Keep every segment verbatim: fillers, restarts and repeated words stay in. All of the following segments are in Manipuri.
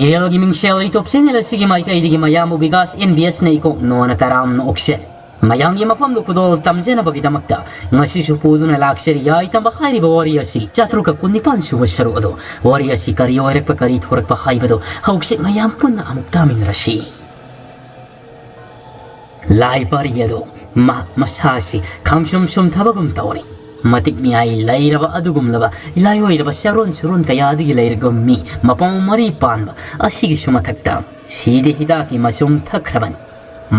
ꯏꯔꯦꯜꯒꯤ ꯃꯤꯡꯁꯦꯜ YouTube channel ꯑꯁꯤꯒꯤ ꯃꯥꯏꯀꯩꯗꯒꯤ ꯃꯌꯥꯝꯕꯨ ꯕꯤꯀꯥꯁ ꯑꯦꯟ ꯕꯤ ꯑꯦꯁꯅ ꯏꯀꯣꯛ ꯅꯣꯟꯅ ꯇꯔꯥꯝꯅ ꯑꯣꯛꯆꯔꯤ꯫ ꯃꯌꯥꯝꯒꯤ ꯃꯐꯝꯗ ꯈꯨꯗꯣꯜ ꯇꯝꯖꯅꯕꯒꯤꯗꯃꯛꯇ ꯉꯁꯤꯁꯨ ꯄꯨꯗꯨꯅ ꯂꯥꯛꯆꯔꯤ ꯌꯥꯏ ꯇꯝꯕ ꯍꯥꯏꯔꯤꯕ ꯋꯥꯔꯤ ꯑꯁꯤ ꯆꯥꯇ꯭ꯔꯨꯛꯀ ꯀꯨꯟꯅꯤꯄꯥꯟ ꯁꯨꯕ ꯁꯔꯨꯛ ꯑꯗꯨ꯫ ꯋꯥꯔꯤ ꯑꯁꯤ ꯀꯔꯤ ꯑꯣꯏꯔꯛꯄ, ꯀꯔꯤ ꯊꯣꯔꯛꯄ ꯍꯥꯏꯕꯗꯨ ꯍꯧꯖꯤꯛ ꯃꯌꯥꯝ ꯄꯨꯟꯅ ꯑꯃꯨꯛ ꯇꯥꯃꯤꯟꯅꯔꯁꯤ꯫ ꯂꯥꯏ ꯄꯥꯔꯤ ꯑꯗꯨ ꯃꯍꯥꯛ ꯃꯁꯥꯁꯤ ꯈꯪꯁꯨꯝ ꯁꯨꯝꯊꯕꯒꯨꯝ ꯇꯧꯔꯤ꯫ ꯃꯇꯤꯛ ꯃꯤꯌꯥꯏ ꯂꯩꯔꯕ ꯑꯗꯨꯒꯨꯝꯂꯕ ꯂꯥꯏꯑꯣꯏꯔꯕ ꯆꯥꯔꯣꯟ ꯁꯨꯔꯣꯟ ꯀꯌꯥꯗꯒꯤ ꯂꯩꯔꯛꯂꯕ ꯃꯤ ꯃꯄꯥꯎ ꯃꯔꯤ ꯄꯥꯟꯕ ꯑꯁꯤꯒꯤꯁꯨ ꯃꯊꯛꯇ ꯁꯤꯗꯤ ꯍꯤꯗꯥꯛꯀꯤ ꯃꯆꯨꯝ ꯊꯛꯈ꯭ꯔꯕꯅꯤ꯫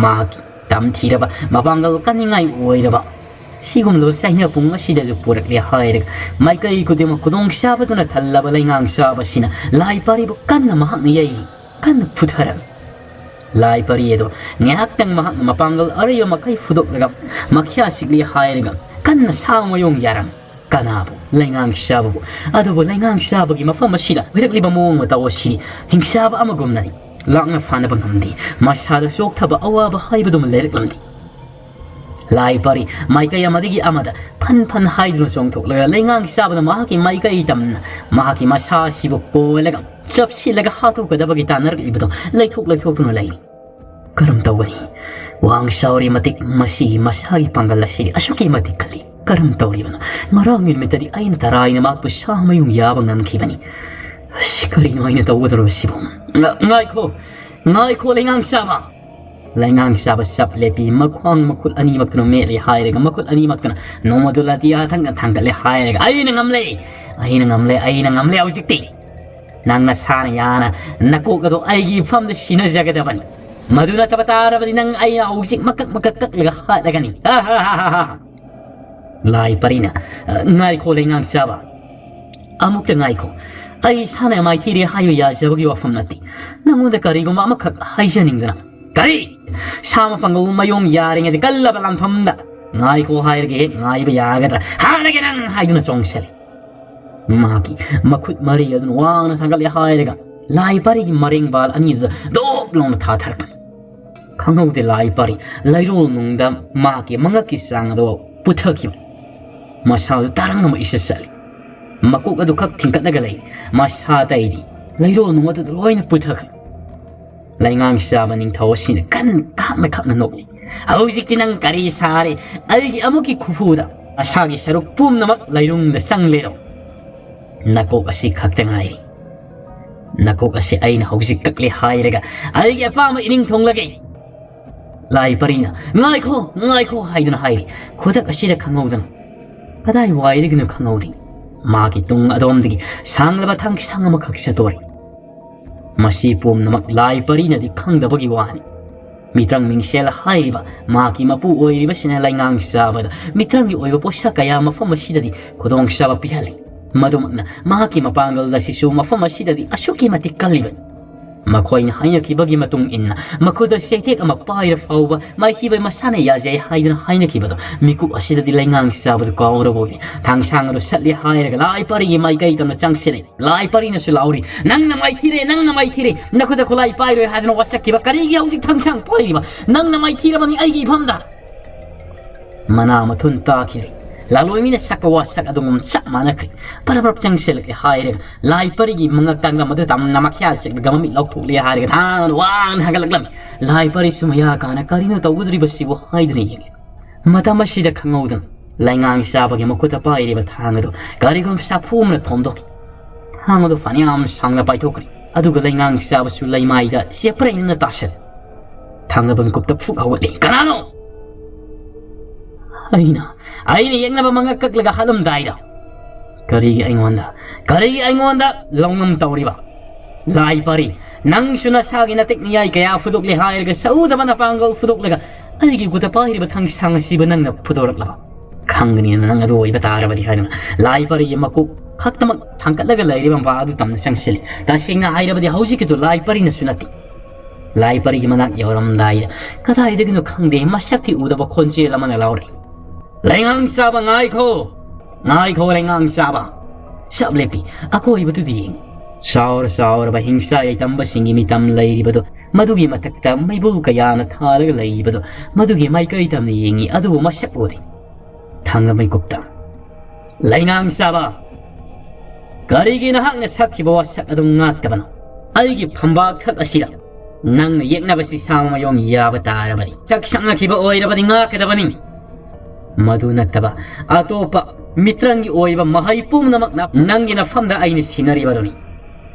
ꯃꯍꯥꯛꯀꯤ ꯇꯝꯊꯤꯔꯕ ꯃꯄꯥꯡꯒꯜ ꯀꯟꯅꯤꯡꯉꯥꯏ ꯑꯣꯏꯔꯕ ꯁꯤꯒꯨꯝꯂꯕ ꯆꯩꯅ ꯄꯨꯡ ꯑꯁꯤꯗꯁꯨ ꯄꯨꯔꯛꯂꯦ ꯍꯥꯏꯔꯒ ꯃꯥꯏꯀꯩ ꯈꯨꯗꯤꯡꯃꯛ ꯈꯨꯗꯣꯡ ꯆꯥꯕꯗꯨꯅ ꯊꯜꯂꯕ ꯂꯩꯉꯥꯡ ꯆꯥꯕꯁꯤꯅ ꯂꯥꯏ ꯄꯥꯔꯤꯕꯨ ꯀꯟꯅ ꯃꯍꯥꯛꯅ ꯌꯩ꯫ ꯀꯟꯅ ꯐꯨꯊꯔꯝꯃꯤ꯫ ꯂꯥꯏ ꯄꯔꯤ ꯑꯗꯣ ꯉꯥꯏꯍꯥꯛꯇꯪ ꯃꯍꯥꯛꯅ ꯃꯄꯥꯡꯒꯜ ꯑꯔꯩꯕ ꯃꯈꯩ ꯐꯨꯗꯣꯛꯂꯒ ꯃꯈ꯭ꯌꯥ ꯁꯤꯛꯂꯤ ꯍꯥꯏꯔꯒ ꯀꯟꯅ ꯁꯥ ꯃꯌꯣꯡ ꯌꯥꯔꯝꯃꯤ꯫ ꯀꯅꯥꯕꯨ? ꯂꯩꯉꯥꯡ ꯆꯥꯕꯕꯨ꯫ ꯑꯗꯨꯕꯨ ꯂꯩꯉꯥꯡ ꯆꯥꯕꯒꯤ ꯃꯐꯝ ꯑꯁꯤꯗ ꯑꯣꯏꯔꯛꯂꯤꯕ ꯃꯑꯣꯡ ꯃꯇꯧ ꯑꯁꯤꯗꯤ ꯍꯤꯡꯆꯥꯕ ꯑꯃꯒꯨꯝꯅꯅꯤ꯫ ꯂꯥꯛꯅ ꯐꯥꯅꯕ ꯉꯝꯗꯦ꯫ ꯃꯁꯥꯗ ꯆꯣꯛꯊꯕ ꯑꯋꯥꯕ ꯍꯥꯏꯕꯗꯨꯃ ꯂꯩꯔꯛꯂꯝꯗꯦ꯫ ꯂꯥꯏ ꯄꯔꯤ ꯃꯥꯏꯀꯩ ꯑꯃꯗꯒꯤ ꯑꯃꯗ ꯐꯟ ꯐꯟ ꯍꯥꯏꯗꯨꯅ ꯆꯣꯡꯊꯣꯛꯂꯒ ꯂꯩꯉꯥꯡ ꯆꯥꯕꯅ ꯃꯍꯥꯛꯀꯤ ꯃꯥꯏꯀꯩ ꯇꯝꯅ ꯃꯍꯥꯛꯀꯤ ꯃꯁꯥ ꯑꯁꯤꯕꯨ ꯀꯣꯜꯂꯒ ꯆꯞꯁꯤꯜꯂꯒ ꯍꯥꯠꯇꯣꯛꯀꯗꯕꯒꯤ ꯇꯥꯟꯅꯔꯛꯂꯤꯕꯗꯣ ꯂꯩꯊꯣꯛ ꯂꯩꯊꯣꯛꯇꯨꯅ ꯂꯩꯔꯤ꯫ ꯀꯔꯝ ꯇꯧꯒꯅꯤ? ꯋꯥꯡ ꯆꯥꯎꯔꯤ ꯃꯇꯤꯛ ꯃꯁꯤꯒꯤ ꯃꯁꯥꯒꯤ ꯄꯥꯡꯒꯜ ꯑꯁꯤꯗꯤ ꯑꯁꯨꯛꯀꯤ ꯃꯇꯤꯛ ꯀꯜꯂꯤ꯫ ꯀꯔꯝ ꯇꯧꯔꯤꯕꯅꯣ? ꯉꯔꯥꯡ ꯅꯨꯃꯤꯠꯇꯗꯤ ꯑꯩꯅ ꯇꯔꯥꯏꯅ ꯃꯍꯥꯛꯄꯨ ꯁꯥ ꯃꯌꯨꯡ ꯌꯥꯕ ꯉꯝꯈꯤꯕꯅꯤ꯫ ꯑꯁ, ꯀꯔꯤꯅꯣ ꯑꯩꯅ ꯇꯧꯒꯗꯧꯔꯤꯕꯁꯤꯕꯨ? ꯉ-, ꯉꯥꯏꯈꯣ! ꯉꯥꯏꯈꯣ, ꯂꯩꯉꯥꯡ ꯆꯥꯕ! ꯂꯩꯉꯥꯡ ꯆꯥꯕ ꯆꯞ ꯂꯦꯞꯄꯤ, ꯃꯈ꯭ꯋꯥꯡ ꯃꯈꯨꯠ ꯑꯅꯤꯃꯛꯇꯨꯅ ꯃꯦꯠꯂꯤ ꯍꯥꯏꯔꯒ, ꯃꯈꯨꯠ ꯑꯅꯤꯃꯛꯇꯨꯅ ꯅꯣꯡꯃꯗꯨ ꯂꯥꯇꯤꯌꯥ ꯊꯪꯅ ꯊꯥꯡꯒꯠꯂꯦ ꯍꯥꯏꯔꯒ, "ꯑꯩꯅ ꯉꯝꯂꯦ! ꯑꯩꯅ ꯉꯝꯂꯦ! ꯑꯩꯅ ꯉꯝꯂꯦ ꯍꯧꯖꯤꯛꯇꯤ! ꯅꯪ ꯅꯁꯥꯅ ꯌꯥꯅ ꯅꯀꯣꯛ ꯑꯗꯣ ꯑꯩꯒꯤ ꯏꯐꯝꯗ ꯁꯤꯟꯅꯖꯒꯗꯕꯅꯤ꯫ ꯃꯗꯨ ꯅꯠꯇꯕ ꯇꯥꯔꯕꯗꯤ ꯅꯪ ꯑꯩꯅ ꯍꯧꯖꯤꯛ ꯃꯀꯛ ꯃꯀꯛ ꯀꯛꯂꯒ ꯍꯥꯠꯂꯒꯅꯤ!" ꯂꯥꯏ ꯄꯔꯤꯅ, "ꯑ, ꯉꯥꯏꯈꯣ, ꯂꯩꯉꯥꯡ ꯆꯥꯕ꯫ ꯑꯃꯨꯛꯇ ꯉꯥꯏꯈꯣ꯫ ꯑꯩ ꯏꯁꯥꯅ ꯃꯥꯏꯊꯤꯔꯦ ꯍꯥꯏꯕ ꯌꯥꯖꯕꯒꯤ ꯋꯥꯐꯝ ꯅꯠꯇꯦ꯫ ꯅꯉꯣꯟꯗ ꯀꯔꯤꯒꯨꯝꯕ ꯑꯃꯈꯛ ꯍꯥꯏꯖꯅꯤꯡꯗꯅ꯫" "ꯀꯔꯤ? ꯁꯥ ꯃꯄꯥꯡꯒꯜ ꯃꯌꯣꯡ ꯌꯥꯔꯤꯉꯩꯗ ꯀꯜꯂꯕ ꯂꯥꯟꯐꯝꯗ ꯉꯥꯏꯈꯣ ꯍꯥꯏꯔꯒ ꯍꯦꯛ ꯉꯥꯏꯕ ꯌꯥꯒꯗ꯭ꯔꯥ? ꯍꯥꯠꯂꯒꯦ ꯅꯪ!" ꯍꯥꯏꯗꯨꯅ ꯆꯣꯡꯁꯤꯜꯂꯤ꯫ ꯃꯍꯥꯛꯀꯤ ꯃꯈꯨꯠ ꯃꯔꯤ ꯑꯗꯨꯅ ꯋꯥꯡꯅ ꯊꯥꯡꯒꯠꯂꯦ ꯍꯥꯏꯔꯒ ꯂꯥꯏ ꯄꯔꯤꯒꯤ ꯃꯔꯦꯡꯕꯥꯜ ꯑꯅꯤꯗꯨꯗ ꯗꯣꯛ ꯂꯥꯎꯅ ꯊꯥꯊꯔꯛꯄꯅꯤ꯫ ꯈꯪꯍꯧꯗꯦ ꯂꯥꯏ ꯄꯔꯤ ꯂꯩꯔꯣꯜ ꯅꯨꯡꯗ ꯃꯍꯥꯛꯀꯤ ꯃꯉꯛꯀꯤ ꯆꯥꯡ ꯑꯗꯨ ꯄꯨꯊꯈꯤꯕ꯫ ꯃꯁꯥꯗꯨ ꯇꯔꯪ ꯑꯃ ꯏꯁꯠ ꯆꯠꯂꯤ꯫ ꯃꯀꯣꯛ ꯑꯗꯨ ꯈꯛ ꯊꯤꯡꯀꯠꯂꯒ ꯂꯩ꯫ ꯃꯁꯥ ꯑꯇꯩꯗꯤ ꯂꯩꯔꯣꯜ ꯅꯨꯡ ꯑꯗꯨꯗ ꯂꯣꯏꯅ ꯄꯨꯊꯈ꯭ꯔꯦ꯫ ꯂꯩꯉꯥꯡ ꯆꯥꯕ ꯅꯤꯡꯊꯧ ꯑꯁꯤꯅ ꯀꯟ ꯈꯥꯛꯅ ꯈꯛꯅ ꯅꯣꯛꯏ꯫ "ꯍꯧꯖꯤꯛꯇꯤ ꯅꯪ ꯀꯔꯤ ꯁꯥꯔꯦ? ꯑꯩꯒꯤ ꯑꯃꯨꯛꯀꯤ ꯈꯨꯐꯨꯗ ꯑꯁꯥꯒꯤ ꯁꯔꯨꯛ ꯄꯨꯝꯅꯃꯛ ꯂꯩꯔꯨꯡꯗ ꯆꯪꯂꯦꯔꯣ? ꯅꯀꯣꯛ ꯑꯁꯤ ꯈꯛꯇ ꯉꯥꯏꯔꯤ꯫ ꯅꯀꯣꯛ ꯑꯁꯤ ꯑꯩꯅ ꯍꯧꯖꯤꯛ ꯀꯛꯂꯦ ꯍꯥꯏꯔꯒ ꯑꯩꯒꯤ ꯑꯄꯥꯝꯕ ꯏꯅꯤꯡ ꯊꯨꯡꯂꯒꯦ꯫" ꯂꯥꯏ ꯄꯔꯤꯅ, "ꯉꯥꯏꯈꯣ, ꯉꯥꯏꯈꯣ" ꯍꯥꯏꯗꯨꯅ ꯍꯥꯏꯔꯤ꯫ ꯈꯨꯗꯛ ꯑꯁꯤꯗ ꯈꯪꯍꯧꯗꯅ ꯀꯗꯥꯏ ꯋꯥꯏꯗꯒꯤꯅꯣ ꯈꯪꯍꯧꯗꯦ, ꯃꯥꯒꯤ ꯇꯨꯡ ꯑꯗꯣꯝꯗꯒꯤ ꯁꯥꯡꯂꯕ ꯊꯥꯡꯁꯥꯡ ꯑꯃꯈꯛ ꯆꯠꯇꯣꯔꯤ꯫ ꯃꯁꯤ ꯄꯨꯝꯅꯃꯛ ꯂꯥꯏ ꯄꯔꯤꯅꯗꯤ ꯈꯪꯗꯕꯒꯤ ꯋꯥꯅꯤ꯫ ꯃꯤꯇ꯭ꯔꯪ ꯃꯤꯡꯁꯦꯜ ꯍꯥꯏꯔꯤꯕ ꯃꯍꯥꯛꯀꯤ ꯃꯄꯨ ꯑꯣꯏꯔꯤꯕꯁꯤꯅ ꯂꯩꯉꯥꯡ ꯆꯥꯕꯗ ꯃꯤꯇ꯭ꯔꯪꯒꯤ ꯑꯣꯏꯕ ꯄꯣꯠꯁꯛ ꯀꯌꯥ ꯃꯐꯝ ꯑꯁꯤꯗꯗꯤ ꯈꯨꯗꯣꯡꯆꯥꯕ ꯄꯤꯍꯜꯂꯤ꯫ ꯃꯗꯨꯃꯛꯅ ꯃꯍꯥꯛꯀꯤ ꯃꯄꯥꯡꯒꯜ ꯑꯁꯤꯁꯨ ꯃꯐꯝ ꯑꯁꯤꯗꯗꯤ ꯑꯁꯨꯛꯀꯤ ꯃꯇꯤꯛ ꯀꯜꯂꯤꯕꯅꯤ꯫ ꯃꯈꯣꯏꯅ ꯍꯥꯏꯅꯈꯤꯕꯒꯤ ꯃꯇꯨꯡ ꯏꯟꯅ ꯃꯈꯨꯠꯇ ꯆꯩꯇꯦꯛ ꯑꯃ ꯄꯥꯏꯔ ꯐꯥꯎꯕ ꯃꯥꯏꯊꯤꯕ ꯃꯁꯥꯅ ꯌꯥꯖꯩ ꯍꯥꯏꯗꯨꯅ ꯍꯥꯏꯅꯈꯤꯕꯗꯣ ꯃꯤꯀꯨꯞ ꯑꯁꯤꯗꯗꯤ ꯂꯩꯉꯥꯡ ꯆꯥꯕꯗꯨ ꯀꯥꯎꯔꯕ ꯑꯣꯏꯔꯦ꯫ ꯊꯥꯡꯁꯥꯡ ꯑꯗꯨ ꯁꯠꯂꯦ ꯍꯥꯏꯔꯒ ꯂꯥꯏ ꯄꯔꯤꯒꯤ ꯃꯥꯏꯀꯩ ꯇꯝꯅ ꯆꯪꯁꯤꯜꯂꯦ꯫ ꯂꯥꯏ ꯄꯔꯤꯅꯁꯨ ꯂꯥꯎꯔꯤ, "ꯅꯪꯅ ꯃꯥꯏꯊꯤꯔꯦ, ꯅꯪꯅ ꯃꯥꯏꯊꯤꯔꯦ, ꯅꯈꯨꯠꯇ ꯈꯨꯠꯂꯥꯏ ꯄꯥꯏꯔꯣꯏ ꯍꯥꯏꯗꯨꯅ ꯋꯥꯁꯛꯈꯤꯕ ꯀꯔꯤꯒꯤ ꯍꯧꯖꯤꯛ ꯊꯥꯡꯁꯥꯡ ꯄꯥꯏꯔꯤꯕ? ꯅꯪꯅ ꯃꯥꯏꯊꯤꯔꯕꯅꯤ ꯑꯩꯒꯤ ꯏꯐꯝꯗ!" ꯃꯅꯥ ꯃꯊꯨꯟ ꯇꯥꯈꯤꯔꯦ꯫ ꯂꯥꯂꯣꯏꯃꯤꯅ ꯁꯛꯄ ꯋꯥꯁꯛ ꯑꯗꯨꯒꯨꯝ ꯆꯞ ꯃꯥꯟꯅꯈ꯭ꯔꯦ꯫ ꯄꯔꯞ ꯄꯔꯞ ꯆꯪꯁꯤꯜꯂꯛꯂꯦ ꯍꯥꯏꯔꯒ ꯂꯥꯏ ꯄꯔꯤꯒꯤ ꯃꯉꯛ ꯇꯥꯡꯒꯝ ꯑꯗꯨ ꯇꯝꯅ ꯃꯈ꯭ꯌꯥ ꯆꯤꯛꯂꯒ ꯃꯃꯤꯠ ꯂꯥꯎꯊꯣꯛꯂꯦ ꯍꯥꯏꯔꯒ ꯊꯥꯡꯅ ꯋꯥꯡꯅ ꯍꯥꯏꯒꯠꯂꯛꯂꯝꯃꯤ꯫ ꯂꯥꯏ ꯄꯔꯤꯁꯨ ꯃꯌꯥ ꯀꯥꯅ ꯀꯔꯤꯅꯣ ꯇꯧꯒꯗꯧꯔꯤꯕꯁꯤꯕꯨ ꯍꯥꯏꯗꯨꯅ ꯌꯦꯡꯂꯤ꯫ ꯃꯇꯝ ꯑꯁꯤꯗ ꯈꯪꯍꯧꯗꯅ ꯂꯩꯉꯥꯡ ꯆꯥꯕꯒꯤ ꯃꯈꯨꯠꯇ ꯄꯥꯏꯔꯤꯕ ꯊꯥꯡ ꯑꯗꯨ ꯀꯔꯤꯒꯨꯝꯕ ꯁꯥꯐꯨ ꯑꯃꯅ ꯊꯣꯝꯗꯣꯛꯈꯤ꯫ ꯊꯥꯡ ꯑꯗꯨ ꯐꯅꯌꯥꯝ ꯁꯥꯡꯅ ꯄꯥꯏꯊꯣꯛꯈ꯭ꯔꯦ꯫ ꯑꯗꯨꯒ ꯂꯩꯉꯥꯡ ꯆꯥꯕꯁꯨ ꯂꯩꯃꯥꯏꯗ ꯆꯦꯞꯄꯔꯩꯅꯅ ꯇꯥꯁꯜꯂꯦ꯫ ꯊꯥꯡꯅꯕ ꯃꯤꯀꯨꯞꯇ ꯐꯨꯛ ꯍꯧꯒꯠꯂꯦ꯫ "ꯀꯅꯥꯅꯣ?" "ꯑꯩꯅ, ꯑꯩꯅ ꯌꯦꯛꯅꯕ ꯃꯉꯛ ꯀꯛꯂꯒ ꯍꯥꯠꯂꯝꯗꯥꯏꯗ ꯀꯔꯤꯒꯤ ꯑꯩꯉꯣꯟꯗ, ꯀꯔꯤꯒꯤ ꯑꯩꯉꯣꯟꯗ ꯂꯧꯉꯝ ꯇꯧꯔꯤꯕ? ꯂꯥꯏ ꯄꯔꯤ, ꯅꯪꯁꯨ ꯅꯁꯥꯒꯤ ꯅꯇꯦꯛ ꯅꯤꯌꯥꯏ ꯀꯌꯥ ꯐꯨꯗꯣꯛꯂꯦ ꯍꯥꯏꯔꯒ ꯁꯎꯗꯕ ꯅꯄꯥꯡꯒꯜ ꯐꯨꯗꯣꯛꯂꯒ ꯑꯩꯒꯤ ꯈꯨꯠꯇ ꯄꯥꯏꯔꯤꯕ ꯊꯥꯡꯁꯥꯡ ꯑꯁꯤꯕꯨ ꯅꯪꯅ ꯐꯨꯗꯣꯔꯛꯂꯕ? ꯈꯪꯒꯅꯤꯅ ꯅꯪ ꯑꯗꯨ ꯑꯣꯏꯕ ꯇꯥꯔꯕꯗꯤ" ꯍꯥꯏꯗꯨꯅ ꯂꯥꯏ ꯄꯔꯤꯒꯤ ꯃꯀꯣꯛ ꯈꯛꯇꯃꯛ ꯊꯥꯡꯒꯠꯂꯒ ꯂꯩꯔꯤꯕ ꯃꯄꯥ ꯑꯗꯨ ꯇꯝꯅ ꯆꯪꯁꯤꯜꯂꯤ꯫ ꯇꯁꯦꯡꯅ ꯍꯥꯏꯔꯕꯗꯤ ꯍꯧꯖꯤꯛꯀꯤꯗꯨ ꯂꯥꯏ ꯄꯔꯤꯅꯁꯨ ꯅꯠꯇꯦ꯫ ꯂꯥꯏ ꯄꯔꯤꯒꯤ ꯃꯅꯥꯛ ꯌꯧꯔꯝꯗꯥꯏꯗ ꯀꯗꯥꯏꯗꯒꯤꯅꯣ ꯈꯪꯗꯦ ꯃꯁꯛꯇꯤ ꯎꯗꯕ ꯈꯣꯟꯖꯦꯜ ꯑꯃꯅ ꯂꯥꯎꯔꯛꯏ꯫ "ꯂꯩꯉꯥꯡ ꯆꯥꯕ ꯉꯥꯏꯈꯣ! ꯉꯥꯏꯈꯣ ꯂꯩꯉꯥꯡ ꯆꯥꯕ!" ꯆꯞ ꯂꯦꯞꯄꯤ꯫ ꯑꯀꯣꯏꯕꯗꯨꯗꯤ ꯌꯦꯡꯉꯤ꯫ ꯆꯥꯎꯔ ꯆꯥꯎꯔꯕ ꯍꯤꯡꯁꯥ ꯌꯥꯏꯇꯝꯕꯁꯤꯡꯒꯤ ꯃꯤꯇꯝ ꯂꯩꯔꯤꯕꯗꯣ, ꯃꯗꯨꯒꯤ ꯃꯊꯛꯇ ꯃꯩꯕꯨꯜ ꯀꯌꯥꯅ ꯊꯥꯜꯂꯒ ꯂꯩꯔꯤꯕꯗꯣ, ꯃꯗꯨꯒꯤ ꯃꯥꯏꯀꯩ ꯇꯝꯅ ꯌꯦꯡꯉꯤ, ꯑꯗꯨꯕꯨ ꯃꯁꯛ ꯎꯗꯦ꯫ ꯊꯥꯡꯅ ꯃꯩꯀꯨꯞꯇ, "ꯂꯩꯉꯥꯡ ꯆꯥꯕ!" ꯀꯔꯤꯒꯤ ꯅꯍꯥꯛꯅ ꯁꯛꯈꯤꯕ ꯋꯥꯁꯛ ꯑꯗꯨ ꯉꯥꯛꯇꯕꯅꯣ? ꯑꯩꯒꯤ ꯐꯝꯕꯥꯛ ꯊꯛ ꯑꯁꯤꯗ ꯅꯪꯅ ꯌꯦꯛꯅꯕꯁꯤ ꯁꯥꯃꯃꯥꯌꯣꯝ ꯌꯥꯕ ꯇꯥꯔꯕꯗꯤ, ꯁꯛ ꯁꯛꯅꯈꯤꯕ ꯑꯣꯏꯔꯕꯗꯤ ꯉꯥꯛꯀꯗꯕꯅꯤ꯫ ꯃꯗꯨ ꯅꯠꯇꯕ ꯑꯇꯣꯞꯄ ꯃꯤꯇ꯭ꯔꯪꯒꯤ ꯑꯣꯏꯕ ꯃꯍꯩ ꯄꯨꯝꯅꯃꯛꯅ ꯅꯪꯒꯤ ꯅꯐꯝꯗ ꯑꯩꯅ ꯁꯤꯟꯅꯔꯤꯕꯗꯨꯅꯤ꯫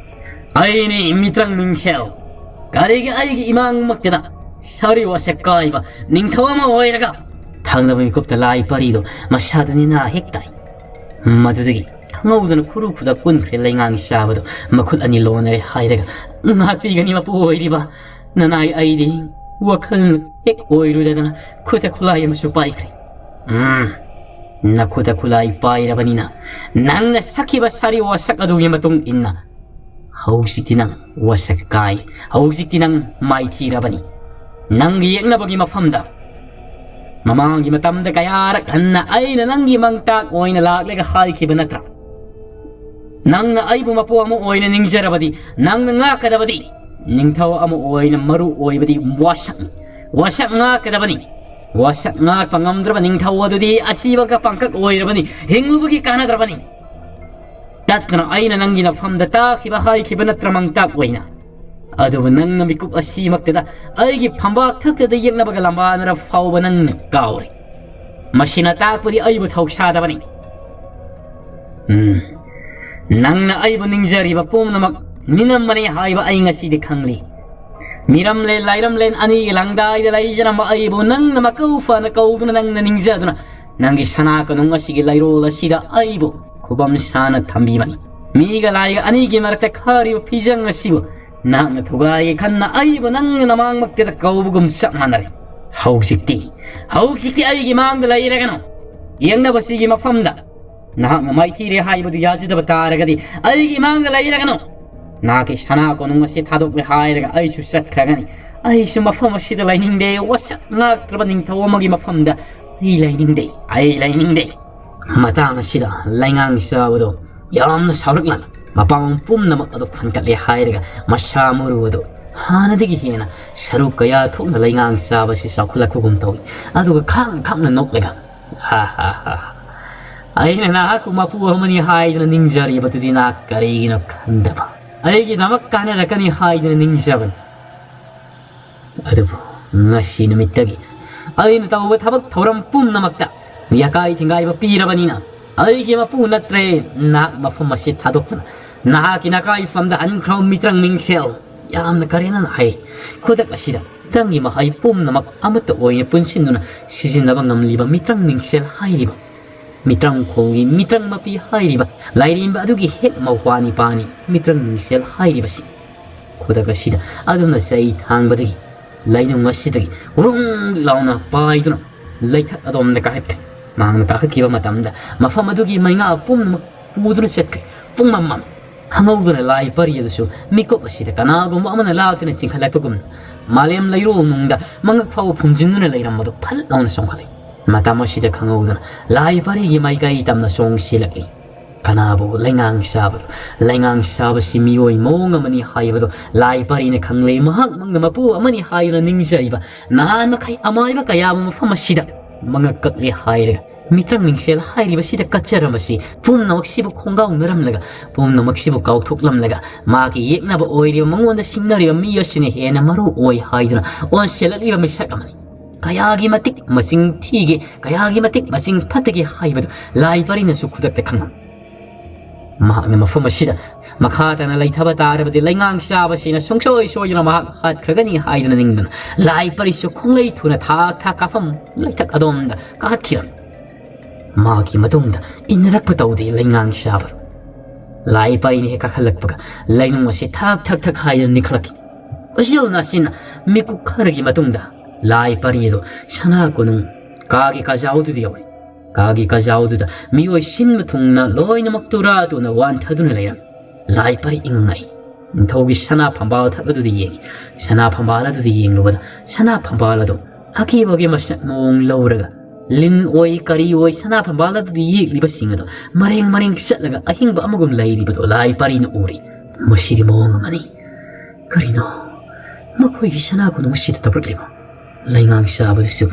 ꯑꯩꯅꯤ ꯃꯤꯇ꯭ꯔꯪ ꯃꯤꯡꯁꯦꯜ꯫ ꯀꯔꯤꯒꯤ ꯑꯩꯒꯤ ꯏꯃꯥꯡꯃꯛꯇꯗ ꯁꯥꯔꯤ ꯋꯥꯁꯛ ꯀꯥꯏꯕ ꯅꯤꯡꯊꯧ ꯑꯃ ꯑꯣꯏꯔꯒ ꯊꯪꯅꯕ ꯃꯤꯀꯨꯞꯇ ꯂꯥꯏ ꯄꯥꯔꯤꯗꯣ ꯃꯁꯥꯗꯨꯅꯤ ꯅꯥ ꯍꯦꯛ ꯇꯥꯏ꯫ ꯃꯗꯨꯗꯒꯤ ꯈꯪꯍꯧꯗꯅ ꯈꯨꯔꯨ ꯈꯨꯗꯛ ꯀꯨꯟꯈ꯭ꯔꯦ ꯂꯩꯉꯥꯡ ꯆꯥꯕꯗꯣ ꯃꯈꯨꯠ ꯑꯅꯤ ꯂꯣꯟꯅꯔꯦ ꯍꯥꯏꯔꯒ ꯉꯥꯛꯄꯤꯒꯅꯤ ꯃꯄꯨ ꯑꯣꯏꯔꯤꯕ ꯅꯅꯥꯏ꯫ ꯑꯩꯗꯤ ꯋꯥꯈꯜ ꯍꯦꯛ ꯑꯣꯏꯔꯨꯗꯅ ꯈꯨꯠꯇ ꯈꯨꯠꯂꯥꯏ ꯑꯃꯁꯨ ꯄꯥꯏꯈ꯭ꯔꯦ꯫ ꯎꯝ, ꯅꯈꯨꯠꯇ ꯈꯨꯠꯂꯥꯏ ꯄꯥꯏꯔꯕꯅꯤꯅ ꯅꯪꯅ ꯁꯛꯈꯤꯕ ꯁꯥꯔꯤ ꯋꯥꯁꯛ ꯑꯗꯨꯒꯤ ꯃꯇꯨꯡ ꯏꯟꯅ ꯍꯧꯖꯤꯛꯇꯤ ꯅꯪ ꯋꯥꯁꯛ ꯀꯥꯏ, ꯍꯧꯖꯤꯛꯇꯤ ꯅꯪ ꯃꯥꯏꯊꯤꯔꯕꯅꯤ꯫ ꯅꯪꯒꯤ ꯌꯦꯛꯅꯕꯒꯤ ꯃꯐꯝꯗ ꯃꯃꯥꯡꯒꯤ ꯃꯇꯝꯗ ꯀꯌꯥꯔꯛ ꯍꯟꯅ ꯑꯩꯅ ꯅꯪꯒꯤ ꯃꯪꯇꯥꯛ ꯑꯣꯏꯅ ꯂꯥꯛꯂꯒ ꯍꯥꯏꯈꯤꯕ ꯅꯠꯇ꯭ꯔꯥ? ꯅꯪꯅ ꯑꯩꯕꯨ ꯃꯄꯨ ꯑꯃ ꯑꯣꯏꯅ ꯅꯤꯡꯖꯔꯕꯗꯤ, ꯅꯪꯅ ꯉꯥꯛꯀꯗꯕꯗꯤ ꯅꯤꯡꯊꯧ ꯑꯃ ꯑꯣꯏꯅ ꯃꯔꯨ ꯑꯣꯏꯕꯗꯤ ꯋꯥꯁꯛꯅꯤ꯫ ꯋꯥꯁꯛ ꯉꯥꯛꯀꯗꯕꯅꯤ꯫ ꯋꯥꯁꯛ ꯉꯥꯛꯄ ꯉꯝꯗ꯭ꯔꯕ ꯅꯤꯡꯊꯧ ꯑꯗꯨꯗꯤ ꯑꯁꯤꯕꯒ ꯄꯥꯡꯀꯛ ꯑꯣꯏꯔꯕꯅꯤ, ꯍꯤꯡꯂꯨꯕꯒꯤ ꯀꯥꯟꯅꯗ꯭ꯔꯕꯅꯤ꯫ ꯇꯠꯇꯅ ꯑꯩꯅ ꯅꯪꯒꯤ ꯅꯐꯝꯗ ꯇꯥꯈꯤꯕ ꯍꯥꯏꯈꯤꯕ ꯅꯠꯇ꯭ꯔ ꯃꯪꯇꯥꯛ ꯑꯣꯏꯅ? ꯑꯗꯨꯕꯨ ꯅꯪꯅ ꯃꯤꯀꯨꯞ ꯑꯁꯤꯃꯛꯇꯗ ꯑꯩꯒꯤ ꯐꯝꯕꯥꯛ ꯊꯛꯇꯗ ꯌꯦꯛꯅꯕꯒ ꯂꯝꯕꯥꯅꯔ ꯐꯥꯎꯕ ꯅꯪꯅ ꯀꯥꯎꯔꯦ꯫ ꯃꯁꯤꯅ ꯇꯥꯛꯄꯗꯤ ꯑꯩꯕꯨ ꯊꯧꯁꯥꯗꯕꯅꯤ꯫ ꯎꯝ꯫ ꯅꯪꯅ ꯑꯩꯕꯨ ꯅꯤꯡꯖꯔꯤꯕ ꯄꯨꯝꯅꯃꯛ ꯃꯤꯅꯝꯕꯅꯤ ꯍꯥꯏꯕ ꯑꯩ ꯉꯁꯤꯗꯤ ꯈꯪꯂꯤ꯫ ꯃꯤꯔꯝꯂꯦꯟ ꯂꯥꯏꯔꯝꯂꯦꯟ ꯑꯅꯤꯒꯤ ꯂꯪꯗꯥꯏꯗ ꯂꯩꯖꯔꯝꯕ ꯑꯩꯕꯨ ꯅꯪꯅ ꯃꯀꯧ ꯐꯅ ꯀꯧꯗꯨꯅ, ꯅꯪꯅ ꯅꯤꯡꯖꯗꯨꯅ, ꯅꯪꯒꯤ ꯁꯅꯥ ꯀꯣꯅꯨꯡ ꯑꯁꯤꯒꯤ ꯂꯩꯔꯣꯜ ꯑꯁꯤꯗ ꯑꯩꯕꯨ ꯈꯨꯕꯝ ꯁꯥꯅ ꯊꯝꯕꯤꯕꯅꯤ꯫ ꯃꯤꯒ ꯂꯥꯏꯒ ꯑꯅꯤꯒꯤ ꯃꯔꯛꯇ ꯈꯥꯔꯤꯕ ꯐꯤꯖꯪ ꯑꯁꯤꯕꯨ ꯅꯍꯥꯛꯅ ꯊꯨꯒꯥꯏꯒꯦ ꯈꯟꯅ ꯑꯩꯕꯨ ꯅꯪꯅ ꯅꯃꯥꯡꯃꯛꯇꯗ ꯀꯧꯕꯒꯨꯝ ꯆꯞ ꯃꯥꯟꯅꯔꯦ꯫ ꯍꯧꯖꯤꯛꯇꯤ, ꯍꯧꯖꯤꯛꯇꯤ ꯑꯩꯒꯤ ꯃꯥꯡꯗ ꯂꯩꯔꯒꯅꯨ꯫ ꯌꯦꯡꯅꯕꯁꯤꯒꯤ ꯃꯐꯝꯗ ꯅꯍꯥꯛꯅ ꯃꯥꯏꯊꯤꯔꯦ ꯍꯥꯏꯕꯗꯨ ꯌꯥꯖꯗꯕ ꯇꯥꯔꯒꯗꯤ ꯑꯩꯒꯤ ꯏꯃꯥꯡꯗ ꯂꯩꯔꯒꯅꯨ꯫ ꯅꯍꯥꯛꯀꯤ ꯁꯅꯥ ꯀꯣꯅꯨꯡ ꯑꯁꯤ ꯊꯥꯗꯣꯛꯂꯦ ꯍꯥꯏꯔꯒ ꯑꯩꯁꯨ ꯆꯠꯈ꯭ꯔꯒꯅꯤ꯫ ꯑꯩꯁꯨ ꯃꯐꯝ ꯑꯁꯤꯗ ꯂꯩꯅꯤꯡꯗꯦ꯫ ꯋꯥꯁꯛ ꯉꯥꯛꯇ꯭ꯔꯕ ꯅꯤꯡꯊꯧ ꯑꯃꯒꯤ ꯃꯐꯝꯗ ꯑꯩ ꯂꯩꯅꯤꯡꯗꯦ꯫ ꯑꯩ ꯂꯩꯅꯤꯡꯗꯦ꯫ ꯃꯇꯥꯡ ꯑꯁꯤꯗ ꯂꯩꯉꯥꯡ ꯆꯥꯕꯗꯣ ꯌꯥꯝꯅ ꯁꯥꯎꯔꯛꯂꯝꯃꯤ꯫ ꯃꯄꯥꯡ ꯄꯨꯝꯅꯃꯛ ꯑꯗꯨ ꯐꯟꯀꯠꯂꯦ ꯍꯥꯏꯔꯒ ꯃꯁꯥ ꯃꯎ ꯑꯗꯨ ꯍꯥꯟꯅꯗꯒꯤ ꯍꯦꯟꯅ ꯁꯔꯨꯛ ꯀꯌꯥ ꯊꯣꯛꯅ ꯂꯩꯉꯥꯡ ꯆꯥꯕꯁꯤ ꯆꯥꯎꯈꯠꯂꯛꯄꯒꯨꯝ ꯇꯧꯏ꯫ ꯑꯗꯨꯒ ꯈꯥꯡ ꯈꯥꯡꯅ ꯅꯣꯛꯂꯒ, "ꯍꯥ ꯍꯥ ꯍꯥ ꯍꯥ꯫ ꯑꯩꯅ ꯅꯍꯥꯛꯄꯨ ꯃꯄꯨ ꯑꯃꯅꯤ ꯍꯥꯏꯗꯨꯅ ꯅꯤꯡꯖꯔꯤꯕꯗꯨꯗꯤ ꯅꯍꯥꯛ ꯀꯔꯤꯒꯤꯅꯣ ꯈꯪꯗꯕ? ꯑꯩꯒꯤꯗꯃꯛ ꯀꯥꯟꯅꯔꯛꯀꯅꯤ ꯍꯥꯏꯗꯨꯅ ꯅꯤꯡꯖꯕꯅꯤ꯫ ꯑꯗꯨꯕꯨ ꯉꯁꯤ ꯅꯨꯃꯤꯠꯇꯒꯤ ꯑꯩꯅ ꯇꯧꯕ ꯊꯕꯛ ꯊꯧꯔꯝ ꯄꯨꯝꯅꯃꯛꯇ ꯌꯥꯀꯥꯏ ꯊꯤꯡꯒꯥꯏꯕ ꯄꯤꯔꯕꯅꯤꯅ, ꯑꯩꯒꯤ ꯃꯄꯨ ꯅꯠꯇ꯭ꯔꯦ꯫ ꯅꯍꯥꯛ ꯃꯐꯝ ꯑꯁꯤ ꯊꯥꯗꯣꯛꯇꯨꯅ ꯅꯍꯥꯛꯀꯤ ꯅꯀꯥꯏꯐꯝꯗ ꯍꯟꯈ꯭ꯔꯣ, ꯃꯤꯇ꯭ꯔꯪ ꯃꯤꯡꯁꯦꯜ꯫ ꯌꯥꯝꯅ ꯀꯔꯦꯝꯅꯅ ꯍꯥꯏꯔꯤ꯫ ꯈꯨꯗꯛ ꯑꯁꯤꯗ ꯃꯤꯇ꯭ꯔꯪꯒꯤ ꯃꯍꯩ ꯄꯨꯝꯅꯃꯛ ꯑꯃꯠꯇ ꯑꯣꯏꯅ ꯄꯨꯟꯁꯤꯟꯗꯨꯅ ꯁꯤꯖꯤꯟꯅꯕ ꯉꯝꯂꯤꯕ ꯃꯤꯇ꯭ꯔꯪ ꯃꯤꯡꯁꯦꯜ ꯍꯥꯏꯔꯤꯕ ꯃꯤꯇ꯭ꯔꯪ ꯈꯣꯡꯒꯤ ꯃꯤꯇ꯭ꯔꯪ ꯃꯄꯤ ꯍꯥꯏꯔꯤꯕ ꯂꯥꯏꯔꯦꯝꯕ ꯑꯗꯨꯒꯤ ꯍꯦꯛ ꯃꯧꯄꯥꯅꯤ ꯄꯥꯅꯤ ꯃꯤꯇ꯭ꯔꯪ ꯃꯤꯡꯁꯦꯜ ꯍꯥꯏꯔꯤꯕꯁꯤ꯫ ꯈꯨꯗꯛ ꯑꯁꯤꯗ ꯑꯗꯨꯝꯅ ꯆꯩ ꯊꯥꯡꯕꯗꯒꯤ ꯂꯩꯅꯨꯡ ꯑꯁꯤꯗꯒꯤ ꯎꯔꯨꯡ ꯂꯥꯎꯅ ꯄꯥꯏꯗꯨꯅ ꯂꯩꯊꯛ ꯑꯗꯣꯝꯗ ꯀꯥꯈꯠꯈ꯭ꯔꯦ꯫ ꯃꯍꯥꯛꯅ ꯀꯥꯈꯠꯈꯤꯕ ꯃꯇꯝꯗ ꯃꯐꯝ ꯑꯗꯨꯒꯤ ꯃꯩꯉꯥ ꯄꯨꯝꯅꯃꯛ ꯄꯨꯗꯨꯅ ꯆꯠꯈ꯭ꯔꯦ꯫ ꯄꯨꯡꯃꯝ ꯃꯝꯃꯤ꯫ ꯈꯪꯍꯧꯗꯅ ꯂꯥꯏ ꯄꯔꯤ ꯑꯗꯨꯁꯨ ꯃꯤꯀꯨꯞ ꯑꯁꯤꯗ ꯀꯅꯥꯒꯨꯝꯕ ꯑꯃꯅ ꯂꯥꯛꯇꯨꯅ ꯆꯤꯡꯈꯠꯂꯛꯄꯒꯨꯝꯅ ꯃꯥꯂꯦꯝ ꯂꯩꯔꯣꯡꯅꯨꯡꯗ ꯃꯉꯛ ꯐꯥꯎꯕ ꯐꯨꯝꯖꯤꯟꯗꯨꯅ ꯂꯩꯔꯝꯕꯗꯨ ꯐꯠ ꯂꯥꯎꯅ ꯆꯣꯡꯈꯠꯂꯛꯏ꯫ ꯃꯇꯝ ꯑꯁꯤꯗ ꯈꯪꯍꯧꯗꯅ ꯂꯥꯏ ꯄꯔꯤꯒꯤ ꯃꯥꯏꯀꯩ ꯇꯝꯅ ꯆꯣꯡꯁꯤꯜꯂꯛꯏ꯫ ꯀꯅꯥꯕꯨ? ꯂꯩꯉꯥꯡ ꯆꯥꯕꯗꯨ꯫ ꯂꯩꯉꯥꯡ ꯆꯥꯕꯁꯤ ꯃꯤꯑꯣꯏ ꯃꯑꯣꯡ ꯑꯃꯅꯤ ꯍꯥꯏꯕꯗꯨ ꯂꯥꯏ ꯄꯔꯤꯅ ꯈꯪꯂꯦ꯫ ꯃꯍꯥꯛꯃꯛꯅ ꯃꯄꯨ ꯑꯃꯅꯤ ꯍꯥꯏꯗꯨꯅ ꯅꯤꯡꯖꯔꯤꯕ ꯅꯍꯥꯟ ꯃꯈꯩ ꯑꯃꯥꯏꯕ ꯀꯌꯥꯕꯨ ꯃꯐꯝ ꯑꯁꯤꯗ ꯃꯉꯛ ꯀꯛꯂꯦ ꯍꯥꯏꯔꯒ ꯃꯤꯇ꯭ꯔꯪ ꯃꯤꯡꯁꯦꯜ ꯍꯥꯏꯔꯤꯕꯁꯤꯗ ꯀꯠꯆꯔꯝꯕꯁꯤ ꯄꯨꯝꯅꯃꯛꯁꯤꯕꯨ ꯈꯣꯡꯒꯥꯎꯅꯔꯝꯂꯒ, ꯄꯨꯝꯅꯃꯛꯁꯤꯕꯨ ꯀꯥꯎꯊꯣꯛꯂꯝꯂꯒ, ꯃꯥꯒꯤ ꯌꯦꯛꯅꯕ ꯑꯣꯏꯔꯤꯕ, ꯃꯉꯣꯟꯗ ꯁꯤꯡꯅꯔꯤꯕ ꯃꯤ ꯑꯁꯤꯅ ꯍꯦꯟꯅ ꯃꯔꯨ ꯑꯣꯏ ꯍꯥꯏꯗꯨꯅ ꯑꯣꯟꯁꯤꯜꯂꯛꯂꯤꯕ ꯃꯤꯁꯛ ꯑꯃꯅꯤ꯫ ꯀꯌꯥꯒꯤ ꯃꯇꯤꯛ ꯃꯁꯤꯡ ꯊꯤꯒꯦ, ꯀꯌꯥꯒꯤ ꯃꯇꯤꯛ ꯃꯁꯤꯡ ꯐꯠꯇꯒꯦ ꯍꯥꯏꯕꯗꯨ ꯂꯥꯏ ꯄꯔꯤꯅꯁꯨ ꯈꯨꯗꯛꯇ ꯈꯪꯉꯝꯃꯤ꯫ ꯃꯍꯥꯛꯅ ꯃꯐꯝ ꯑꯁꯤꯗ ꯃꯈꯥ ꯇꯥꯅ ꯂꯩꯊꯕ ꯇꯥꯔꯕꯗꯤ ꯂꯩꯉꯥꯡ ꯆꯥꯕꯁꯤꯅ ꯁꯨꯡꯁꯣꯏ ꯁꯣꯏꯗꯅ ꯃꯍꯥꯛ ꯍꯥꯠꯈ꯭ꯔꯒꯅꯤ ꯍꯥꯏꯗꯨꯅ ꯅꯤꯡꯗꯨꯅ ꯂꯥꯏ ꯄꯔꯤꯁꯨ ꯈꯣꯡꯂꯩ ꯊꯨꯅ ꯊꯥꯛ ꯊꯥꯛ ꯀꯥꯐꯝ ꯂꯩꯊꯛ ꯑꯗꯣꯝꯗ ꯀꯥꯈꯠꯈꯤꯔꯝꯃꯤ꯫ ꯃꯍꯥꯛꯀꯤ ꯃꯇꯨꯡꯗ ꯏꯟꯅꯔꯛꯄ ꯇꯧꯗꯦ ꯂꯩꯉꯥꯡ ꯆꯥꯕꯗꯨ꯫ ꯂꯥꯏ ꯄꯔꯤꯅ ꯍꯦꯛ ꯀꯥꯈꯠꯂꯛꯄꯒ ꯂꯩꯅꯨꯡ ꯑꯁꯤ ꯊꯛ ꯊꯛ ꯊꯛ ꯍꯥꯏꯗꯨꯅ ꯅꯤꯛꯈꯠꯂꯛꯈꯤ꯫ ꯎꯆꯦꯜ ꯅꯥꯆꯤꯟꯅ ꯃꯤꯀꯨꯞ ꯈꯔꯒꯤ ꯃꯇꯨꯡꯗ ꯂꯥꯏ ꯄꯔꯤ ꯑꯗꯨ ꯁꯅꯥ ꯀꯣꯅꯨꯡ ꯀꯥꯒꯤ ꯀꯥꯖꯥꯎꯗꯨꯗ ꯌꯧꯔꯦ꯫ ꯀꯥꯒꯤ ꯀꯥꯖꯥꯎꯗꯨꯗ ꯃꯤꯑꯣꯏ ꯁꯤꯟꯕ ꯊꯨꯡꯅ ꯂꯣꯏꯅꯃꯛ ꯇꯨꯔꯥ ꯇꯨꯅ ꯋꯥꯟꯊꯗꯨꯅ ꯂꯩꯔꯝꯃꯤ꯫ ꯂꯥꯏ ꯄꯔꯤ ꯏꯉꯛꯏ꯫ ꯅꯤꯡꯊꯧꯒꯤ ꯁꯅꯥ ꯐꯝꯕꯥꯜ ꯊꯛ ꯑꯗꯨꯗ ꯌꯦꯡꯉꯤ꯫ ꯁꯅꯥ ꯐꯝꯕꯥꯜ ꯑꯗꯨꯗ ꯌꯦꯡꯂꯨꯕꯗ ꯁꯅꯥ ꯐꯝꯕꯥꯜ ꯑꯗꯨ ꯑꯀꯤꯕꯒꯤ ꯃꯁꯛ ꯃꯑꯣꯡ ꯂꯧꯔꯒ ꯂꯤꯟ ꯑꯣꯏ ꯀꯔꯤ ꯑꯣꯏ ꯁꯅꯥ ꯐꯝꯕꯥꯜ ꯑꯗꯨꯗ ꯌꯦꯛꯂꯤꯕꯁꯤꯡ ꯑꯗꯨ ꯃꯔꯦꯡ ꯃꯔꯦꯡ ꯆꯠꯂꯒ ꯑꯍꯤꯡꯕ ꯑꯃꯒꯨꯝ ꯂꯩꯔꯤꯕꯗꯨ ꯂꯥꯏ ꯄꯔꯤꯅ ꯎꯔꯤ꯫ ꯃꯁꯤꯗꯤ ꯃꯑꯣꯡ ꯑꯃꯅꯤ꯫ ꯀꯔꯤꯅꯣ ꯃꯈꯣꯏꯒꯤ ꯁꯅꯥ ꯀꯣꯅꯨꯡ ꯑꯁꯤꯗ ꯇꯧꯔꯛꯂꯤꯕ? ꯂꯩꯉꯥꯡ ꯆꯥꯕꯗꯨꯁꯨ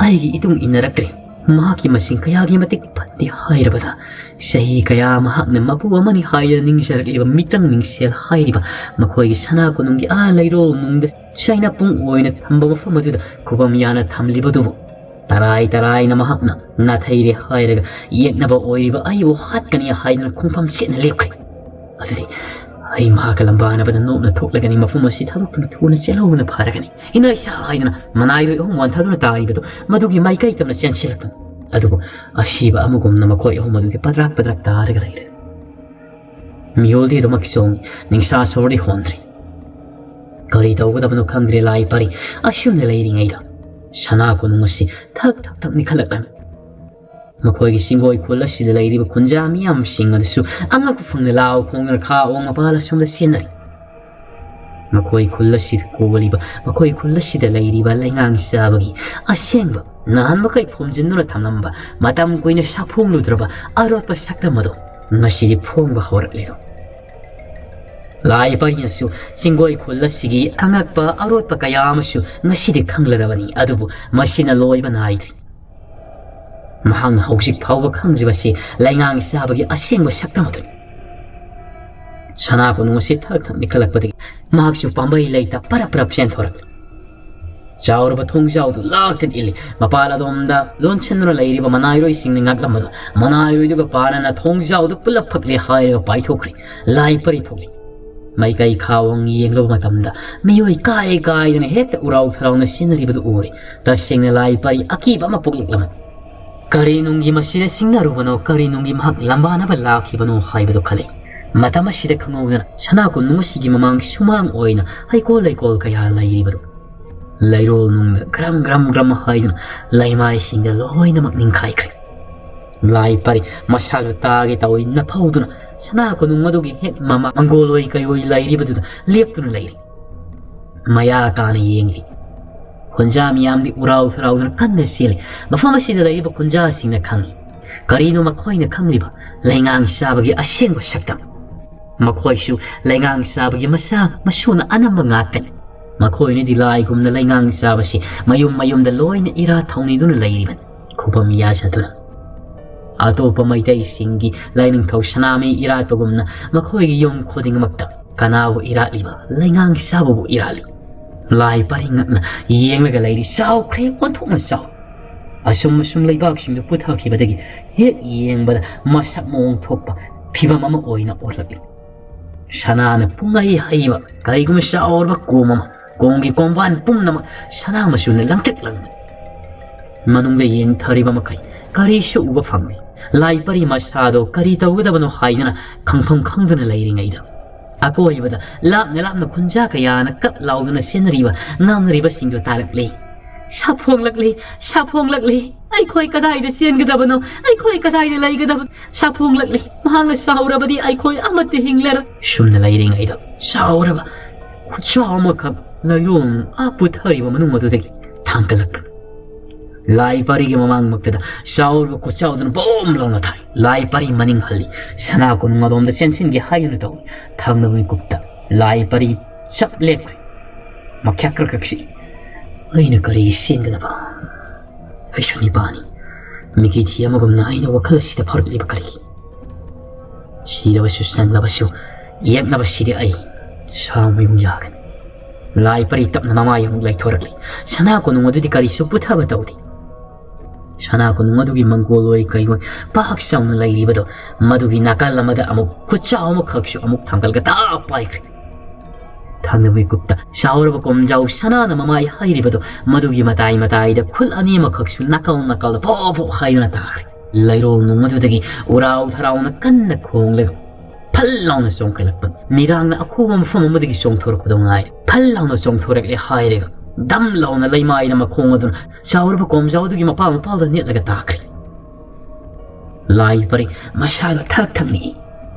ꯑꯩꯒꯤ ꯏꯇꯨꯡ ꯏꯟꯅꯔꯛꯇ꯭ꯔꯦ꯫ ꯃꯍꯥꯛꯀꯤ ꯃꯁꯤꯡ ꯀꯌꯥꯒꯤ ꯃꯇꯤꯛ ꯐꯠꯇꯦ ꯍꯥꯏꯔꯕꯗ, ꯆꯍꯤ ꯀꯌꯥ ꯃꯍꯥꯛꯅ ꯃꯄꯨ ꯑꯃꯅꯤ ꯍꯥꯏꯗꯅ ꯅꯤꯡꯖꯔꯛꯂꯤꯕ ꯃꯤꯇ꯭ꯔꯪ ꯃꯤꯡꯁꯦꯜ ꯍꯥꯏꯔꯤꯕ ꯃꯈꯣꯏꯒꯤ ꯁꯅꯥ ꯀꯣꯅꯨꯡꯒꯤ ꯑꯥ ꯂꯩꯔꯣꯜ ꯅꯨꯡꯗ ꯆꯩꯅ ꯄꯨꯡ ꯑꯣꯏꯅ ꯊꯝꯕ ꯃꯐꯝ ꯑꯗꯨꯗ ꯈꯨꯕꯝ ꯌꯥꯅ ꯊꯝꯂꯤꯕꯗꯨꯕꯨ ꯇꯔꯥꯏ ꯇꯔꯥꯏꯅ ꯃꯍꯥꯛꯅ ꯅꯥꯊꯩꯔꯦ ꯍꯥꯏꯔꯒ ꯌꯦꯛꯅꯕ ꯑꯣꯏꯔꯤꯕ ꯑꯩꯕꯨ ꯍꯥꯠꯀꯅꯤ ꯍꯥꯏꯗꯅ ꯈꯣꯡꯐꯝ ꯆꯦꯠꯅ ꯂꯦꯞꯈ꯭ꯔꯦ꯫ ꯑꯗꯨꯗꯤ ꯑꯩ ꯃꯍꯥꯛꯀ ꯂꯝꯕꯥꯅꯕꯗ ꯅꯣꯛꯅ ꯊꯣꯛꯂꯒꯅꯤ, ꯃꯐꯝ ꯑꯁꯤ ꯊꯥꯗꯣꯛꯇꯨꯅ ꯊꯨꯅ ꯆꯦꯜꯍꯧꯕꯅ ꯐꯔꯒꯅꯤ꯫ ꯏꯅꯥ ꯏꯁꯥ ꯍꯥꯏꯗꯅ ꯃꯅꯥꯏꯔꯣꯏ ꯑꯍꯨꯝ ꯋꯥꯟꯊꯗꯨꯅ ꯇꯥꯔꯤꯕꯗꯨ ꯃꯗꯨꯒꯤ ꯃꯥꯏꯀꯩ ꯇꯝꯅ ꯆꯦꯟꯁꯤꯜꯂꯛꯄꯅꯤ꯫ ꯑꯗꯨꯕꯨ ꯑꯁꯤꯕ ꯑꯃꯒꯨꯝꯅ ꯃꯈꯣꯏ ꯑꯍꯨꯝ ꯑꯗꯨꯗꯤ ꯄꯗ꯭ꯔꯥꯛ ꯄꯗ꯭ꯔꯥꯛ ꯇꯥꯔꯒ ꯂꯩꯔꯦ꯫ ꯃꯤꯑꯣꯜꯗꯤ ꯑꯗꯨꯃꯛ ꯆꯣꯡꯉꯤ, ꯅꯤꯡꯁꯥ ꯁꯣꯔꯗꯤ ꯍꯣꯟꯗ꯭ꯔꯤ꯫ ꯀꯔꯤ ꯇꯧꯒꯗꯕꯅꯣ ꯈꯪꯗ꯭ꯔꯦ ꯂꯥꯏ ꯄꯔꯤ꯫ ꯑꯁꯨꯝꯅ ꯂꯩꯔꯤꯉꯩꯗ ꯁꯅꯥ ꯀꯣꯅꯨꯡ ꯑꯁꯤ ꯊꯛ ꯊꯛ ꯊꯛ ꯅꯤꯛꯈꯠꯂꯛꯂꯝꯃꯤ꯫ ꯃꯈꯣꯏꯒꯤ ꯆꯤꯡꯒꯣꯏ ꯈꯨꯜ ꯑꯁꯤꯗ ꯂꯩꯔꯤꯕ ꯈꯨꯟꯖꯥ ꯃꯤꯌꯥꯝꯁꯤꯡ ꯑꯗꯨꯁꯨ ꯑꯉꯛꯄ ꯐꯪꯅ ꯂꯥꯎ ꯈꯣꯡꯗꯨꯅ ꯈꯥ ꯑꯋꯥꯡ ꯃꯄꯥꯜ ꯑꯁꯣꯝꯗ ꯆꯦꯟꯅꯔꯤ꯫ ꯃꯈꯣꯏ ꯈꯨꯜ ꯑꯁꯤꯗ ꯀꯣꯜꯂꯤꯕ, ꯃꯈꯣꯏ ꯈꯨꯜ ꯑꯁꯤꯗ ꯂꯩꯔꯤꯕ ꯂꯩꯉꯥꯡ ꯆꯥꯕꯒꯤ ꯑꯁꯦꯡꯕ ꯅꯍꯥꯟ ꯃꯈꯩ ꯐꯨꯝꯖꯤꯟꯗꯨꯅ ꯊꯝꯂꯝꯕ, ꯃꯇꯝ ꯀꯨꯏꯅ ꯁꯛꯐꯣꯡꯂꯨꯗ꯭ꯔꯕ ꯑꯔꯣꯠꯄ ꯁꯛꯇꯝ ꯑꯗꯨ ꯉꯁꯤꯗꯤ ꯐꯣꯡꯕ ꯍꯧꯔꯛꯂꯤꯗꯣ꯫ ꯂꯥꯏ ꯄꯔꯤꯅꯁꯨ ꯆꯤꯡꯒꯣꯏ ꯈꯨꯜ ꯑꯁꯤꯒꯤ ꯑꯉꯛꯄ ꯑꯔꯣꯠꯄ ꯀꯌꯥ ꯑꯃꯁꯨ ꯉꯁꯤꯗꯤ ꯈꯪꯂꯔꯕꯅꯤ, ꯑꯗꯨꯕꯨ ꯃꯁꯤꯅ ꯂꯣꯏꯕ ꯅꯥꯏꯗ꯭ꯔꯤ꯫ ꯃꯍꯥꯛꯅ ꯍꯧꯖꯤꯛ ꯐꯥꯎꯕ ꯈꯪꯗ꯭ꯔꯤꯕꯁꯤ ꯂꯩꯉꯥꯡ ꯆꯥꯕꯒꯤ ꯑꯁꯦꯡꯕ ꯁꯛꯇꯝ ꯑꯗꯨꯅꯤ꯫ ꯁꯅꯥ ꯀꯣꯅꯨꯡ ꯑꯁꯤ ꯊꯛ ꯊꯛ ꯅꯤꯛꯈꯠꯂꯛꯄꯗꯒꯤ ꯃꯍꯥꯛꯁꯨ ꯄꯥꯝꯕꯩ ꯂꯩꯇ ꯄꯔꯞ ꯄꯔꯞ ꯆꯦꯟꯊꯣꯔꯛꯂꯤ꯫ ꯆꯥꯎꯔꯕ ꯊꯣꯡꯖꯥꯎꯗꯨ ꯂꯥꯛꯇꯅ ꯏꯜꯂꯤ꯫ ꯃꯄꯥꯜ ꯑꯗꯣꯝꯗ ꯂꯣꯟꯁꯤꯟꯗꯨꯅ ꯂꯩꯔꯤꯕ ꯃꯅꯥꯏꯔꯣꯏꯁꯤꯡꯅ ꯉꯥꯛꯂꯝꯕꯗꯨ ꯃꯅꯥꯏꯔꯣꯏꯗꯨꯒ ꯄꯥꯅꯅ ꯊꯣꯡꯖꯥꯎꯗꯨ ꯄꯨꯂꯞ ꯐꯛꯂꯦ ꯍꯥꯏꯔꯒ ꯄꯥꯏꯊꯣꯛꯈ꯭ꯔꯦ꯫ ꯂꯥꯏ ꯄꯔꯤ ꯊꯣꯛꯂꯤ꯫ ꯃꯥꯏꯀꯩ ꯈꯥꯋꯪ ꯌꯦꯡꯂꯨꯕ ꯃꯇꯝꯗ ꯃꯤꯑꯣꯏ ꯀꯥꯏ ꯀꯥꯏꯗꯅ ꯍꯦꯛꯇ ꯎꯔꯥꯎ ꯊꯔꯥꯎꯅ ꯁꯤꯟꯅꯔꯤꯕꯗꯨ ꯎꯔꯦ꯫ ꯇꯁꯦꯡꯅ ꯂꯥꯏ ꯄꯔꯤ ꯑꯀꯤꯕ ꯑꯃ ꯄꯣꯛꯂꯛꯂꯝꯃꯤ꯫ ꯀꯔꯤ ꯅꯨꯡꯒꯤ ꯃꯁꯤꯗ ꯁꯤꯡꯅꯔꯨꯕꯅꯣ, ꯀꯔꯤ ꯅꯨꯡꯒꯤ ꯃꯍꯥꯛ ꯂꯝꯕꯥꯅꯕ ꯂꯥꯛꯈꯤꯕꯅꯣ ꯍꯥꯏꯕꯗꯨ ꯈꯜꯂꯤ꯫ ꯃꯇꯝ ꯑꯁꯤꯗ ꯈꯪꯍꯧꯗꯅ ꯁꯅꯥ ꯀꯣꯅꯨꯡ ꯑꯁꯤꯒꯤ ꯃꯃꯥꯡ ꯁꯨꯃꯥꯡ ꯑꯣꯏꯅ ꯍꯩꯀꯣꯜ ꯂꯩꯀꯣꯜ ꯀꯌꯥ ꯂꯩꯔꯤꯕꯗꯨ ꯂꯩꯔꯣꯜ ꯅꯨꯡꯗ ꯒ꯭ꯔꯝ ꯒ꯭ꯔꯝ ꯒ꯭ꯔꯝ ꯍꯥꯏꯗꯨꯅ ꯂꯩꯃꯥꯏꯁꯤꯡꯗ ꯂꯣꯏꯅꯃꯛ ꯅꯤꯡꯈꯥꯏꯈ꯭ꯔꯦ꯫ ꯂꯥꯏ ꯄꯔꯤ ꯃꯁꯥꯗꯨ ꯇꯥꯒꯦ ꯇꯧꯏ ꯅꯐꯧꯗꯨꯅ ꯁꯅꯥ ꯀꯣꯅꯨꯡ ꯑꯗꯨꯒꯤ ꯍꯦꯛ ꯃꯃꯥꯡ ꯃꯪꯒꯣꯜ ꯑꯣꯏ ꯀꯩ ꯑꯣꯏ ꯂꯩꯔꯤꯕꯗꯨꯗ ꯂꯦꯞꯇꯨꯅ ꯂꯩꯔꯤ꯫ ꯃꯌꯥ ꯀꯥꯅ ꯌꯦꯡꯂꯤ꯫ ꯈꯨꯟꯖꯥ ꯃꯤꯌꯥꯝꯗꯤ ꯎꯔꯥꯎ ꯊꯔꯥꯎꯗꯨꯅ ꯀꯟꯅ ꯆꯦꯜꯂꯤ꯫ ꯃꯐꯝ ꯑꯁꯤꯗ ꯂꯩꯔꯤꯕ ꯈꯨꯟꯖꯥꯁꯤꯡꯅ ꯈꯪꯏ꯫ ꯀꯔꯤꯅꯣ ꯃꯈꯣꯏꯅ ꯈꯪꯂꯤꯕ ꯂꯩꯉꯥꯡ ꯆꯥꯕꯒꯤ ꯑꯁꯦꯡꯕ ꯁꯛꯇꯝ? ꯃꯈꯣꯏꯁꯨ ꯂꯩꯉꯥꯡ ꯆꯥꯕꯒꯤ ꯃꯆꯥ ꯃꯁꯨꯅ ꯑꯅꯝꯕ ꯉꯥꯛꯇꯅꯤ꯫ ꯃꯈꯣꯏꯅꯗꯤ ꯂꯥꯏꯒꯨꯝꯅ ꯂꯩꯉꯥꯡ ꯆꯥꯕꯁꯤ ꯃꯌꯨꯝ ꯃꯌꯨꯝꯗ ꯂꯣꯏꯅ ꯏꯔꯥ ꯊꯧꯅꯤꯗꯨꯅ ꯂꯩꯔꯤꯕꯅꯤ꯫ ꯈꯨꯕꯝ ꯌꯥꯖꯗꯨꯅ꯫ ꯑꯇꯣꯞꯄ ꯃꯩꯇꯩꯁꯤꯡꯒꯤ ꯂꯥꯏꯅꯤꯡꯊꯧ ꯁꯅꯥꯃꯍꯤ ꯏꯔꯥꯠꯄꯒꯨꯝꯅ ꯃꯈꯣꯏꯒꯤ ꯌꯨꯝ ꯈꯨꯗꯤꯡꯃꯛꯇ ꯀꯅꯥꯕꯨ ꯏꯔꯥꯠꯂꯤꯕ, ꯂꯩꯉꯥꯡ ꯁꯥꯕꯕꯨ ꯏꯔꯥꯠꯂꯤ꯫ ꯂꯥꯏ ꯄꯔꯤ ꯉꯛꯅ ꯌꯦꯡꯂꯒ ꯂꯩꯔꯤ꯫ ꯆꯥꯎꯈ꯭ꯔꯦ, ꯑꯣꯟꯊꯣꯛꯅ ꯆꯥꯎ꯫ ꯑꯁꯨꯝ ꯑꯁꯨꯝ ꯂꯩꯕꯥꯛꯁꯤꯡꯗꯨ ꯄꯨꯊꯈꯤꯕꯗꯒꯤ ꯍꯦꯛ ꯌꯦꯡꯕꯗ ꯃꯁꯛ ꯃꯑꯣꯡ ꯊꯣꯛꯄ ꯐꯤꯕꯝ ꯑꯃ ꯑꯣꯏꯅ ꯑꯣꯜꯂꯛꯂꯤ꯫ ꯁꯅꯥꯅ ꯄꯨꯡꯍꯩ ꯍꯩꯕ ꯀꯔꯤꯒꯨꯝꯕ ꯆꯥꯎꯔꯕ ꯀꯣꯝ ꯑꯃ, ꯀꯣꯝꯒꯤ ꯀꯣꯝꯕꯥꯟ ꯄꯨꯝꯅꯃꯛ ꯁꯅꯥ ꯃꯆꯨꯅ ꯂꯪꯇ꯭ꯔꯤꯛ ꯂꯪꯏ꯫ ꯃꯅꯨꯡꯗ ꯌꯦꯡꯊꯔꯤꯕ ꯃꯈꯩ ꯀꯔꯤꯁꯨ ꯎꯕ ꯐꯪꯗꯦ꯫ ꯂꯥꯏ ꯄꯔꯤ ꯃꯁꯥꯗꯣ ꯀꯔꯤ ꯇꯧꯒꯗꯕꯅꯣ ꯍꯥꯏꯗꯨꯅ ꯈꯪꯐꯝ ꯈꯪꯗꯅ ꯂꯩꯔꯤꯉꯩꯗ, ꯑꯀꯣꯏꯕꯗ ꯂꯥꯞꯅ ꯂꯥꯞꯅ ꯈꯨꯟꯖꯥ ꯀꯌꯥꯅ ꯀꯠ ꯂꯥꯎꯗꯨꯅ ꯆꯦꯟꯅꯔꯤꯕ, ꯉꯥꯡꯅꯔꯤꯕꯁꯤꯡꯗꯨ ꯇꯥꯔꯛꯂꯦ꯫ "ꯁꯥꯐꯣꯡꯂꯛꯂꯤ, ꯁꯥꯐꯣꯡꯂꯛꯂꯤ, ꯑꯩꯈꯣꯏ ꯀꯗꯥꯏꯗ ꯆꯦꯟꯒꯗꯕꯅꯣ, ꯑꯩꯈꯣꯏ ꯀꯗꯥꯏꯗ ꯂꯩꯒꯗꯕꯅꯣ? ꯁꯥꯐꯣꯡꯂꯛꯂꯤ, ꯃꯍꯥꯛꯅ ꯁꯥꯎꯔꯕꯗꯤ ꯑꯩꯈꯣꯏ ꯑꯃꯠꯇ ꯍꯤꯡꯂꯔꯣꯏ"꯫ ꯁꯨꯝꯅ ꯂꯩꯔꯤꯉꯩꯗ ꯆꯥꯎꯔꯕ ꯈꯨꯠꯆꯥꯎ ꯑꯃꯈꯛ ꯂꯩꯔꯣꯡ ꯑꯥ ꯄꯨꯊꯔꯤꯕ ꯃꯅꯨꯡ ꯑꯗꯨꯗꯒꯤ ꯊꯥꯡꯒꯠꯂꯛꯄ ꯂꯥꯏ ꯄꯔꯤꯒꯤ ꯃꯃꯥꯡꯃꯛꯇꯗ ꯆꯥꯎꯔꯕ ꯈꯨꯠꯆꯥꯎꯗꯨꯅ ꯕꯣꯝ ꯂꯥꯎꯅ ꯊꯥꯏ꯫ ꯂꯥꯏ ꯄꯔꯤ ꯃꯅꯤꯡ ꯍꯜꯂꯤ꯫ ꯁꯅꯥ ꯀꯣꯅꯨꯡ ꯑꯗꯣꯝꯗ ꯆꯦꯟꯁꯤꯟꯒꯦ ꯍꯥꯏꯗꯨꯅ ꯇꯧꯏ꯫ ꯊꯪꯅꯕ ꯃꯤꯀꯨꯞꯇ ꯂꯥꯏ ꯄꯔꯤ ꯆꯞ ꯂꯦꯞꯈ꯭ꯔꯦ꯫ ꯃꯈ꯭ꯌꯥ ꯀ꯭ꯔꯛ ꯀ꯭ꯔꯛ ꯁꯤ꯫ ꯑꯩꯅ ꯀꯔꯤꯒꯤ ꯆꯦꯟꯒꯗꯕ? ꯑꯩꯁꯨ ꯅꯤꯄꯥꯅꯤ꯫ ꯃꯤꯀꯤꯊꯤ ꯑꯃꯒꯨꯝꯅ ꯑꯩꯅ ꯋꯥꯈꯜ ꯑꯁꯤꯗ ꯐꯥꯎꯔꯛꯂꯤꯕ ꯀꯔꯤꯒꯤ? ꯁꯤꯔꯕꯁꯨ ꯆꯪꯂꯕꯁꯨ ꯌꯦꯛꯅꯕꯁꯤꯗꯤ ꯑꯩ ꯁꯥꯎ ꯃꯌꯨꯝ ꯌꯥꯒꯅꯤ꯫ ꯂꯥꯏ ꯄꯔꯤ ꯇꯞꯅ ꯃꯃꯥꯏ ꯑꯃꯨꯛ ꯂꯩꯊꯣꯔꯛꯂꯤ꯫ ꯁꯅꯥ ꯀꯣꯅꯨꯡ ꯑꯗꯨꯗꯤ ꯀꯔꯤꯁꯨ ꯄꯨꯊꯕ ꯇꯧꯗꯦ꯫ ꯁꯅꯥ ꯀꯣꯅꯨꯡ ꯑꯗꯨꯒꯤ ꯃꯪꯒꯣꯜ ꯑꯣꯏ ꯀꯩ ꯑꯣꯏ ꯄꯥꯛ ꯆꯥꯎꯅ ꯂꯩꯔꯤꯕꯗꯣ, ꯃꯗꯨꯒꯤ ꯅꯥꯀꯜ ꯑꯃꯗ ꯑꯃꯨꯛ ꯈꯨꯠꯆꯥꯎ ꯑꯃꯈꯛꯁꯨ ꯑꯃꯨꯛ ꯊꯥꯡꯒꯠꯂꯒ ꯇꯥꯛ ꯄꯥꯏꯈ꯭ꯔꯦ꯫ ꯊꯪꯅꯕ ꯃꯤꯀꯨꯞꯇ ꯆꯥꯎꯔꯕ ꯀꯣꯝꯖꯥꯎ ꯁꯅꯥꯅ ꯃꯃꯥꯏ ꯍꯩꯔꯤꯕꯗꯣ, ꯃꯗꯨꯒꯤ ꯃꯇꯥꯏ ꯃꯇꯥꯏꯗ ꯈꯨꯜ ꯑꯅꯤꯃꯛꯈꯛꯁꯨ ꯅꯥꯀꯜ ꯅꯥꯀꯜꯗ ꯐꯣ ꯐꯣ ꯍꯥꯏꯗꯨꯅ ꯇꯥꯈ꯭ꯔꯦ꯫ ꯂꯩꯔꯣꯡ ꯅꯨꯡ ꯑꯗꯨꯗꯒꯤ ꯎꯔꯥꯎ ꯊꯔꯥꯎꯅ ꯀꯟꯅ ꯈꯣꯡꯂꯒ ꯐꯜ ꯂꯥꯎꯅ ꯆꯣꯡꯈꯠꯂꯛꯄ ꯃꯤꯔꯥꯡꯅ ꯑꯈꯨꯕ ꯃꯐꯝ ꯑꯃꯗꯒꯤ ꯆꯣꯡꯊꯣꯔꯛꯄꯗꯣ ꯉꯥꯏꯔꯦ꯫ ꯐꯜ ꯂꯥꯎꯅ ꯆꯣꯡꯊꯣꯔꯛꯂꯦ ꯍꯥꯏꯔꯒ ꯗꯝ ꯂꯥꯎꯅ ꯂꯩꯃꯥꯏꯗ ꯃꯈꯣꯡ ꯑꯗꯨꯅ ꯆꯥꯎꯔꯕ ꯀꯣꯝꯖꯥꯎꯗꯨꯒꯤ ꯃꯄꯥꯜ ꯃꯄꯥꯜꯗ ꯅꯦꯠꯂꯒ ꯇꯥꯈ꯭ꯔꯦ꯫ ꯂꯥꯏ ꯄꯔꯤ ꯃꯁꯥꯒ ꯊꯛ ꯊꯛ ꯅꯤꯛꯏ꯫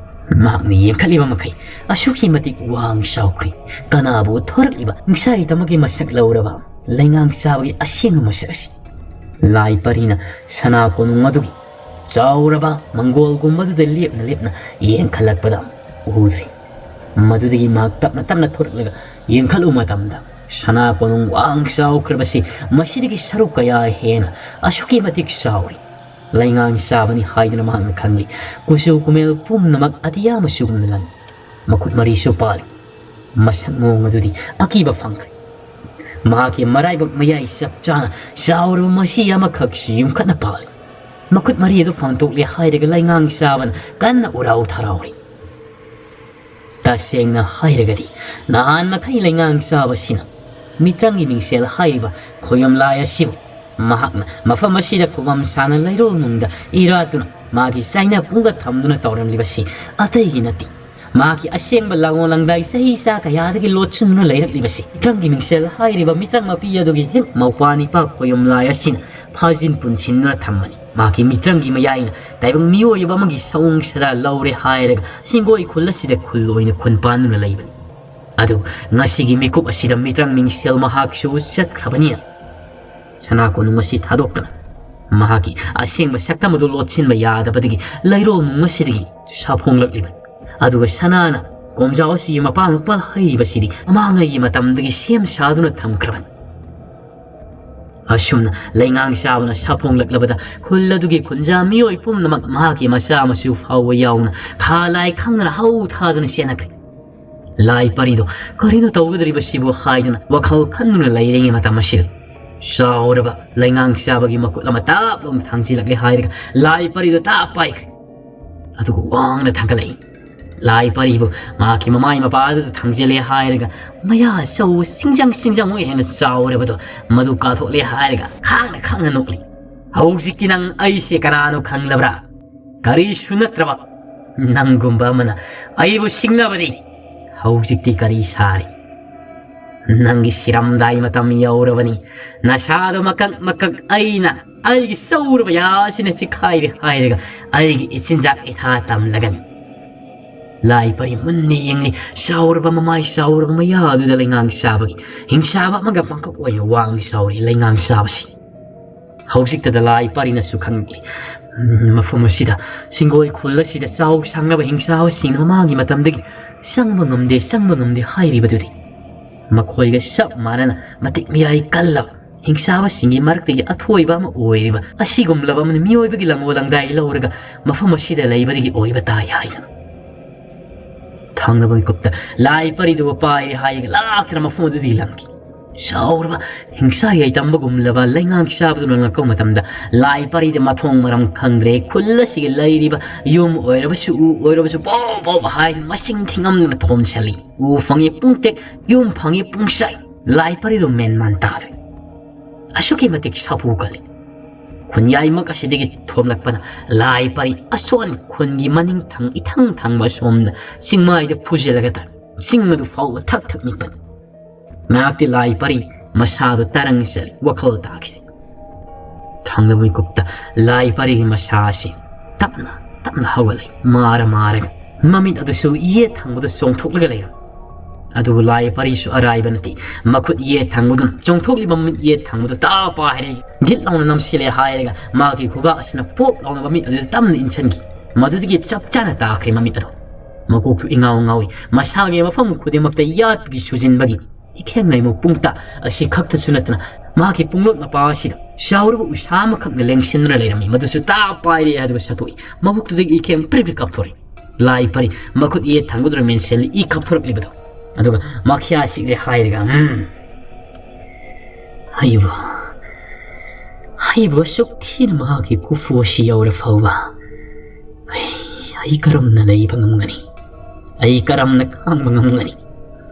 ꯃꯍꯥꯛꯅ ꯌꯦꯡꯈꯠꯂꯤꯕ ꯃꯈꯩ ꯑꯁꯨꯛꯀꯤ ꯃꯇꯤꯛ ꯋꯥꯡ ꯆꯥꯎꯈ꯭ꯔꯦ꯫ ꯀꯅꯥꯕꯨ ꯊꯣꯔꯛꯂꯤꯕ ꯉꯁꯥꯏ ꯇꯃꯛꯀꯤ ꯃꯁꯛ ꯂꯧꯔꯕ ꯂꯩꯉꯥꯡ ꯆꯥꯕꯒꯤ ꯑꯁꯦꯡꯕ ꯃꯁꯛ ꯑꯁꯤ? ꯂꯥꯏ ꯄꯔꯤꯅ ꯁꯅꯥ ꯀꯣꯅꯨꯡ ꯑꯗꯨꯒꯤ ꯆꯥꯎꯔꯕ ꯃꯪꯒꯣꯜꯒꯨꯝꯕꯗꯨꯗ ꯂꯦꯞꯅ ꯂꯦꯞꯅ ꯌꯦꯡꯈꯠꯂꯛꯄꯗ ꯎꯗ꯭ꯔꯦ꯫ ꯃꯗꯨꯗꯒꯤ ꯃꯍꯥꯛ ꯇꯞꯅ ꯇꯞꯅ ꯊꯣꯔꯛꯂꯒ ꯌꯦꯡꯈꯠꯂꯨꯕ ꯃꯇꯝꯗ ꯁꯅꯥ ꯀꯣꯅꯨꯡ ꯋꯥꯡ ꯆꯥꯎꯈ꯭ꯔꯕꯁꯤ ꯃꯁꯤꯗꯒꯤ ꯁꯔꯨꯛ ꯀꯌꯥ ꯍꯦꯟꯅ ꯑꯁꯨꯛꯀꯤ ꯃꯇꯤꯛ ꯆꯥꯎꯔꯤ꯫ ꯂꯩꯉꯥꯡ ꯆꯥꯕꯅꯤ ꯍꯥꯏꯗꯨꯅ ꯃꯍꯥꯛꯅ ꯈꯪꯂꯤ꯫ ꯀꯨꯆꯨ ꯀꯨꯃꯦꯜ ꯄꯨꯝꯅꯃꯛ ꯑꯇꯤꯌꯥ ꯃꯆꯨꯒꯨꯝꯅ ꯂꯪꯏ꯫ ꯃꯈꯨꯠ ꯃꯔꯤꯁꯨ ꯄꯥꯜꯂꯤ꯫ ꯃꯁꯛ ꯃꯑꯣꯡ ꯑꯗꯨꯗꯤ ꯑꯀꯤꯕ ꯐꯪꯈ꯭ꯔꯦ꯫ ꯃꯍꯥꯛꯀꯤ ꯃꯔꯥꯏꯕꯛ ꯃꯌꯥꯏ ꯆꯞ ꯆꯥꯅ ꯆꯥꯎꯔꯕ ꯃꯁꯤ ꯑꯃꯈꯛꯁꯤ ꯌꯨꯝꯈꯠꯅ ꯄꯥꯜꯂꯤ꯫ ꯃꯈꯨꯠ ꯃꯔꯤ ꯑꯗꯨ ꯐꯥꯡꯗꯣꯛꯂꯦ ꯍꯥꯏꯔꯒ ꯂꯩꯉꯥꯡ ꯆꯥꯕꯅ ꯀꯟꯅ ꯎꯔꯥꯎ ꯊꯔꯥꯎꯔꯤ꯫ ꯇꯁꯦꯡꯅ ꯍꯥꯏꯔꯒꯗꯤ ꯅꯍꯥꯟ ꯃꯈꯩ ꯂꯩꯉꯥꯡ ꯆꯥꯕꯁꯤꯅ ꯃꯤꯇ꯭ꯔꯪꯒꯤ ꯃꯤꯡꯁꯦꯜ ꯍꯥꯏꯔꯤꯕ ꯈꯣꯌꯨꯝꯂꯥꯏ ꯑꯁꯤꯕꯨ ꯃꯍꯥꯛꯅ ꯃꯐꯝ ꯑꯁꯤꯗ ꯈꯨꯕꯝ ꯁꯥꯅ ꯂꯩꯔꯣꯜ ꯅꯨꯡꯗ ꯏꯔꯥꯠꯇꯨꯅ ꯃꯥꯒꯤ ꯆꯥꯏꯅ ꯄꯨꯡꯒ ꯊꯝꯗꯨꯅ ꯇꯧꯔꯝꯂꯤꯕꯁꯤ ꯑꯇꯩꯒꯤ ꯅꯠꯇꯦ꯫ ꯃꯍꯥꯛꯀꯤ ꯑꯁꯦꯡꯕ ꯂꯥꯡꯑꯣ ꯂꯥꯡꯗꯥꯏ ꯆꯍꯤ ꯆꯥ ꯀꯌꯥꯗꯒꯤ ꯂꯣꯠꯁꯤꯟꯗꯨꯅ ꯂꯩꯔꯛꯂꯤꯕꯁꯤ ꯃꯤꯇ꯭ꯔꯪꯒꯤ ꯃꯤꯡꯁꯦꯜ ꯍꯥꯏꯔꯤꯕ ꯃꯤꯇ꯭ꯔꯪ ꯃꯄꯤ ꯑꯗꯨꯒꯤ ꯍꯦꯛ ꯃꯧꯄ꯭ꯋꯥ ꯅꯤꯄꯥ ꯈꯣꯌꯨꯝꯂꯥꯏ ꯑꯁꯤꯅ ꯐꯥꯖꯤꯟ ꯄꯨꯟꯁꯤꯟꯗꯨꯅ ꯊꯝꯕꯅꯤ꯫ ꯃꯍꯥꯛꯀꯤ ꯃꯤꯇ꯭ꯔꯪꯒꯤ ꯃꯌꯥꯏꯅ ꯇꯥꯏꯕꯪ ꯃꯤꯑꯣꯏ ꯑꯃꯒꯤ ꯁꯑꯣꯡ ꯁꯥꯗꯥ ꯂꯧꯔꯦ ꯍꯥꯏꯔꯒ ꯁꯤꯡꯒꯣꯏ ꯈꯨꯜ ꯑꯁꯤꯗ ꯈꯨꯜ ꯑꯣꯏꯅ ꯈꯨꯟ ꯄꯥꯟꯗꯨꯅ ꯂꯩꯕꯅꯤ꯫ ꯑꯗꯨꯕꯨ ꯉꯁꯤꯒꯤ ꯃꯤꯀꯨꯞ ꯑꯁꯤꯗ ꯃꯤꯇ꯭ꯔꯪ ꯃꯤꯡꯁꯦꯜ ꯃꯍꯥꯛꯁꯨ ꯆꯠꯈ꯭ꯔꯕꯅꯤꯅ ꯁꯅꯥ ꯀꯣꯅꯨꯡ ꯑꯁꯤ ꯊꯥꯗꯣꯛꯇꯨꯅ ꯃꯍꯥꯛꯀꯤ ꯑꯁꯦꯡꯕ ꯁꯛꯇꯝ ꯑꯗꯨ ꯂꯣꯠꯁꯤꯟꯕ ꯌꯥꯗꯕꯗꯒꯤ ꯂꯩꯔꯣꯜ ꯅꯨꯡ ꯑꯁꯤꯗꯒꯤ ꯁꯥꯐꯣꯡꯂꯛꯂꯤꯕꯅꯤ꯫ ꯑꯗꯨꯒ ꯁꯅꯥꯅ ꯀꯣꯝꯖꯥꯎ ꯑꯁꯤꯒꯤ ꯃꯄꯥ ꯃꯄꯥꯜ ꯍꯩꯔꯤꯕꯁꯤꯗꯤ ꯃꯃꯥꯡꯉꯩꯒꯤ ꯃꯇꯝꯗꯒꯤ ꯁꯦꯝ ꯁꯥꯗꯨꯅ ꯊꯝꯈ꯭ꯔꯕꯅꯤ꯫ ꯑꯁꯨꯝꯅ ꯂꯩꯉꯥꯡ ꯆꯥꯕꯅ ꯁꯥꯐꯣꯡꯂꯛꯂꯕꯗ ꯈꯨꯜ ꯑꯗꯨꯒꯤ ꯈꯨꯟꯖꯥ ꯃꯤꯑꯣꯏ ꯄꯨꯝꯅꯃꯛ ꯃꯍꯥꯛꯀꯤ ꯃꯆꯥ ꯃꯁꯨ ꯐꯥꯎꯕ ꯌꯥꯎꯅ ꯈꯥ ꯂꯥꯏ ꯈꯪꯗꯅ ꯍꯧ ꯊꯥꯗꯨꯅ ꯆꯦꯟꯅꯈ꯭ꯔꯦ꯫ ꯂꯥꯏ ꯄꯔꯤꯗꯣ ꯀꯔꯤꯅꯣ ꯇꯧꯒꯗꯧꯔꯤꯕꯁꯤꯕꯨ ꯍꯥꯏꯗꯨꯅ ꯋꯥꯈꯜ ꯈꯟꯗꯨꯅ ꯂꯩꯔꯤꯉꯩ ꯃꯇꯝ ꯑꯁꯤꯗ ꯆꯥꯎꯔꯕ ꯂꯩꯉꯥꯡ ꯆꯥꯕꯒꯤ ꯃꯈꯨꯠ ꯑꯃ ꯇꯥꯞ ꯂꯥꯎꯅ ꯊꯥꯡꯖꯤꯜꯂꯛꯂꯦ ꯍꯥꯏꯔꯒ ꯂꯥꯏ ꯄꯔꯤꯗꯣ ꯇꯥꯞ ꯄꯥꯏꯈ꯭ꯔꯦ꯫ ꯑꯗꯨꯒ ꯋꯥꯡꯅ ꯊꯥꯡꯒꯠꯂꯛꯏ꯫ ꯂꯥꯏ ꯄꯔꯤꯕꯨ ꯃꯍꯥꯛꯀꯤ ꯃꯃꯥꯏ ꯃꯄꯥꯗꯨꯗ ꯊꯥꯡꯖꯤꯜꯂꯦ ꯍꯥꯏꯔꯒ ꯃꯌꯥ ꯆꯧꯕ ꯁꯤꯡꯖꯪ ꯁꯤꯡꯖꯪ ꯑꯣꯏ ꯍꯦꯟꯅ ꯆꯥꯎꯔꯕꯗꯣ ꯃꯗꯨ ꯀꯥꯊꯣꯛꯂꯦ ꯍꯥꯏꯔꯒ ꯈꯥꯡꯅ ꯈꯥꯡꯅ ꯅꯣꯛꯂꯤ꯫ "ꯍꯧꯖꯤꯛꯇꯤ ꯅꯪ ꯑꯩꯁꯦ ꯀꯅꯥꯅꯣ ꯈꯪꯂꯕ꯭ꯔꯥ? ꯀꯔꯤꯁꯨ ꯅꯠꯇ꯭ꯔꯕ ꯅꯪꯒꯨꯝꯕ ꯑꯃꯅ ꯑꯩꯕꯨ ꯁꯤꯡꯅꯕꯗꯤ ꯍꯧꯖꯤꯛꯇꯤ ꯀꯔꯤ ꯁꯥꯔꯤ? ꯅꯪꯒꯤ ꯁꯤꯔꯝꯗꯥꯏ ꯃꯇꯝ ꯌꯧꯔꯕꯅꯤ꯫ ꯅꯁꯥꯗꯣ ꯃꯀꯛ ꯃꯀꯛ ꯑꯩꯅ ꯑꯩꯒꯤ ꯆꯧꯔꯕ ꯌꯥꯁꯤꯅ ꯆꯤꯈꯥꯏꯔꯦ ꯍꯥꯏꯔꯒ ꯑꯩꯒꯤ ꯏꯆꯤꯟꯖꯥꯛ ꯏꯊꯥ ꯇꯝꯂꯒꯅꯤ꯫" ꯂꯥꯏ ꯄꯔꯤ ꯃꯨꯟꯅ ꯌꯦꯡꯂꯤ꯫ ꯆꯥꯎꯔꯕ ꯃꯃꯥꯏ, ꯆꯥꯎꯔꯕ ꯃꯌꯥ ꯑꯗꯨꯗ ꯂꯩꯉꯥꯡ ꯆꯥꯕꯒꯤ ꯍꯤꯡꯆꯥꯕ ꯑꯃꯒ ꯄꯥꯡꯀꯛ ꯑꯣꯏꯅ ꯋꯥꯡ ꯆꯥꯎꯔꯤ ꯂꯩꯉꯥꯡ ꯆꯥꯕꯁꯤ꯫ ꯍꯧꯖꯤꯛꯇꯗ ꯂꯥꯏ ꯄꯔꯤꯅꯁꯨ ꯈꯪꯂꯤ꯫ ꯎꯝ, ꯃꯐꯝ ꯑꯁꯤꯗ, ꯁꯤꯡꯒꯣꯏ ꯈꯨꯜ ꯑꯁꯤꯗ ꯆꯥꯎ ꯁꯥꯡꯂꯕ ꯍꯤꯡꯆꯥꯕꯁꯤꯡꯅ ꯃꯃꯥꯡꯒꯤ ꯃꯇꯝꯗꯒꯤ "ꯆꯪꯕ ꯉꯝꯗꯦ, ꯆꯪꯕ ꯉꯝꯗꯦ" ꯍꯥꯏꯔꯤꯕꯗꯨꯗꯤ꯫ ꯃꯈꯣꯏꯒ ꯆꯞ ꯃꯥꯟꯅꯅ ꯃꯇꯤꯛ ꯃꯌꯥꯏ ꯀꯜꯂꯕ ꯍꯤꯡꯆꯥꯕꯁꯤꯡꯒꯤ ꯃꯔꯛꯇꯒꯤ ꯑꯊꯣꯏꯕ ꯑꯃ ꯑꯣꯏꯔꯤꯕ ꯑꯁꯤꯒꯨꯝꯂꯕ ꯑꯃꯅ ꯃꯤꯑꯣꯏꯕꯒꯤ ꯂꯪꯉꯣ ꯂꯪꯗꯥꯏ ꯂꯧꯔꯒ ꯃꯐꯝ ꯑꯁꯤꯗ ꯂꯩꯕꯗꯒꯤ ꯑꯣꯏꯕ ꯇꯥꯏ ꯍꯥꯏꯗꯅ ꯊꯥꯡꯅꯕ ꯃꯤꯀꯨꯞꯇ ꯂꯥꯏ ꯄꯔꯤꯗꯨꯕꯨ ꯄꯥꯏꯔꯦ ꯍꯥꯏꯔꯒ ꯂꯥꯛꯇꯅ ꯃꯐꯝ ꯑꯗꯨꯗꯒꯤ ꯂꯪꯈꯤ꯫ ꯆꯥꯎꯔꯕ ꯍꯤꯡꯁꯥ ꯌꯥꯏꯇꯝꯕꯒꯨꯝꯂꯕ ꯂꯩꯉꯥꯛ ꯆꯥꯕꯗꯨꯅ ꯂꯪꯂꯛꯄ ꯃꯇꯝꯗ ꯂꯥꯏ ꯄꯔꯤꯗ ꯃꯊꯣꯡ ꯃꯔꯝ ꯈꯪꯗ꯭ꯔꯦ꯫ ꯈꯨꯜ ꯑꯁꯤꯒꯤ ꯂꯩꯔꯤꯕ ꯌꯨꯝ ꯑꯣꯏꯔꯕꯁꯨ ꯎ ꯑꯣꯏꯔꯕꯁꯨ ꯄꯣꯞ ꯄꯣꯞ ꯍꯥꯏꯗꯨꯅ ꯃꯁꯤꯡ ꯊꯤꯉꯝꯗꯅ ꯊꯣꯝꯁꯤꯜꯂꯤ꯫ ꯎ ꯐꯪꯉꯤ ꯄꯨꯡꯇꯦꯛ, ꯌꯨꯝ ꯐꯪꯉꯤ ꯄꯨꯡꯁꯥꯏ꯫ ꯂꯥꯏ ꯄꯔꯤꯗꯨ ꯃꯦꯟ ꯃꯥꯟ ꯇꯥꯗ꯭ꯔꯦ꯫ ꯑꯁꯨꯛꯀꯤ ꯃꯇꯤꯛ ꯁꯥꯐꯨ ꯀꯜꯂꯤ꯫ ꯈꯨꯟꯌꯥꯏꯃꯛ ꯑꯁꯤꯗꯒꯤ ꯊꯣꯝꯂꯛꯄꯅ ꯂꯥꯏ ꯄꯔꯤ ꯑꯁꯣꯟ ꯈꯨꯟꯒꯤ ꯃꯅꯤꯡ ꯊꯪ ꯏꯊꯪ ꯊꯪꯕ ꯑꯁꯣꯝꯗ ꯆꯤꯡꯃꯥꯏꯗ ꯐꯨꯖꯤꯜꯂꯒ ꯇꯥꯔꯦ꯫ ꯆꯤꯡ ꯑꯗꯨ ꯐꯥꯎꯕ ꯊꯛ ꯊꯛ ꯅꯤꯛꯄꯅꯤ꯫ ꯉꯥꯏꯍꯥꯛꯇꯤ ꯂꯥꯏ ꯄꯔꯤ ꯃꯁꯥꯗꯨ ꯇꯔꯪ ꯆꯠꯂꯤ, ꯋꯥꯈꯜ ꯇꯥꯈꯤꯗꯦ꯫ ꯊꯥꯡꯅꯕ ꯃꯤꯀꯨꯞꯇ ꯂꯥꯏ ꯄꯔꯤꯒꯤ ꯃꯁꯥ ꯑꯁꯤ ꯇꯞꯅ ꯇꯞꯅ ꯍꯧꯒꯠꯂꯛꯏ꯫ ꯃꯥꯔ ꯃꯥꯔꯒ ꯃꯃꯤꯠ ꯑꯗꯨꯁꯨ ꯌꯦꯠ ꯊꯪꯕꯗ ꯆꯣꯡꯊꯣꯛꯂꯒ ꯂꯩꯔꯝꯃꯤ꯫ ꯑꯗꯨꯕꯨ ꯂꯥꯏ ꯄꯔꯤꯁꯨ ꯑꯔꯥꯏꯕ ꯅꯠꯇꯦ꯫ ꯃꯈꯨꯠ ꯌꯦꯠ ꯊꯪꯕꯗꯨꯅ ꯆꯣꯡꯊꯣꯛꯂꯤꯕ ꯃꯃꯤꯠ ꯌꯦꯠ ꯊꯪꯕꯗꯨ ꯇꯥ ꯄꯥꯏꯔꯦ꯫ ꯒꯤꯠ ꯂꯥꯎꯅ ꯅꯝꯁꯤꯜꯂꯦ ꯍꯥꯏꯔꯒ ꯃꯥꯒꯤ ꯈꯨꯕꯥꯛ ꯑꯁꯤꯅ ꯄꯣꯞ ꯂꯥꯎꯅ ꯃꯃꯤꯠ ꯑꯗꯨꯗ ꯇꯞꯅ ꯏꯟꯁꯤꯟꯈꯤ꯫ ꯃꯗꯨꯗꯒꯤ ꯆꯞ ꯆꯥꯅ ꯇꯥꯈ꯭ꯔꯦ ꯃꯃꯤꯠ ꯑꯗꯨ꯫ ꯃꯀꯣꯛꯇꯨ ꯏꯉꯥꯎ ꯉꯥꯎꯏ꯫ ꯃꯁꯥꯒꯤ ꯃꯐꯝ ꯈꯨꯗꯤꯡꯃꯛꯇ ꯌꯥꯠꯄꯒꯤ ꯁꯨꯖꯤꯟꯕꯒꯤ ꯏꯈꯦꯡ ꯂꯩꯃꯨ ꯄꯨꯡꯇ ꯑꯁꯤ ꯈꯛꯇꯁꯨ ꯅꯠꯇꯅ ꯃꯍꯥꯛꯀꯤ ꯄꯨꯡꯂꯣꯠ ꯃꯄꯥ ꯑꯁꯤꯗ ꯆꯥꯎꯔꯕ ꯎꯁꯥ ꯑꯃꯈꯛꯅ ꯂꯦꯡꯁꯤꯟꯗꯨꯅ ꯂꯩꯔꯝꯃꯤ꯫ ꯃꯗꯨꯁꯨ ꯇꯥ ꯄꯥꯏꯔꯦ ꯍꯥꯏꯗꯨꯒ ꯁꯠꯇꯣꯛꯏ꯫ ꯃꯕꯨꯛꯇꯨꯗꯒꯤ ꯏꯈꯦꯡ ꯄ꯭ꯔꯤꯛ ꯄ꯭ꯔꯤꯛ ꯀꯥꯞꯊꯣꯔꯛꯏ꯫ ꯂꯥꯏ ꯄꯔꯤ ꯃꯈꯨꯠ ꯌꯦꯠ ꯊꯪꯕꯗꯨꯅ ꯃꯦꯟꯁꯤꯜꯂꯤ ꯏ ꯀꯥꯞꯊꯣꯔꯛꯂꯤꯕꯗꯣ꯫ ꯑꯗꯨꯒ ꯃꯈ꯭ꯌꯥ ꯁꯤꯛꯂꯦ ꯍꯥꯏꯔꯒ, "ꯎꯝ, ꯑꯩꯕꯨ, ꯑꯩꯕꯨ ꯑꯁꯨꯛ ꯊꯤꯅ ꯃꯍꯥꯛꯀꯤ ꯈꯨꯐꯨ ꯑꯁꯤ ꯌꯧꯔ ꯐꯥꯎꯕ ꯑꯩ, ꯑꯩ ꯀꯔꯝꯅ ꯂꯩꯕ ꯉꯝꯒꯅꯤ? ꯑꯩ ꯀꯔꯝꯅ ꯈꯥꯡꯕ ꯉꯝꯒꯅꯤ?"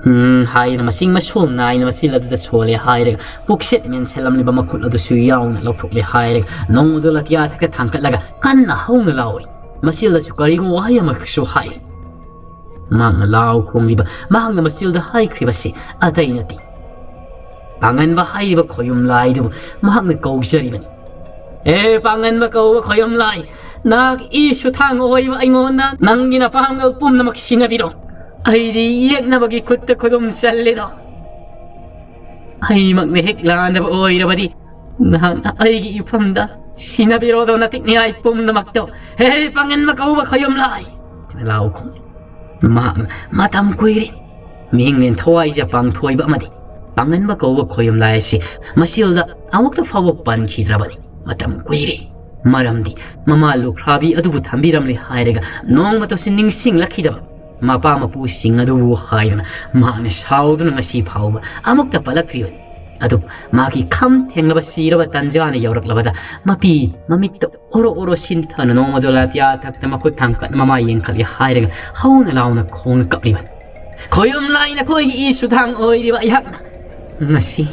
ꯎꯝ ꯍꯥꯏꯅ ꯃꯁꯤꯡ ꯃꯁꯣꯜ ꯅꯥꯏꯅ ꯃꯆꯤꯜ ꯑꯗꯨꯗ ꯁꯣꯜꯂꯦ ꯍꯥꯏꯔꯒ ꯄꯨꯛꯆꯦꯠ ꯃꯦꯟꯁꯤꯜꯂꯝꯂꯤꯕ ꯃꯈꯨꯠ ꯑꯗꯨꯁꯨ ꯌꯥꯎꯅ ꯂꯧꯊꯣꯛꯂꯦ ꯍꯥꯏꯔꯒ ꯅꯣꯡꯃꯗꯣ ꯂꯇꯤꯌꯥ ꯊꯛꯇ ꯊꯥꯡꯒꯠꯂꯒ ꯀꯟꯅ ꯍꯧꯅ ꯂꯥꯎꯔꯤ꯫ ꯃꯆꯤꯜꯗꯁꯨ ꯀꯔꯤꯒꯨꯝꯕ ꯋꯥꯍꯩ ꯑꯃꯈꯛꯁꯨ ꯍꯥꯏ꯫ ꯃꯍꯥꯛꯅ ꯂꯥꯎ ꯈꯣꯡꯂꯤꯕ, ꯃꯍꯥꯛꯅ ꯃꯆꯤꯜꯗ ꯍꯥꯏꯈ꯭ꯔꯤꯕꯁꯤ ꯑꯇꯩ ꯅꯠꯇꯦ꯫ ꯄꯥꯡꯒꯟꯕ ꯍꯥꯏꯔꯤꯕ ꯈꯣꯌꯨꯝ ꯂꯥꯏꯗꯨꯕꯨ ꯃꯍꯥꯛꯅ ꯀꯧꯖꯔꯤꯕꯅꯤ꯫ "ꯑꯦ ꯄꯥꯡꯒꯟꯕ ꯀꯧꯕ ꯈꯣꯌꯨꯝ ꯂꯥꯏ, ꯅꯍꯥꯛ ꯏ ꯁꯨꯊꯥꯡ ꯑꯣꯏꯕ ꯑꯩꯉꯣꯟꯗ ꯅꯪꯒꯤ ꯅꯄꯥꯡꯒꯜ ꯄꯨꯝꯅꯃꯛ ꯁꯤꯟꯅꯕꯤꯔꯣ꯫ ꯑꯩꯗꯤ ꯌꯦꯛꯅꯕꯒꯤ ꯈꯨꯠꯇ ꯈꯨꯗꯨꯝ ꯆꯜꯂꯤꯗꯣ꯫ ꯑꯩꯃꯛꯅ ꯍꯦꯛ ꯂꯥꯟꯗꯕ ꯑꯣꯏꯔꯕꯗꯤ ꯅꯍꯥꯛꯅ ꯑꯩꯒꯤ ꯏꯐꯝꯗ ꯁꯤꯟꯅꯕꯤꯔꯣꯗꯣ ꯅꯇꯤꯛ ꯅꯤꯌꯥꯏ ꯄꯨꯝꯅꯃꯛꯇꯣ꯫ ꯍꯦ ꯄꯥꯡꯒꯟꯕ ꯀꯧꯕ ꯈꯣꯌꯨꯝ ꯂꯥꯏ!" ꯂꯥꯎ ꯈꯣꯡ꯫ ꯃꯍꯥꯛꯅ ꯃꯇꯝ ꯀꯨꯏꯔꯦ꯫ ꯃꯤꯠꯌꯦꯡꯂꯦꯟ ꯊꯋꯥꯏꯖ ꯄꯥꯡꯊꯣꯏꯕ ꯑꯃꯗꯤ ꯄꯥꯡꯒꯟꯕ ꯀꯧꯕ ꯈꯣꯌꯨꯝꯂꯥꯏ ꯑꯁꯤ ꯃꯁꯤꯜꯗ ꯑꯃꯨꯛꯇ ꯐꯥꯎꯕ ꯄꯟꯈꯤꯗ꯭ꯔꯕꯅꯤ꯫ ꯃꯇꯝ ꯀꯨꯏꯔꯦ꯫ ꯃꯔꯝꯗꯤ ꯃꯃꯥ ꯂꯨꯈ꯭ꯔꯥꯕꯤ ꯑꯗꯨꯕꯨ ꯊꯝꯕꯤꯔꯝꯂꯦ ꯍꯥꯏꯔꯒ ꯅꯣꯡꯃꯇꯁꯨ ꯅꯤꯡꯁꯤꯡꯂꯛꯈꯤꯗꯕ ꯃꯄꯥ ꯃꯄꯨꯁꯤꯡ ꯑꯗꯨꯕꯨ ꯍꯥꯏꯗꯨꯅ ꯃꯍꯥꯛꯅ ꯁꯥꯎꯗꯨꯅ ꯉꯁꯤ ꯐꯥꯎꯕ ꯑꯃꯨꯛꯇ ꯄꯜꯂꯛꯇ꯭ꯔꯤꯕꯅꯤ꯫ ꯑꯗꯨꯕꯨ ꯃꯥꯒꯤ ꯈꯝ ꯊꯦꯡꯂꯕ ꯁꯤꯔꯕ ꯇꯟꯖꯥꯅ ꯌꯧꯔꯛꯂꯕꯗ ꯃꯄꯤ ꯃꯃꯤꯠꯇ ꯑꯣꯔꯣ ꯑꯣꯔꯣ ꯁꯤꯟꯊꯅ ꯅꯣꯡꯃꯗꯣ ꯂꯥꯇꯤꯌꯥ ꯊꯛꯇ ꯃꯈꯨꯠ ꯊꯥꯡꯀꯠ ꯃꯃꯥ ꯌꯦꯡꯈꯠꯂꯤ ꯍꯥꯏꯔꯒ ꯍꯧꯅ ꯂꯥꯎꯅ ꯈꯣꯡꯅ ꯀꯞꯂꯤꯕꯅꯤ꯫ "ꯈꯣꯌꯨꯝ ꯂꯥꯏ, ꯅꯈꯣꯏꯒꯤ ꯏ ꯁꯨꯊꯥꯡ ꯑꯣꯏꯔꯤꯕ ꯑꯩꯍꯥꯛꯅ ꯉꯁꯤ,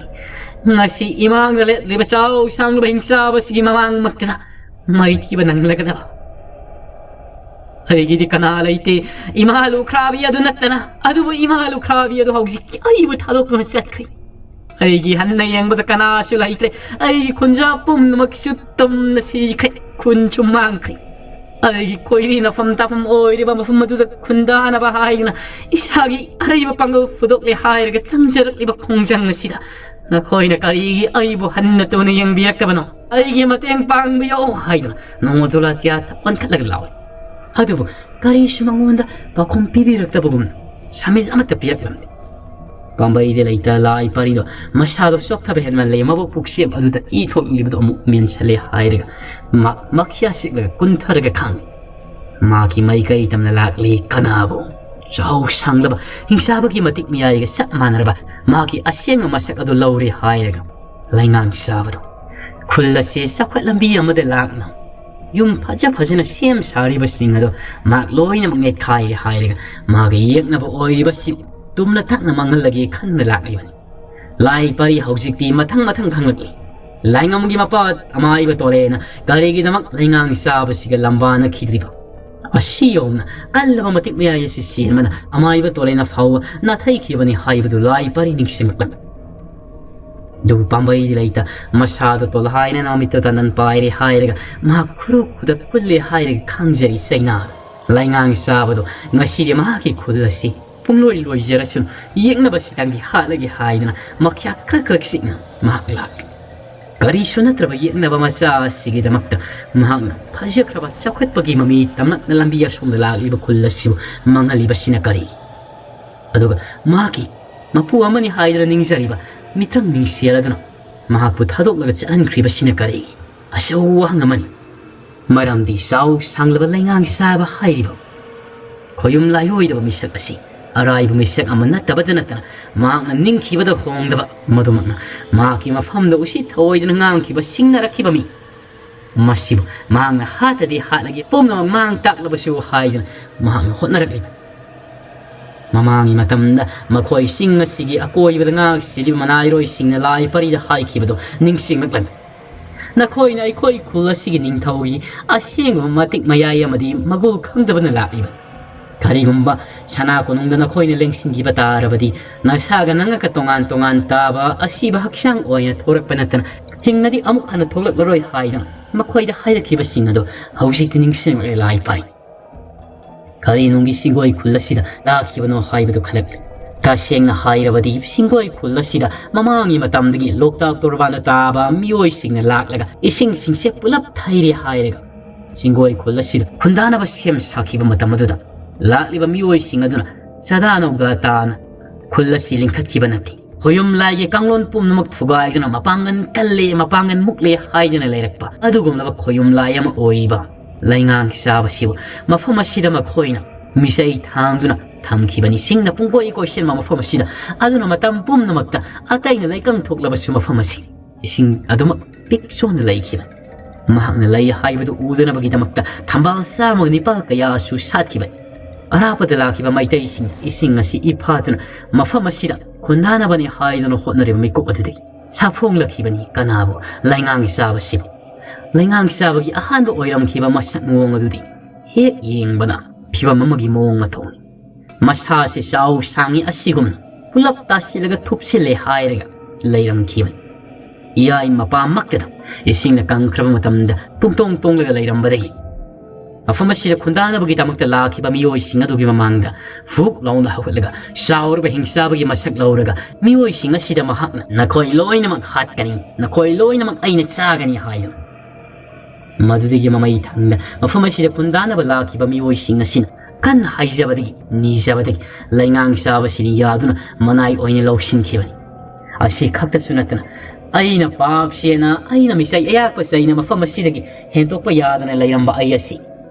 ꯉꯁꯤ ꯏꯃꯥꯡꯗ ꯂꯦꯞꯂꯤꯕ ꯆꯥꯎ ꯁꯥꯡꯂꯕ ꯍꯤꯡꯆꯥꯕꯁꯤꯒꯤ ꯃꯃꯥꯡꯃꯛꯇꯗ ꯃꯥꯏꯊꯤꯕ ꯅꯪꯂꯒꯗꯕ ꯑꯩꯒꯤꯗꯤ ꯀꯅꯥ ꯂꯩꯇꯦ, ꯏꯃꯥ ꯂꯨꯈ꯭ꯔꯥꯕꯤ ꯑꯗꯨ ꯅꯠꯇꯅ꯫ ꯑꯗꯨꯕꯨ ꯏꯃꯥ ꯂꯨꯈ꯭ꯔꯥꯕꯤ ꯑꯗꯨ ꯍꯧꯖꯤꯛꯇꯤ ꯑꯩꯕꯨ ꯊꯥꯗꯣꯛꯇꯨꯅ ꯆꯠꯈ꯭ꯔꯦ꯫ ꯑꯩꯒꯤ ꯍꯟꯅ ꯌꯦꯡꯕꯗ ꯀꯅꯥꯁꯨ ꯂꯩꯇ꯭ꯔꯦ꯫ ꯑꯩꯒꯤ ꯈꯨꯟꯖꯥ ꯄꯨꯝꯅꯃꯛꯁꯨ ꯇꯝꯅ ꯁꯤꯈ꯭ꯔꯦ, ꯈꯨꯟꯁꯨ ꯃꯥꯡꯈ꯭ꯔꯦ꯫ ꯑꯩꯒꯤ ꯈꯣꯏꯔꯤ ꯅꯐꯝ ꯇꯥꯐꯝ ꯑꯣꯏꯔꯤꯕ ꯃꯐꯝ ꯑꯗꯨꯗ ꯈꯨꯟꯗꯥꯅꯕ ꯍꯥꯏꯗꯨꯅ ꯏꯁꯥꯒꯤ ꯑꯔꯩꯕ ꯄꯥꯡꯒꯜ ꯐꯨꯗꯣꯛꯂꯦ ꯍꯥꯏꯔꯒ ꯆꯪꯖꯔꯛꯂꯤꯕ ꯈꯣꯡꯖꯪ ꯑꯁꯤꯗ ꯅꯈꯣꯏꯅ ꯀꯔꯤꯒꯤ ꯑꯩꯕꯨ ꯍꯟꯅ ꯇꯨꯅ ꯌꯦꯡꯕꯤꯔꯛꯇꯕꯅꯣ? ꯑꯩꯒꯤ ꯃꯇꯦꯡ ꯄꯥꯡꯕꯤꯌꯣ" ꯍꯥꯏꯗꯨꯅ ꯅꯣꯡꯃꯗꯣ ꯂꯥꯇꯤꯌꯥ ꯑꯣꯟꯈꯠꯂꯒ ꯂꯥꯎꯏ꯫ ꯑꯗꯨꯕꯨ ꯀꯔꯤꯁꯨ ꯃꯉꯣꯟꯗ ꯄꯥꯎꯈꯨꯝ ꯄꯤꯕꯤꯔꯛꯇꯕꯒꯨꯝꯅ ꯁꯃꯤꯜ ꯑꯃꯠꯇ ꯄꯤꯔꯛꯂꯝꯗꯦ꯫ ꯄꯥꯝꯕꯩꯗ ꯂꯩꯇ ꯂꯥꯏ ꯄꯥꯔꯤꯗꯣ ꯃꯁꯥꯗꯣ ꯆꯣꯛꯊꯕ ꯍꯦꯟꯃꯜꯂꯦ, ꯃꯕꯨꯛ ꯄꯨꯛꯁꯦꯞ ꯑꯗꯨꯗ ꯏ ꯊꯣꯛꯂꯤꯕꯗꯣ ꯑꯃꯨꯛ ꯃꯦꯟꯁꯜꯂꯦ ꯍꯥꯏꯔꯒ ꯃꯥ ꯃꯈꯤꯌꯥ ꯁꯤꯛꯂꯒ ꯀꯨꯟꯊꯔꯒ ꯈꯥꯡꯉꯤ꯫ ꯃꯥꯒꯤ ꯃꯥꯏꯀꯩ ꯇꯝꯅ ꯂꯥꯛꯂꯤ ꯀꯅꯥꯕꯨ? ꯆꯍꯧ ꯁꯥꯡꯗꯕ ꯍꯤꯡꯆꯥꯕꯒꯤ ꯃꯇꯤꯛ ꯃꯌꯥꯏꯒ ꯆꯞ ꯃꯥꯟꯅꯔꯕ ꯃꯥꯒꯤ ꯑꯁꯦꯡꯕ ꯃꯁꯛ ꯑꯗꯨ ꯂꯧꯔꯦ ꯍꯥꯏꯔꯒ ꯂꯩꯉꯥꯡ ꯆꯥꯕꯗꯣ꯫ ꯈꯨꯜ ꯑꯁꯤ ꯆꯥꯎꯈꯠ ꯂꯝꯕꯤ ꯑꯃꯗ ꯂꯥꯛꯅ ꯌꯨꯝ ꯐꯖ ꯐꯖꯅ ꯁꯦꯝ ꯁꯥꯔꯤꯕꯁꯤꯡ ꯑꯗꯣ ꯃꯍꯥꯛ ꯂꯣꯏꯅꯃꯛ ꯅꯦꯠꯈꯥꯏꯔꯦ ꯍꯥꯏꯔꯒ ꯃꯥꯒꯤ ꯌꯦꯛꯅꯕ ꯑꯣꯏꯔꯤꯕꯁꯤ ꯇꯨꯝꯅ ꯊꯛꯅ ꯃꯥꯡꯍꯜꯂꯒꯦ ꯈꯟꯅ ꯂꯥꯛꯂꯤꯕꯅꯤ꯫ ꯂꯥꯏ ꯄꯔꯤ ꯍꯧꯖꯤꯛꯇꯤ ꯃꯊꯪ ꯃꯊꯪ ꯈꯪꯂꯛꯂꯤ꯫ ꯂꯥꯏꯉꯝꯒꯤ ꯃꯄꯥ ꯑꯃꯥꯏꯕ ꯇꯣꯂꯦꯅ ꯀꯔꯤꯒꯤꯗꯃꯛ ꯂꯩꯉꯥꯡ ꯆꯥꯕꯁꯤꯒ ꯂꯝꯕꯥꯅꯈꯤꯗ꯭ꯔꯤꯕ? ꯑꯁꯤ ꯌꯧꯅ ꯀꯜꯂꯕ ꯃꯇꯤꯛ ꯃꯌꯥꯏ ꯑꯁꯤ ꯆꯦꯟꯕꯅ ꯑꯃꯥꯏꯕ ꯇꯣꯂꯦꯅ ꯐꯥꯎꯕ ꯅꯥꯊꯩꯈꯤꯕꯅꯤ ꯍꯥꯏꯕꯗꯨ ꯂꯥꯏ ꯄꯔꯤ ꯅꯤꯡꯁꯤꯡꯂꯛꯂꯝꯃꯤ꯫ ꯑꯗꯨꯕꯨ ꯄꯥꯝꯕꯩꯗꯤ ꯂꯩꯇ ꯃꯁꯥꯗꯣ ꯇꯣꯜꯍꯥꯏꯅ ꯃꯃꯤꯠꯇ ꯇꯅꯟ ꯄꯥꯏꯔꯦ ꯍꯥꯏꯔꯒ ꯃꯍꯥꯛ ꯈꯨꯔꯨ ꯈꯨꯗꯛ ꯀꯨꯜꯂꯦ ꯍꯥꯏꯔꯒ ꯈꯪꯖꯩ ꯆꯩꯅꯥ꯫ ꯂꯩꯉꯥꯡ ꯆꯥꯕꯗꯣ ꯉꯁꯤꯗꯤ ꯃꯍꯥꯛꯀꯤ ꯈꯨꯜ ꯑꯁꯤ ꯄꯨꯡꯂꯣꯏ ꯂꯣꯏꯖꯔꯁꯅꯨ, ꯌꯦꯛꯅꯕ ꯁꯤꯇꯪꯗꯤ ꯍꯥꯠꯂꯒꯦ ꯍꯥꯏꯗꯨꯅ ꯃꯈ꯭ꯌꯥ ꯈ꯭ꯔꯛ ꯈ꯭ꯔꯛ ꯆꯤꯛꯅ ꯃꯍꯥꯛ ꯂꯥꯛꯂꯤ꯫ ꯀꯔꯤꯁꯨ ꯅꯠꯇ꯭ꯔꯕ ꯌꯦꯛꯅꯕ ꯃꯆꯥ ꯑꯁꯤꯒꯤꯗꯃꯛꯇ ꯃꯍꯥꯛꯅ ꯐꯖꯈ꯭ꯔꯕ ꯆꯥꯎꯈꯠꯄꯒꯤ ꯃꯃꯤ ꯇꯝꯂꯛꯅ ꯂꯝꯕꯤ ꯑꯁꯣꯝꯗ ꯂꯥꯛꯂꯤꯕ ꯈꯨꯜ ꯑꯁꯤꯕꯨ ꯃꯥꯡꯍꯜꯂꯤꯕꯁꯤꯅ ꯀꯔꯤ? ꯑꯗꯨꯒ ꯃꯍꯥꯛꯀꯤ ꯃꯄꯨ ꯑꯃꯅꯤ ꯍꯥꯏꯗꯨꯅ ꯅꯤꯡꯖꯔꯤꯕ ꯃꯤꯇ꯭ꯔꯪ ꯃꯤꯡꯁꯦꯜ ꯑꯗꯨꯅ ꯃꯍꯥꯛꯄꯨ ꯊꯥꯗꯣꯛꯂꯒ ꯆꯠꯍꯟꯈ꯭ꯔꯤꯕꯁꯤꯅ ꯀꯔꯤ? ꯑꯆꯧꯕ ꯋꯥꯍꯪ ꯑꯃꯅꯤ꯫ ꯃꯔꯝꯗꯤ ꯆꯥꯎ ꯁꯥꯡꯂꯕ ꯂꯩꯉꯥꯡ ꯆꯥꯕ ꯍꯥꯏꯔꯤꯕ ꯈꯣꯌꯨꯝ ꯂꯥꯏꯑꯣꯏꯗꯕ ꯃꯤꯁꯛ ꯑꯁꯤ ꯑꯔꯥꯏꯕ ꯃꯤꯁꯛ ꯑꯃ ꯅꯠꯇꯕꯗ ꯅꯠꯇꯅ ꯃꯍꯥꯛꯅ ꯅꯤꯡꯈꯤꯕꯗ ꯍꯣꯡꯗꯕ, ꯃꯗꯨꯃꯛꯅ ꯃꯍꯥꯛꯀꯤ ꯃꯐꯝꯗ ꯎꯁꯤꯠ ꯊꯑꯣꯏꯗꯅ ꯉꯥꯡꯈꯤꯕ, ꯁꯤꯡꯅꯔꯛꯈꯤꯕ ꯃꯤ꯫ ꯃꯁꯤꯕꯨ ꯃꯍꯥꯛꯅ ꯍꯥꯠꯇꯗꯤ ꯍꯥꯠꯂꯒꯦ, ꯄꯨꯝꯅꯃꯛ ꯃꯥꯡ ꯇꯥꯛꯂꯕꯁꯨ ꯍꯥꯏꯗꯨꯅ ꯃꯍꯥꯛꯅ ꯍꯣꯠꯅꯔꯛꯂꯤꯕ꯫ ꯃꯃꯥꯡꯒꯤ ꯃꯇꯝꯗ ꯃꯈꯣꯏ ꯆꯤꯡ ꯑꯁꯤꯒꯤ ꯑꯀꯣꯏꯕꯗ ꯉꯥꯛ ꯁꯦꯜꯂꯤꯕ ꯃꯅꯥꯏꯔꯣꯏꯁꯤꯡꯅ ꯂꯥꯏ ꯄꯔꯤꯗ ꯍꯥꯏꯈꯤꯕꯗꯣ ꯅꯤꯡꯁꯤꯡꯂꯛꯂꯝꯃꯤ꯫ ꯅꯈꯣꯏꯅ ꯑꯩꯈꯣꯏ ꯈꯨꯜ ꯑꯁꯤꯒꯤ ꯅꯤꯡꯊꯧꯒꯤ ꯑꯁꯦꯡꯕ ꯃꯇꯤꯛ ꯃꯌꯥꯏ ꯑꯃꯗꯤ ꯃꯒꯨꯜ ꯈꯪꯗꯕꯅ ꯂꯥꯛꯂꯤꯕ꯫ ꯀꯔꯤꯒꯨꯝꯕ ꯁꯅꯥ ꯀꯣꯅꯨꯡꯗ ꯅꯈꯣꯏꯅ ꯂꯦꯡꯁꯤꯟꯈꯤꯕ ꯇꯥꯔꯕꯗꯤ, ꯅꯁꯥꯒ ꯅꯪꯒꯀ ꯇꯣꯉꯥꯟ ꯇꯣꯉꯥꯟ ꯇꯥꯕ ꯑꯁꯤꯕ ꯍꯛꯆꯥꯡ ꯑꯣꯏꯅ ꯊꯣꯔꯛꯄ ꯅꯠꯇꯅ ꯍꯤꯡꯅꯗꯤ ꯑꯃꯨꯛ ꯍꯟꯅ ꯊꯣꯛꯂꯛꯂꯔꯣꯏ ꯍꯥꯏꯗꯨꯅ ꯃꯈꯣꯏꯗ ꯍꯥꯏꯔꯛꯈꯤꯕꯁꯤꯡ ꯑꯗꯨ ꯍꯧꯖꯤꯛꯇꯤ ꯅꯤꯡꯁꯤꯡꯂꯛꯂꯦ ꯂꯥꯏ ꯄꯔꯤ꯫ ꯀꯔꯤ ꯅꯨꯡꯒꯤ ꯆꯤꯡꯒꯣꯏ ꯈꯨꯜ ꯑꯁꯤꯗ ꯂꯥꯛꯈꯤꯕꯅꯣ ꯍꯥꯏꯕꯗꯨ ꯈꯜꯂꯛꯂꯤ꯫ ꯇꯁꯦꯡꯅ ꯍꯥꯏꯔꯕꯗꯤ ꯆꯤꯡꯒꯣꯏ ꯈꯨꯜ ꯑꯁꯤꯗ ꯃꯃꯥꯡꯒꯤ ꯃꯇꯝꯗꯒꯤ ꯂꯣꯛꯇꯥꯛ ꯇꯣꯔꯕꯥꯟꯗ ꯇꯥꯕ ꯃꯤꯑꯣꯏꯁꯤꯡꯅ ꯂꯥꯛꯂꯒ ꯏꯁꯤꯡꯁꯤꯡꯁꯦ ꯄꯨꯂꯞ ꯊꯩꯔꯦ ꯍꯥꯏꯔꯒ ꯆꯤꯡꯒꯣꯏ ꯈꯨꯜ ꯑꯁꯤꯗ ꯈꯨꯟꯗꯥꯅꯕ ꯁꯦꯝ ꯁꯥꯈꯤꯕ ꯃꯇꯝ ꯑꯗꯨꯗ ꯂꯥꯛꯂꯤꯕ ꯃꯤꯑꯣꯏꯁꯤꯡ ꯑꯗꯨꯅ ꯆꯥꯗꯥ ꯅꯧꯗꯥ ꯇꯥꯅ ꯈꯨꯜ ꯑꯁꯤ ꯂꯤꯡꯈꯠꯈꯤꯕ ꯅꯠꯇꯦ꯫ ꯈꯣꯌꯨꯝ ꯂꯥꯏꯒꯤ ꯀꯥꯡꯂꯣꯟ ꯄꯨꯝꯅꯃꯛ ꯊꯨꯒꯥꯏꯗꯨꯅ ꯃꯄꯥꯡꯒꯜ ꯀꯜꯂꯦ, ꯃꯄꯥꯡꯒꯜ ꯃꯨꯛꯂꯦ ꯍꯥꯏꯗꯨꯅ ꯂꯩꯔꯛꯄ ꯑꯗꯨꯒꯨꯝꯂꯕ ꯈꯣꯌꯨꯝ ꯂꯥꯏ ꯑꯃ ꯑꯣꯏꯔꯤꯕ ꯂꯩꯉꯥꯡ ꯆꯥꯕꯁꯤꯕꯨ ꯃꯐꯝ ꯑꯁꯤꯗ ꯃꯈꯣꯏꯅ ꯃꯤꯆꯩ ꯊꯥꯡꯗꯨꯅ ꯊꯝꯈꯤꯕꯅꯤ꯫ ꯁꯤꯡꯅ ꯄꯨꯡꯀꯣꯏ ꯀꯣꯏꯁꯤꯟꯕ ꯃꯐꯝ ꯑꯁꯤꯗ, ꯑꯗꯨꯅ ꯃꯇꯝ ꯄꯨꯝꯅꯃꯛꯇ ꯑꯇꯩꯅ ꯂꯩꯀꯪ ꯊꯣꯛꯂꯕꯁꯨ ꯃꯐꯝ ꯑꯁꯤ ꯏꯁꯤꯡ ꯑꯗꯨꯃꯛ ꯄꯤꯛ ꯆꯣꯟꯅ ꯂꯩꯈꯤꯕꯅꯤ꯫ ꯃꯍꯥꯛꯅ ꯂꯩ ꯍꯥꯏꯕꯗꯨ ꯎꯗꯅꯕꯒꯤꯗꯃꯛꯇ ꯊꯝꯕꯥꯜ ꯆꯥꯝꯃꯒ ꯅꯤꯄꯥꯜ ꯀꯌꯥꯁꯨ ꯁꯥꯠꯈꯤꯕꯅꯤ꯫ ꯑꯔꯥꯞꯄꯗ ꯂꯥꯛꯈꯤꯕ ꯃꯩꯇꯩꯁꯤꯡꯅ ꯏꯁꯤꯡ ꯑꯁꯤ ꯏꯐꯥꯠꯇꯨꯅ ꯃꯐꯝ ꯑꯁꯤꯗ ꯈꯨꯟꯗꯥꯅꯕꯅꯤ ꯍꯥꯏꯗꯨꯅ ꯍꯣꯠꯅꯔꯤꯕ ꯃꯤꯀꯨꯞ ꯑꯗꯨꯗꯒꯤ ꯁꯥꯐꯣꯡꯂꯛꯈꯤꯕꯅꯤ꯫ ꯀꯅꯥꯕꯨ? ꯂꯩꯉꯥꯡ ꯆꯥꯕꯁꯤꯕꯨ꯫ ꯂꯩꯉꯥꯡ ꯆꯥꯕꯒꯤ ꯑꯍꯥꯟꯕ ꯑꯣꯏꯔꯝꯈꯤꯕ ꯃꯁꯛ ꯃꯑꯣꯡ ꯑꯗꯨꯗꯤ ꯍꯦꯛ ꯌꯦꯡꯕꯅ ꯐꯤꯚꯝ ꯑꯃꯒꯤ ꯃꯑꯣꯡ ꯃꯇꯧꯅꯤ꯫ ꯃꯁꯥꯁꯤ ꯆꯥꯎ ꯁꯥꯡꯉꯤ ꯑꯁꯤꯒꯨꯝꯅ ꯄꯨꯂꯞ ꯇꯥꯁꯤꯜꯂꯒ ꯊꯨꯞꯁꯤꯜꯂꯦ ꯍꯥꯏꯔꯒ ꯂꯩꯔꯝꯈꯤꯕꯅꯤ꯫ ꯏꯌꯥꯏ ꯃꯄꯥꯃꯛꯇꯗ ꯏꯁꯤꯡꯅ ꯀꯪꯈ꯭ꯔꯕ ꯃꯇꯝꯗ ꯄꯨꯡꯇꯣꯡ ꯇꯣꯡꯂꯒ ꯂꯩꯔꯝꯕꯗꯒꯤ ꯃꯐꯝ ꯑꯁꯤꯗ ꯈꯨꯟꯗꯥꯅꯕꯒꯤꯗꯃꯛꯇ ꯂꯥꯛꯈꯤꯕ ꯃꯤꯑꯣꯏꯁꯤꯡ ꯑꯗꯨꯒꯤ ꯃꯃꯥꯡꯗ ꯐꯨꯛ ꯂꯥꯎꯅ ꯍꯧꯒꯠꯂꯒ ꯆꯥꯎꯔꯕ ꯍꯤꯡꯆꯥꯕꯒꯤ ꯃꯁꯛ ꯂꯧꯔꯒ ꯃꯤꯑꯣꯏꯁꯤꯡ ꯑꯁꯤꯗ ꯃꯍꯥꯛꯅ "ꯅꯈꯣꯏ ꯂꯣꯏꯅꯃꯛ ꯍꯥꯠꯀꯅꯤ, ꯅꯈꯣꯏ ꯂꯣꯏꯅꯃꯛ ꯑꯩꯅ ꯆꯥꯒꯅꯤ" ꯍꯥꯏꯗꯨꯅ ꯃꯗꯨꯗꯒꯤ ꯃꯃꯩ ꯊꯪꯅ ꯃꯐꯝ ꯑꯁꯤꯗ ꯈꯨꯟꯗꯥꯅꯕ ꯂꯥꯛꯈꯤꯕ ꯃꯤꯑꯣꯏꯁꯤꯡ ꯑꯁꯤꯅ ꯀꯟꯅ ꯍꯥꯏꯖꯕꯗꯒꯤ, ꯅꯤꯖꯕꯗꯒꯤ ꯂꯩꯉꯥꯡ ꯆꯥꯕꯁꯤꯅ ꯌꯥꯗꯨꯅ ꯃꯅꯥꯏ ꯑꯣꯏꯅ ꯂꯧꯁꯤꯟꯈꯤꯕꯅꯤ꯫ ꯑꯁꯤ ꯈꯛꯇꯁꯨ ꯅꯠꯇꯅ, ꯑꯩꯅ ꯄꯥꯞ ꯆꯦꯟꯅ, ꯑꯩꯅ ꯃꯤꯁꯩ ꯑꯌꯥꯛꯄ ꯆꯩꯅ ꯃꯐꯝ ꯑꯁꯤꯗꯒꯤ ꯍꯦꯟꯇꯣꯛꯄ ꯌꯥꯗꯅ ꯂꯩꯔꯝꯕ ꯑꯩ ꯑꯁꯤ,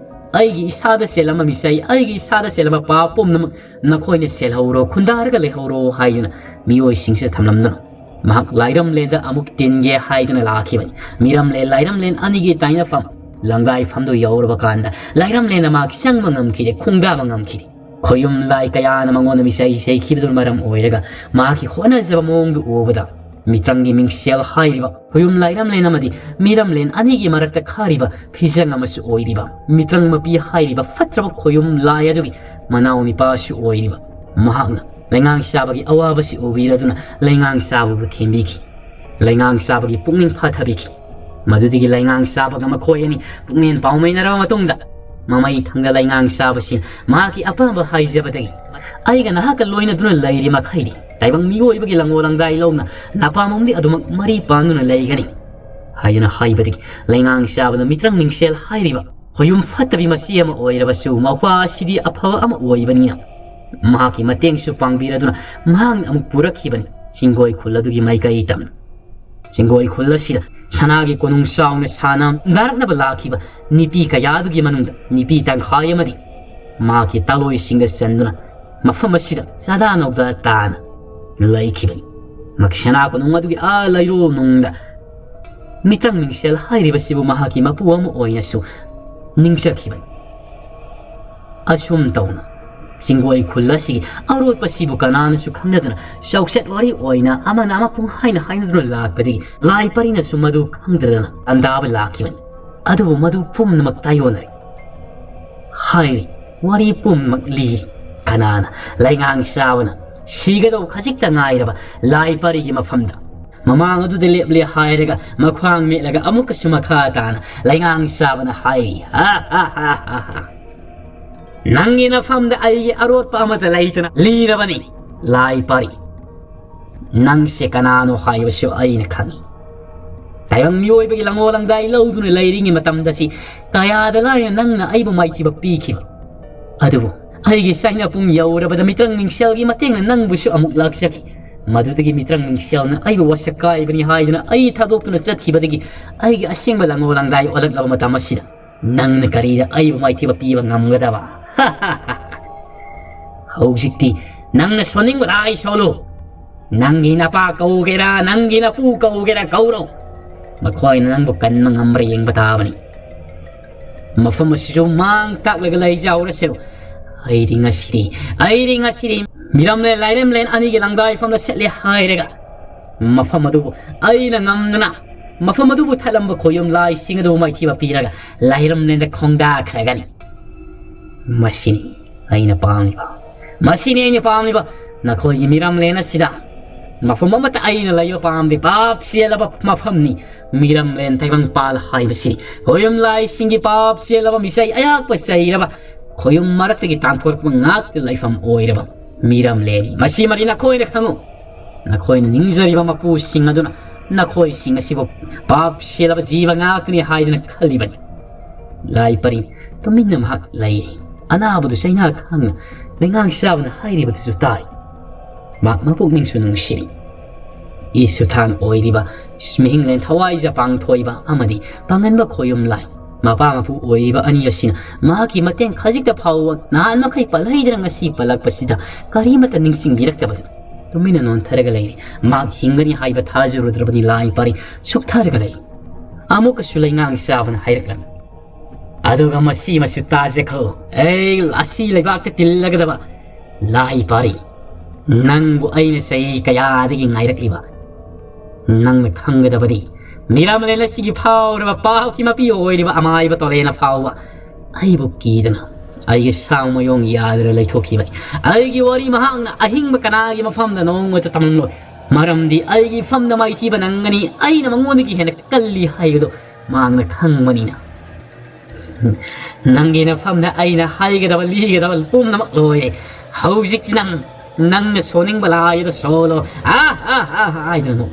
ꯑꯩꯒꯤ ꯏꯁꯥꯗ ꯆꯦꯜꯂꯝꯕ ꯃꯤꯁꯩ, ꯑꯩꯒꯤ ꯏꯁꯥꯗ ꯆꯦꯜꯂꯝꯕ ꯄꯥꯞ ꯄꯨꯝꯅꯃꯛ ꯅꯈꯣꯏꯅ ꯁꯦꯜꯍꯧꯔꯣ, ꯈꯨꯟꯗꯥꯔꯒ ꯂꯩꯍꯧꯔꯣ ꯍꯥꯏꯗꯨꯅ ꯃꯤꯑꯣꯏꯁꯤꯡꯁꯤꯗ ꯊꯝꯂꯝꯗꯨꯅ, ꯃꯍꯥꯛ ꯂꯥꯏꯔꯝꯂꯦꯟꯗ ꯑꯃꯨꯛ ꯇꯤꯟꯒꯦ ꯍꯥꯏꯗꯨꯅ ꯂꯥꯛꯈꯤꯕꯅꯤ꯫ ꯃꯤꯔꯝꯂꯦꯟ ꯂꯥꯏꯔꯝꯂꯦꯟ ꯑꯅꯤꯒꯤ ꯇꯥꯏꯅꯐꯝ ꯂꯪꯒꯥꯏꯐꯝꯗꯨ ꯌꯧꯔꯕ ꯀꯥꯟꯗ, ꯂꯥꯏꯔꯝꯂꯦꯟꯗ ꯃꯍꯥꯛ ꯆꯪꯕ ꯉꯝꯈꯤꯗꯦ, ꯈꯣꯡꯗꯥꯕ ꯉꯝꯈꯤꯗꯦ꯫ ꯈꯣꯌꯨꯝ ꯂꯥꯏ ꯀꯌꯥꯅ ꯃꯉꯣꯟꯗ ꯃꯤꯁꯩ ꯁꯩꯈꯤꯕꯗꯨꯅ ꯃꯔꯝ ꯑꯣꯏꯔꯒ, ꯃꯍꯥꯛꯀꯤ ꯍꯣꯠꯅꯖꯕ ꯃꯑꯣꯡꯗꯨ ꯎꯕꯗ, ꯃꯤꯇ꯭ꯔꯪꯒꯤ ꯃꯤꯡꯁꯦꯜ ꯍꯥꯏꯔꯤꯕ ꯈꯣꯌꯨꯝ ꯂꯥꯏꯔꯝꯂꯦꯟ ꯑꯃꯗꯤ ꯃꯤꯔꯝꯂꯦꯟ ꯑꯅꯤꯒꯤ ꯃꯔꯛꯇ ꯈꯥꯔꯤꯕ ꯐꯤꯖꯪ ꯑꯃꯁꯨ ꯑꯣꯏꯔꯤꯕ, ꯃꯤꯇ꯭ꯔꯪ ꯃꯄꯤ ꯍꯥꯏꯔꯤꯕ ꯐꯠꯇ꯭ꯔꯕ ꯈꯣꯌꯨꯝ ꯂꯥꯏ ꯑꯗꯨꯒꯤ ꯃꯅꯥꯎ ꯅꯤꯄꯥꯁꯨ ꯑꯣꯏꯔꯤꯕ ꯃꯍꯥꯛꯅ ꯂꯩꯉꯥꯡ ꯆꯥꯕꯒꯤ ꯑꯋꯥꯕꯁꯤ ꯎꯕꯤꯔꯗꯨꯅ ꯂꯩꯉꯥꯡ ꯆꯥꯕꯕꯨ ꯊꯦꯝꯕꯤꯈꯤ꯫ ꯂꯩꯉꯥꯡ ꯆꯥꯕꯒꯤ ꯄꯨꯛꯅꯤꯡ ꯐꯥꯊꯕꯤꯈꯤ꯫ ꯃꯗꯨꯗꯒꯤ ꯂꯩꯉꯥꯡ ꯆꯥꯕꯒ ꯃꯈꯣꯏ ꯑꯅꯤ ꯄꯨꯛꯃꯦꯟ ꯄꯥꯎꯃꯦꯟꯅꯔꯕ ꯃꯇꯨꯡꯗ, ꯃꯃꯩ ꯊꯪꯗ ꯂꯩꯉꯥꯡ ꯆꯥꯕꯁꯤ ꯃꯍꯥꯛꯀꯤ ꯑꯄꯥꯝꯕ ꯍꯥꯏꯖꯕꯗꯒꯤ, "ꯑꯩꯒ ꯅꯍꯥꯛꯀ ꯂꯣꯏꯅꯗꯨꯅ ꯂꯩꯔꯤ ꯃꯈꯩꯗꯤ ꯇꯥꯏꯕꯪ ꯃꯤꯑꯣꯏꯕꯒꯤ ꯂꯪꯉꯣ ꯂꯪꯗꯥꯏ ꯂꯧꯅ ꯅꯄꯥꯝꯕꯝꯗꯤ ꯑꯗꯨꯃꯛ ꯃꯔꯤ ꯄꯥꯟꯗꯨꯅ ꯂꯩꯒꯅꯤ" ꯍꯥꯏꯗꯨꯅ ꯍꯥꯏꯕꯗꯒꯤ, ꯂꯩꯉꯥꯡ ꯆꯥꯕꯅ ꯃꯤꯇ꯭ꯔꯪ ꯃꯤꯡꯁꯦꯜ ꯍꯥꯏꯔꯤꯕ ꯈꯣꯌꯨꯝ ꯐꯠꯇꯕꯤ ꯃꯆꯦ ꯑꯃ ꯑꯣꯏꯔꯕꯁꯨ, ꯃꯧꯄ꯭ꯋꯥ ꯑꯁꯤꯗꯤ ꯑꯐꯕ ꯑꯃ ꯑꯣꯏꯕꯅꯤꯅ, ꯃꯍꯥꯛꯀꯤ ꯃꯇꯦꯡꯁꯨ ꯄꯥꯡꯕꯤꯔꯗꯨꯅ ꯃꯍꯥꯛꯅ ꯑꯃꯨꯛ ꯄꯨꯔꯛꯈꯤꯕꯅꯤ ꯆꯤꯡꯒꯣꯏ ꯈꯨꯜ ꯑꯗꯨꯒꯤ ꯃꯥꯏꯀꯩ ꯇꯝꯅ꯫ ꯆꯤꯡꯒꯣꯏ ꯈꯨꯜ ꯑꯁꯤꯗ ꯁꯅꯥꯒꯤ ꯀꯣꯅꯨꯡ ꯆꯥꯎꯅ ꯁꯥꯅ ꯅꯥꯔꯛꯅꯕ ꯂꯥꯛꯈꯤꯕ ꯅꯨꯄꯤ ꯀꯌꯥꯗꯨꯒꯤ ꯃꯅꯨꯡꯗ ꯅꯨꯄꯤ ꯇꯪꯈꯥꯏ ꯑꯃꯗꯤ ꯃꯍꯥꯛꯀꯤ ꯇꯥꯂꯣꯏꯁꯤꯡꯗ ꯆꯟꯗꯨꯅ ꯃꯐꯝ ꯑꯁꯤꯗ ꯆꯥꯗꯥ ꯅꯧꯗꯥ ꯇꯥꯅ ꯂꯩꯈꯤꯕꯅꯤ꯫ ꯃꯍꯥꯛ ꯁꯅꯥ ꯀꯣꯅꯨꯡ ꯑꯗꯨꯒꯤ ꯑꯥ ꯂꯩꯔꯣꯜꯅꯨꯡꯗ ꯃꯤꯇ꯭ꯔꯪ ꯃꯤꯡꯁꯦꯜ ꯍꯥꯏꯔꯤꯕꯁꯤꯕꯨ ꯃꯍꯥꯛꯀꯤ ꯃꯄꯨ ꯑꯃ ꯑꯣꯏꯅꯁꯨ ꯅꯤꯡꯖꯈꯤꯕꯅꯤ꯫ ꯑꯁꯨꯝ ꯇꯧꯅ ꯆꯤꯡꯒꯣꯏ ꯈꯨꯜ ꯑꯁꯤꯒꯤ ꯑꯔꯣꯠꯄꯁꯤꯕꯨ ꯀꯅꯥꯅꯁꯨ ꯈꯪꯅꯗꯅ, ꯆꯥꯎꯁꯦꯠ ꯋꯥꯔꯤ ꯑꯣꯏꯅ ꯑꯃꯅ ꯑꯃ ꯄꯨꯡꯍꯥꯏꯅ ꯍꯥꯏꯅꯗꯨꯅ ꯂꯥꯛꯄꯗꯒꯤ, ꯂꯥꯏ ꯄꯔꯤꯅꯁꯨ ꯃꯗꯨ ꯈꯪꯗ꯭ꯔꯗꯅ ꯇꯟꯗꯥꯕ ꯂꯥꯛꯈꯤꯕꯅꯤ꯫ ꯑꯗꯨꯕꯨ ꯃꯗꯨ ꯄꯨꯝꯅꯃꯛ ꯇꯥꯏꯑꯣꯟꯅꯔꯦ꯫ ꯍꯥꯏꯔꯤ ꯋꯥꯔꯤ ꯄꯨꯝꯅꯃꯛ ꯂꯤꯔꯤ꯫ ꯀꯅꯥꯅ ꯂꯩꯉꯥꯡ ꯆꯥꯕꯅ ꯁꯤꯒꯗꯧ ꯈꯖꯤꯛꯇ ꯉꯥꯏꯔꯕ ꯂꯥꯏ ꯄꯔꯤꯒꯤ ꯃꯐꯝꯗ ꯃꯃꯥꯡ ꯑꯗꯨꯗ ꯂꯦꯞꯂꯦ ꯍꯥꯏꯔꯒ ꯃꯈ꯭ꯋꯥꯡ ꯃꯦꯠꯂꯒ ꯑꯃꯨꯛꯀꯁꯨ ꯃꯈꯥ ꯇꯥꯅ ꯂꯩꯉꯥꯡ ꯆꯥꯕꯅ ꯍꯥꯏꯔꯤ, "ꯍꯥ, ꯍꯥ, ꯍꯥ, ꯍꯥ, ꯍꯥ꯫ ꯅꯪꯒꯤ ꯅꯐꯝꯗ ꯑꯩꯒꯤ ꯑꯔꯣꯠꯄ ꯑꯃꯠꯇ ꯂꯩꯇꯅ ꯂꯤꯔꯕꯅꯤ, ꯂꯥꯏ ꯄꯥꯔꯤ꯫ ꯅꯪꯁꯦ ꯀꯅꯥꯅꯣ ꯍꯥꯏꯕꯁꯨ ꯑꯩꯅ ꯈꯪꯏ꯫ ꯇꯥꯏꯕꯪ ꯃꯤꯑꯣꯏꯕꯒꯤ ꯂꯪꯉꯣ ꯂꯪꯗꯥꯏ ꯂꯧꯗꯨꯅ ꯂꯩꯔꯤꯉꯩ ꯃꯇꯝꯗ ꯁꯤ ꯀꯌꯥꯗ ꯂꯥꯏꯅ ꯅꯪꯅ ꯑꯩꯕꯨ ꯃꯥꯏꯊꯤꯕ ꯄꯤꯈꯤꯕ? ꯑꯗꯨꯕꯨ ꯑꯩꯒꯤ ꯆꯥꯏꯅ ꯄꯨꯡ ꯌꯧꯔꯕꯗ ꯃꯤꯇ꯭ꯔꯪ ꯃꯤꯡꯁꯦꯜꯒꯤ ꯃꯇꯦꯡꯅ ꯅꯪꯕꯨꯁꯨ ꯑꯃꯨꯛ ꯂꯥꯛꯆꯈꯤ꯫ ꯃꯗꯨꯗꯒꯤ ꯃꯤꯇ꯭ꯔꯪ ꯃꯤꯡꯁꯦꯜꯅ ꯑꯩꯕꯨ ꯋꯥꯁꯛ ꯀꯥꯏꯕꯅꯤ ꯍꯥꯏꯗꯨꯅ ꯑꯩ ꯊꯥꯗꯣꯛꯇꯨꯅ ꯆꯠꯈꯤꯕꯗꯒꯤ ꯑꯩꯒꯤ ꯑꯁꯦꯡꯕ ꯂꯪꯉꯣ ꯂꯪꯗꯥꯏ ꯑꯣꯜꯂꯛꯂꯕ ꯃꯇꯝ ꯑꯁꯤꯗ ꯅꯪꯅ ꯀꯔꯤꯗ ꯑꯩꯕꯨ ꯃꯥꯏꯊꯤꯕ ꯄꯤꯕ ꯉꯝꯒꯗꯕ? ꯍꯧꯖꯤꯛꯇꯤ ꯅꯪꯅ ꯁꯣꯟꯅꯤꯡꯕ ꯂꯥꯏ ꯁꯣꯜꯂꯨ꯫ ꯅꯪꯒꯤ ꯅꯄꯥ ꯀꯧꯒꯦꯔꯥ, ꯅꯪꯒꯤ ꯅꯄꯨ ꯀꯧꯒꯦꯔꯥ ꯀꯧꯔꯣ꯫ ꯃꯈꯣꯏꯅ ꯅꯪꯕꯨ ꯀꯟꯕ ꯉꯝꯕ꯭ꯔꯥ ꯌꯦꯡꯕ ꯇꯥꯕꯅꯤ꯫ ꯃꯐꯝ ꯑꯁꯤꯁꯨ ꯃꯥꯡ ꯇꯥꯛꯂꯒ ꯂꯩꯖꯍꯧꯔꯁꯤꯔꯣ꯫ ꯑꯩꯗꯤ ꯉꯁꯤꯗꯤ, ꯑꯩꯗꯤ ꯉꯁꯤꯗꯤ ꯃꯤꯔꯝꯂꯦꯟ ꯂꯥꯏꯔꯦꯝꯂꯦꯟ ꯑꯅꯤꯒꯤ ꯂꯪꯗꯥꯏꯐꯝꯗ ꯆꯠꯂꯦ ꯍꯥꯏꯔꯒ ꯃꯐꯝ ꯑꯗꯨꯕꯨ ꯑꯩꯅ ꯉꯝꯗꯅ ꯃꯐꯝ ꯑꯗꯨꯕꯨ ꯊꯠꯂꯝꯕ ꯈꯣꯌꯨꯝ ꯂꯥꯏꯁꯤꯡ ꯑꯗꯨꯕꯨ ꯃꯥꯏꯊꯤꯕ ꯄꯤꯔꯒ ꯂꯥꯏꯔꯝꯂꯦꯟꯗ ꯈꯣꯡꯗꯥꯈ꯭ꯔꯒꯅꯤ꯫ ꯃꯁꯤꯅꯤ ꯑꯩꯅ ꯄꯥꯝꯂꯤꯕ꯫ ꯃꯁꯤꯅꯤ ꯑꯩꯅ ꯄꯥꯝꯂꯤꯕ꯫ ꯅꯈꯣꯏꯒꯤ ꯃꯤꯔꯝꯂꯦꯟ ꯑꯁꯤꯗ ꯃꯐꯝ ꯑꯃꯠꯇ ꯑꯩꯅ ꯂꯩꯕ ꯄꯥꯝꯗꯦ꯫ ꯄꯥꯞ ꯆꯦꯜꯂꯕ ꯃꯐꯝꯅꯤ ꯃꯤꯔꯝꯂꯦꯟ ꯇꯥꯏꯕꯪꯄꯥꯜ ꯍꯥꯏꯕꯁꯤ꯫ ꯈꯣꯌꯨꯝ ꯂꯥꯏꯁꯤꯡꯒꯤ ꯄꯥꯞ ꯆꯦꯜꯂꯕ ꯃꯤꯆꯩ ꯑꯌꯥꯛꯄ ꯆꯩꯔꯕ ꯈꯣꯌꯨꯝ ꯃꯔꯛꯇꯒꯤ ꯇꯥꯟꯊꯣꯔꯛꯄ ꯉꯥꯛꯇ ꯂꯩꯐꯝ ꯑꯣꯏꯔꯕ ꯃꯤꯔꯝꯂꯦꯟꯅꯤ꯫ ꯃꯁꯤꯃꯗꯤ ꯅꯈꯣꯏꯅ ꯈꯪꯉꯨ꯫ ꯅꯈꯣꯏꯅ ꯅꯤꯡꯖꯔꯤꯕ ꯃꯄꯨꯁꯤꯡ ꯑꯗꯨꯅ ꯅꯈꯣꯏꯁꯤꯡ ꯑꯁꯤꯕꯨ ꯄꯥꯞ ꯆꯦꯜꯂꯕ ꯖꯤꯕ ꯉꯥꯛꯇꯅꯤ ꯍꯥꯏꯗꯨꯅ ꯈꯜꯂꯤꯕꯅꯤ꯫ ꯂꯥꯏ ꯄꯔꯤ ꯇꯨꯃꯤꯟꯅ ꯃꯍꯥꯛ ꯂꯩ꯫ ꯑꯅꯥꯕꯗꯨ ꯆꯩꯅꯥ ꯈꯥꯡꯅ ꯂꯩꯉꯥꯡ ꯆꯥꯕꯅ ꯍꯥꯏꯔꯤꯕꯗꯨꯁꯨ ꯇꯥꯏ꯫ ꯃꯍꯥꯛ ꯃꯄꯨꯛꯅꯤꯡꯁꯨ ꯅꯨꯡꯁꯤ꯫ ꯏꯁꯨ ꯊꯥꯡ ꯑꯣꯏꯔꯤꯕ ꯃꯤꯍꯤꯡꯂꯦꯟ ꯊꯋꯥꯏꯖ ꯄꯥꯡꯊꯣꯏꯕ ꯑꯃꯗꯤ ꯄꯥꯡꯒꯟꯕ ꯈꯣꯌꯨꯝ ꯂꯥꯏ ꯃꯄꯥ ꯃꯄꯨ ꯑꯣꯏꯔꯤꯕ ꯑꯅꯤ ꯑꯁꯤꯅ ꯃꯍꯥꯛꯀꯤ ꯃꯇꯦꯡ ꯈꯖꯤꯛꯇ ꯐꯥꯎꯕ ꯅꯍꯥꯟ ꯃꯈꯩ ꯄꯜꯍꯩꯗꯅ ꯉꯁꯤ ꯄꯜꯂꯛꯄꯁꯤꯗ ꯀꯔꯤꯃꯠꯇ ꯅꯤꯡꯁꯤꯡꯕꯤꯔꯛꯇꯕꯗꯨ ꯇꯨꯃꯤꯟꯅ ꯅꯣꯟꯊꯔꯒ ꯂꯩꯔꯤ꯫ ꯃꯍꯥꯛ ꯍꯤꯡꯒꯅꯤ ꯍꯥꯏꯕ ꯊꯥꯖꯔꯨꯗ꯭ꯔꯕꯅꯤ ꯂꯥꯏ ꯄꯔꯤ ꯁꯨꯛꯊꯔꯒ ꯂꯩ꯫ ꯑꯃꯨꯛꯀꯁꯨ ꯂꯩꯉꯥꯡ ꯆꯥꯕꯅ ꯍꯥꯏꯔꯛꯂꯝꯃꯤ꯫ ꯑꯗꯨꯒ ꯃꯁꯤꯃꯁꯨ ꯇꯥꯖꯈꯣ꯫ ꯑꯩ ꯑꯁꯤ ꯂꯩꯕꯥꯛꯇ ꯇꯤꯜꯂꯒꯗꯕ ꯂꯥꯏ ꯄꯥꯔꯤ꯫ ꯅꯪꯕꯨ ꯑꯩꯅ ꯆꯍꯤ ꯀꯌꯥꯗꯒꯤ ꯉꯥꯏꯔꯛꯂꯤꯕ꯫ ꯅꯪꯅ ꯈꯪꯒꯗꯕꯗꯤ ꯃꯤꯔꯝꯂꯦꯟ ꯑꯁꯤꯒꯤ ꯐꯥꯎꯔꯕ ꯄꯥꯞꯀꯤ ꯃꯄꯤ ꯑꯣꯏꯔꯤꯕ ꯑꯃꯥꯏꯕ ꯇꯣꯂꯦꯅ ꯐꯥꯎꯕ ꯑꯩꯕꯨ ꯀꯤꯗꯅ ꯑꯩꯒꯤ ꯁꯥꯎ ꯃꯌꯣꯡ ꯌꯥꯗꯅ ꯂꯩꯊꯣꯛꯈꯤꯕꯅꯤ꯫ ꯑꯩꯒꯤ ꯋꯥꯔꯤ ꯃꯍꯥꯛꯅ ꯑꯍꯤꯡꯕ ꯀꯅꯥꯒꯤ ꯃꯐꯝꯗ ꯅꯣꯡꯃꯇ ꯇꯝꯂꯣꯏ꯫ ꯃꯔꯝꯗꯤ ꯑꯩꯒꯤ ꯐꯝꯗ ꯃꯥꯏꯊꯤꯕ ꯅꯪꯒꯅꯤ꯫ ꯑꯩꯅ ꯃꯉꯣꯟꯗꯒꯤ ꯍꯦꯟꯅ ꯀꯜꯂꯤ ꯍꯥꯏꯕꯗꯨ ꯃꯍꯥꯛꯅ ꯈꯪꯕꯅꯤꯅ꯫ ꯅꯪꯒꯤ ꯅꯐꯝꯗ ꯑꯩꯅ ꯍꯥꯏꯒꯗꯕ ꯂꯤꯒꯗꯕ ꯄꯨꯝꯅꯃꯛ ꯂꯣꯏꯔꯦ꯫ ꯍꯧꯖꯤꯛꯇꯤ ꯅꯪ, ꯅꯪꯅ ꯁꯣꯟꯅꯤꯡꯕ ꯂꯥꯏ ꯑꯗꯨ ꯁꯣꯜꯂꯣ꯫ ꯑꯥ, ꯑꯥ, ꯑꯥ, ꯍꯥꯏꯗꯅ ꯅꯣꯛ꯫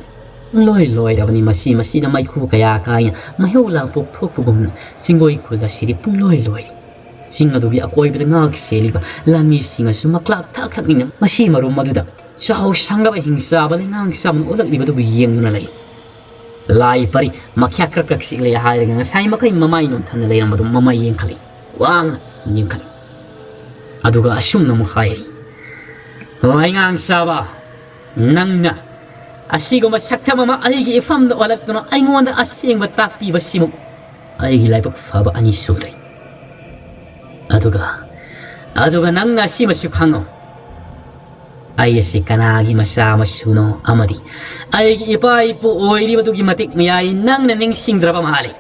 ꯂꯣꯏ ꯂꯣꯏꯔꯕꯅꯤ꯫ ꯃꯁꯤ, ꯃꯁꯤꯗ ꯃꯩꯈꯨ ꯀꯌꯥ ꯀꯥꯏꯅ ꯃꯩꯍꯧ ꯂꯥꯡꯄꯣꯛ ꯊꯣꯛꯄꯒꯨꯝꯅ ꯆꯤꯡꯒꯣꯏ ꯈꯨꯜ ꯑꯁꯤꯗꯤ ꯄꯨꯡꯂꯣꯏ ꯂꯣꯏꯔꯦ꯫ ꯆꯤꯡ ꯑꯗꯨꯒꯤ ꯑꯀꯣꯏꯕꯗ ꯉꯥꯛ ꯁꯦꯜꯂꯤꯕ ꯂꯥꯟꯃꯤꯁꯤꯡ ꯑꯁꯨ ꯃꯀ꯭ꯂꯥꯛ ꯊꯥꯛ ꯊꯛꯅꯤꯡꯅ ꯃꯁꯤ ꯃꯔꯨꯝ ꯑꯗꯨꯗ ꯆꯥꯎ ꯁꯥꯡꯂꯕ ꯍꯤꯡꯆꯥꯕ ꯂꯩꯉꯥꯡ ꯆꯥꯕꯅ ꯑꯣꯜꯂꯛꯂꯤꯕꯗꯨꯕꯨ ꯌꯦꯡꯗꯨꯅ ꯂꯩ꯫ ꯂꯥꯏ ꯄꯔꯤ ꯃꯈ꯭ꯌꯥ ꯀ꯭ꯔꯛ ꯀ꯭ꯔꯛ ꯆꯤꯛꯂꯦ ꯍꯥꯏꯔꯒ ꯉꯁꯥꯏ ꯃꯈꯩ ꯃꯃꯥꯏ ꯅꯣꯟꯊꯅ ꯂꯩꯔꯝꯕꯗꯨ ꯃꯃꯥꯏ ꯌꯦꯡꯈꯠꯂꯤ꯫ ꯋꯥꯡꯅ ꯌꯦꯡꯈꯠꯂꯤ꯫ ꯑꯗꯨꯒ ꯑꯁꯨꯝꯅ ꯑꯃꯨꯛ ꯍꯥꯏꯔꯤ, "ꯂꯩꯉꯥꯡ ꯆꯥꯕ, ꯅꯪꯅ ꯑꯁꯤꯒꯨꯝꯕ ꯁꯛꯇꯝ ꯑꯃ ꯑꯩꯒꯤ ꯏꯐꯝꯗ ꯑꯣꯜꯂꯛꯇꯨꯅ ꯑꯩꯉꯣꯟꯗ ꯑꯁꯦꯡꯕ ꯇꯥꯛꯄꯤꯕꯁꯤꯃꯨꯛ ꯑꯩꯒꯤ ꯂꯥꯏꯕꯛ ꯐꯕ ꯑꯅꯤ ꯁꯨꯗ꯭ꯔꯦ꯫ ꯑꯗꯨꯒ, ꯑꯗꯨꯒ ꯅꯪꯅ ꯑꯁꯤꯃꯁꯨ ꯈꯪꯉꯨ, ꯑꯩ ꯑꯁꯤ ꯀꯅꯥꯒꯤ ꯃꯆꯥ ꯃꯁꯨꯅꯣ ꯑꯃꯗꯤ ꯑꯩꯒꯤ ꯏꯄꯥ ꯏꯄꯨ ꯑꯣꯏꯔꯤꯕꯗꯨꯒꯤ ꯃꯇꯤꯛ ꯃꯌꯥꯏ ꯅꯪꯅ ꯅꯤꯡꯁꯤꯡꯗ꯭ꯔꯕ ꯃꯥꯜꯂꯤ꯫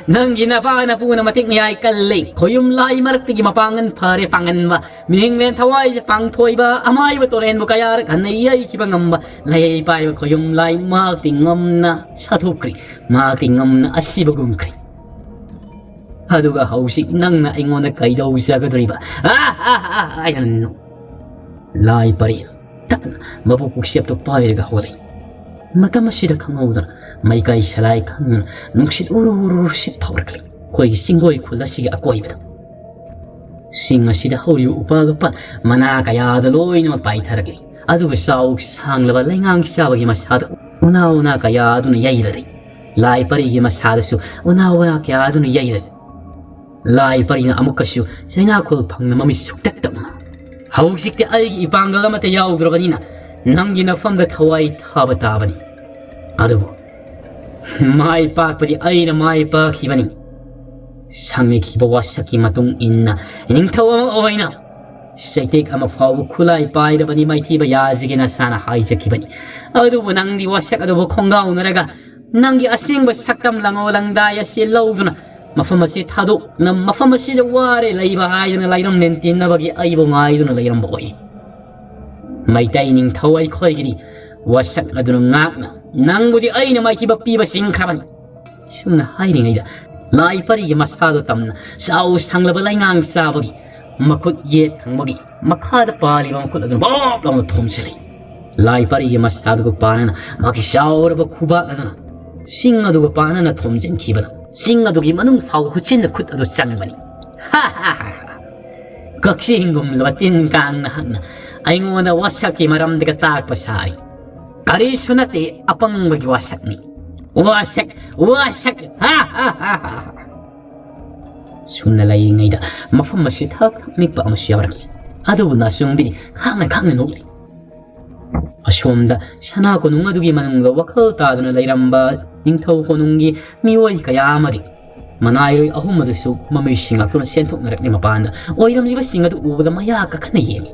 ꯅꯪꯒꯤ ꯅꯄꯥ ꯅꯄꯨꯅ ꯃꯇꯤꯛ ꯃꯌꯥꯏ ꯀꯜꯂꯤ, ꯈꯣꯌꯨꯝ ꯂꯥꯏ ꯃꯔꯛꯇꯒꯤ ꯃꯄꯥꯡꯒꯜ ꯐꯔꯦ ꯄꯥꯡꯒꯟꯕ, ꯃꯤꯍꯤꯡꯂꯦꯟ ꯊꯋꯥꯏꯁꯦ ꯄꯥꯡꯊꯣꯏꯕ, ꯑꯃꯥꯏꯕ ꯇꯣꯔꯦꯟꯕꯨ ꯀꯌꯥꯔꯛ ꯍꯟꯅ ꯌꯩꯈꯤꯕ ꯉꯝꯕ ꯂꯩꯍꯩ ꯄꯥꯏꯕ ꯈꯣꯌꯨꯝ ꯂꯥꯏ ꯃꯍꯥꯛꯇꯤ ꯉꯝꯅ ꯁꯥꯊꯣꯛꯈ꯭ꯔꯤ, ꯃꯍꯥꯛꯇꯤ ꯉꯝꯅ ꯑꯁꯤꯕ ꯒꯨꯝꯈ꯭ꯔꯤ꯫ ꯑꯗꯨꯒ ꯍꯧꯖꯤꯛ ꯅꯪꯅ ꯑꯩꯉꯣꯟꯗ ꯀꯩꯗꯧꯖꯒꯗꯣꯔꯤꯕ?" ꯑꯥ, ꯑꯥ, ꯑꯥ, ꯍꯥꯏꯅ ꯅꯣꯛ-, ꯂꯥꯏ ꯄꯔꯤ ꯇꯞꯅ ꯃꯕꯨꯛ ꯄꯨꯛꯁꯦꯞꯇꯨ ꯄꯥꯏꯔꯒ ꯍꯧꯒꯠꯂꯛꯏ꯫ ꯃꯇꯝ ꯑꯁꯤꯗ ꯈꯪꯍꯧꯗꯅ ꯃꯩꯀꯥꯏ ꯁꯂꯥꯏ ꯈꯪꯗꯅ ꯅꯨꯡꯁꯤꯠ ꯎꯔꯨ ꯎꯔꯨ ꯁꯤꯠ ꯐꯥꯎꯔꯛꯂꯤ꯫ ꯑꯩꯈꯣꯏꯒꯤ ꯆꯤꯡꯒꯣꯏ ꯈꯨꯜ ꯑꯁꯤꯒꯤ ꯑꯀꯣꯏꯕꯗ ꯆꯤꯡ ꯑꯁꯤꯗ ꯍꯧꯔꯤꯕ ꯎꯄꯥꯜ ꯋꯥꯄꯥꯜ ꯃꯅꯥ ꯀꯌꯥꯗ ꯂꯣꯏꯅꯃꯛ ꯄꯥꯏꯊꯔꯛꯂꯤ꯫ ꯑꯗꯨꯒ ꯆꯥꯎ ꯁꯥꯡꯂꯕ ꯂꯩꯉꯥꯡ ꯆꯥꯕꯒꯤ ꯃꯁꯥꯗ ꯎꯅꯥ ꯎꯅꯥ ꯀꯌꯥ ꯑꯗꯨꯅ ꯌꯩꯔꯔꯤ꯫ ꯂꯥꯏ ꯄꯔꯤꯒꯤ ꯃꯁꯥꯗꯁꯨ ꯎꯅꯥ ꯎꯅꯥ ꯀꯌꯥ ꯑꯗꯨꯅ ꯌꯩꯔꯔꯤ꯫ ꯂꯥꯏ ꯄꯔꯤꯅ ꯑꯃꯨꯛꯀꯁꯨ ꯆꯩꯅꯥꯈꯣꯜ ꯐꯪꯅ ꯃꯃꯤꯠ ꯁꯨꯛꯇꯛ ꯇꯛꯅ, "ꯍꯧꯖꯤꯛꯇꯤ ꯑꯩꯒꯤ ꯏꯄꯥꯡꯒꯜ ꯑꯃꯠꯇ ꯌꯥꯎꯗ꯭ꯔꯕꯅꯤꯅ ꯅꯪꯒꯤ ꯅꯐꯝꯗ ꯊꯋꯥꯏ ꯊꯥꯕ ꯇꯥꯕꯅꯤ꯫ ꯑꯗꯨꯕꯨ ꯃꯥꯏ ꯄꯥꯛꯄꯗꯤ ꯑꯩꯅ ꯃꯥꯏ ꯄꯥꯛꯈꯤꯕꯅꯤ꯫ ꯁꯪꯅꯈꯤꯕ ꯋꯥꯁꯛꯀꯤ ꯃꯇꯨꯡ ꯏꯟꯅ ꯅꯤꯡꯊꯧ ꯑꯃ ꯑꯣꯏꯅ ꯆꯩꯇꯦꯛ ꯑꯃ ꯐꯥꯎꯕ ꯈꯨꯠꯂꯥꯏ ꯄꯥꯏꯔꯕꯅꯤ, ꯃꯥꯏꯊꯤꯕ ꯌꯥꯖꯒꯦ ꯅꯁꯥꯅ ꯍꯥꯏꯖꯈꯤꯕꯅꯤ꯫ ꯑꯗꯨꯕꯨ ꯅꯪꯗꯤ ꯋꯥꯁꯛ ꯑꯗꯨꯕꯨ ꯈꯣꯡꯒꯥꯎꯅꯔꯒ ꯅꯪꯒꯤ ꯑꯁꯦꯡꯕ ꯁꯛꯇꯝ ꯂꯪꯉꯣ ꯂꯪꯗꯥꯏ ꯑꯁꯤ ꯂꯧꯗꯨꯅ ꯃꯐꯝ ꯑꯁꯤ ꯊꯥꯗꯣꯛꯅ ꯃꯐꯝ ꯑꯁꯤꯗ ꯋꯥꯔꯦ ꯂꯩꯕ ꯍꯥꯏꯗꯨꯅ ꯂꯩꯔꯝ ꯂꯦꯟꯇꯤꯟꯅꯕꯒꯤ ꯑꯩꯕꯨ ꯉꯥꯏꯗꯨꯅ ꯂꯩꯔꯝꯕ ꯑꯣꯏ꯫ ꯃꯩꯇꯩ ꯅꯤꯡꯊꯧ ꯑꯩꯈꯣꯏꯒꯤꯗꯤ ꯋꯥꯁꯛ ꯑꯗꯨꯅ ꯉꯥꯛꯅ ꯅꯪꯕꯨꯗꯤ ꯑꯩꯅ ꯃꯥꯏꯊꯤꯕ ꯄꯤꯕ ꯆꯤꯡꯈ꯭ꯔꯕꯅꯤ꯫" ꯁꯨꯝꯅ ꯍꯥꯏꯔꯤꯉꯩꯗ ꯂꯥꯏ ꯄꯔꯤꯒꯤ ꯃꯁꯥꯗꯣ ꯇꯝꯅ ꯆꯥꯎ ꯁꯥꯡꯂꯕ ꯂꯩꯉꯥꯡ ꯆꯥꯕꯒꯤ ꯃꯈꯨꯠ ꯌꯦꯠ ꯊꯪꯕꯒꯤ ꯃꯈꯥꯗ ꯄꯥꯜꯂꯤꯕ ꯃꯈꯨꯠ ꯑꯗꯨꯅ ꯕꯣꯞ ꯂꯥꯎꯅ ꯊꯣꯝꯖꯤꯜꯂꯤ꯫ ꯂꯥꯏ ꯄꯔꯤꯒꯤ ꯃꯁꯥꯗꯨꯒ ꯄꯥꯟꯅꯅ ꯃꯥꯒꯤ ꯆꯥꯎꯔꯕ ꯈꯨꯕꯥꯛ ꯑꯗꯨꯅ ꯆꯤꯡ ꯑꯗꯨꯒ ꯄꯥꯟꯅꯅ ꯊꯣꯝꯖꯤꯟꯈꯤꯕꯅ ꯆꯤꯡ ꯑꯗꯨꯒꯤ ꯃꯅꯨꯡ ꯐꯥꯎ ꯈꯨꯠꯆꯤꯟꯅ ꯈꯨꯠ ꯑꯗꯨ ꯆꯪꯕꯅꯤ꯫ ꯀꯛꯆꯦꯡꯒꯨꯝꯂꯕ ꯇꯤꯟ ꯀꯥꯡ ꯅꯍꯥꯛꯅ ꯑꯩꯉꯣꯟꯗ ꯋꯥꯁꯛꯀꯤ ꯃꯔꯝꯗꯒ ꯇꯥꯛꯄ ꯁꯥꯔꯤ꯫ ꯀꯔꯤꯁꯨ ꯅꯠꯇꯦ, ꯑꯄꯪꯕꯒꯤ ꯋꯥꯁꯛꯅꯤ꯫ ꯋꯥꯁꯛ, ꯋꯥꯁꯛ! ꯁꯨꯝꯅ ꯂꯩꯔꯤꯉꯩꯗ ꯃꯐꯝ ꯑꯁꯤ ꯊꯛ ꯊꯛ ꯅꯤꯛꯄ ꯑꯃꯁꯨ ꯌꯥꯎꯔꯝꯃꯤ꯫ ꯑꯗꯨꯕꯨ ꯅꯥꯆꯨꯡꯕꯤꯗꯤ ꯈꯥꯡꯅ ꯈꯥꯡꯅ ꯅꯣꯛꯂꯤ꯫ ꯑꯁꯣꯝꯗ ꯁꯅꯥ ꯀꯣꯅꯨꯡ ꯑꯗꯨꯒꯤ ꯃꯅꯨꯡꯗ ꯋꯥꯈꯜ ꯇꯥꯗꯨꯅ ꯂꯩꯔꯝꯕ ꯅꯤꯡꯊꯧ ꯀꯣꯅꯨꯡꯒꯤ ꯃꯤꯑꯣꯏ ꯀꯌꯥ ꯑꯃꯗꯤ ꯃꯅꯥꯏꯔꯣꯏ ꯑꯍꯨꯝ ꯑꯗꯨꯁꯨ ꯃꯃꯩ ꯁꯤꯡꯉꯛꯇꯨꯅ ꯆꯦꯟꯊꯣꯛꯅꯔꯛꯂꯤ꯫ ꯃꯄꯥꯟꯗ ꯑꯣꯏꯔꯝꯂꯤꯕꯁꯤꯡ ꯑꯗꯨ ꯎꯕꯗ ꯃꯌꯥ ꯀꯥꯈꯠꯅ ꯌꯦꯡꯉꯤ꯫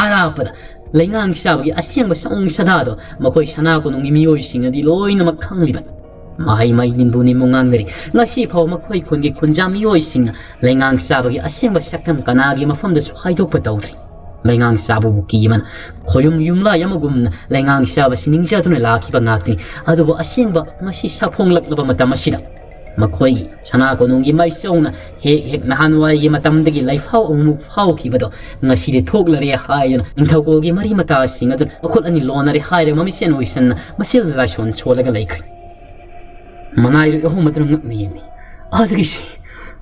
ꯑꯔꯥꯞꯄꯗ ꯂꯩꯉꯥꯡ ꯆꯥꯕꯒꯤ ꯑꯁꯦꯡꯕ ꯁꯑꯣꯡ ꯁꯥꯗꯥꯗꯣ ꯃꯈꯣꯏ ꯁꯅꯥ ꯀꯣꯅꯨꯡꯒꯤ ꯃꯤꯑꯣꯏꯁꯤꯡꯅꯗꯤ ꯂꯣꯏꯅꯃꯛ ꯈꯪꯂꯤꯕꯅꯤ꯫ ꯃꯍꯩ ꯃꯍꯩ ꯅꯤꯟꯕꯨ ꯅꯤꯟꯕꯨ ꯉꯥꯡꯅꯔꯤ꯫ ꯉꯁꯤ ꯐꯥꯎꯕ ꯃꯈꯣꯏ ꯈꯨꯟꯒꯤ ꯈꯨꯟꯖꯥ ꯃꯤꯑꯣꯏꯁꯤꯡꯅ ꯂꯩꯉꯥꯡ ꯆꯥꯕꯒꯤ ꯑꯁꯦꯡꯕ ꯁꯛꯇꯝ ꯀꯅꯥꯒꯤ ꯃꯐꯝꯗꯁꯨ ꯍꯥꯏꯗꯣꯛꯄ ꯇꯧꯗ꯭ꯔꯤ꯫ ꯂꯩꯉꯥꯡ ꯆꯥꯕꯕꯨ ꯀꯤ ꯑꯃꯅ ꯈꯣꯌꯨꯝ ꯌꯨꯝꯂꯥꯏ ꯑꯃꯒꯨꯝꯅ ꯂꯩꯉꯥꯡ ꯆꯥꯕꯁꯤ ꯅꯤꯡꯖꯗꯨꯅ ꯂꯥꯛꯈꯤꯕ ꯉꯥꯛꯇꯅꯤ꯫ ꯑꯗꯨꯕꯨ ꯑꯁꯦꯡꯕ ꯉꯁꯤ ꯁꯥꯐꯣꯡꯂꯛꯂꯕ ꯃꯇꯝ ꯑꯁꯤꯗ ꯃꯈꯣꯏꯒꯤ ꯁꯅꯥ ꯀꯣꯅꯨꯡꯒꯤ ꯃꯥꯏꯆꯧꯅ ꯍꯦꯛ ꯍꯦꯛ ꯅꯍꯥꯟꯋꯥꯏꯒꯤ ꯃꯇꯝꯗꯒꯤ ꯂꯩꯐꯥꯎ ꯑꯃꯨꯛ ꯐꯥꯎꯈꯤꯕꯗꯣ ꯉꯁꯤꯗꯤ ꯊꯣꯛꯂꯔꯦ ꯍꯥꯏꯗꯨꯅ ꯅꯤꯡꯊꯧꯀꯣꯜꯒꯤ ꯃꯔꯤ ꯃꯇꯥꯁꯤꯡ ꯑꯗꯨꯅ ꯃꯈꯨꯠ ꯑꯅꯤ ꯂꯣꯟꯅꯔꯦ ꯍꯥꯏꯔꯒ ꯃꯃꯤꯠꯁꯦꯟ ꯑꯣꯏꯁꯟꯅ ꯃꯁꯤꯜ ꯂꯥꯏꯁꯣꯟ ꯁꯣꯜꯂꯒ ꯂꯩꯈ꯭ꯔꯦ꯫ ꯃꯅꯥꯏꯔꯣꯏ ꯑꯍꯨꯝ ꯑꯗꯨꯅ ꯉꯛꯅ ꯌꯦꯡꯂꯤ꯫ ꯑꯗꯨꯒꯤꯁꯤ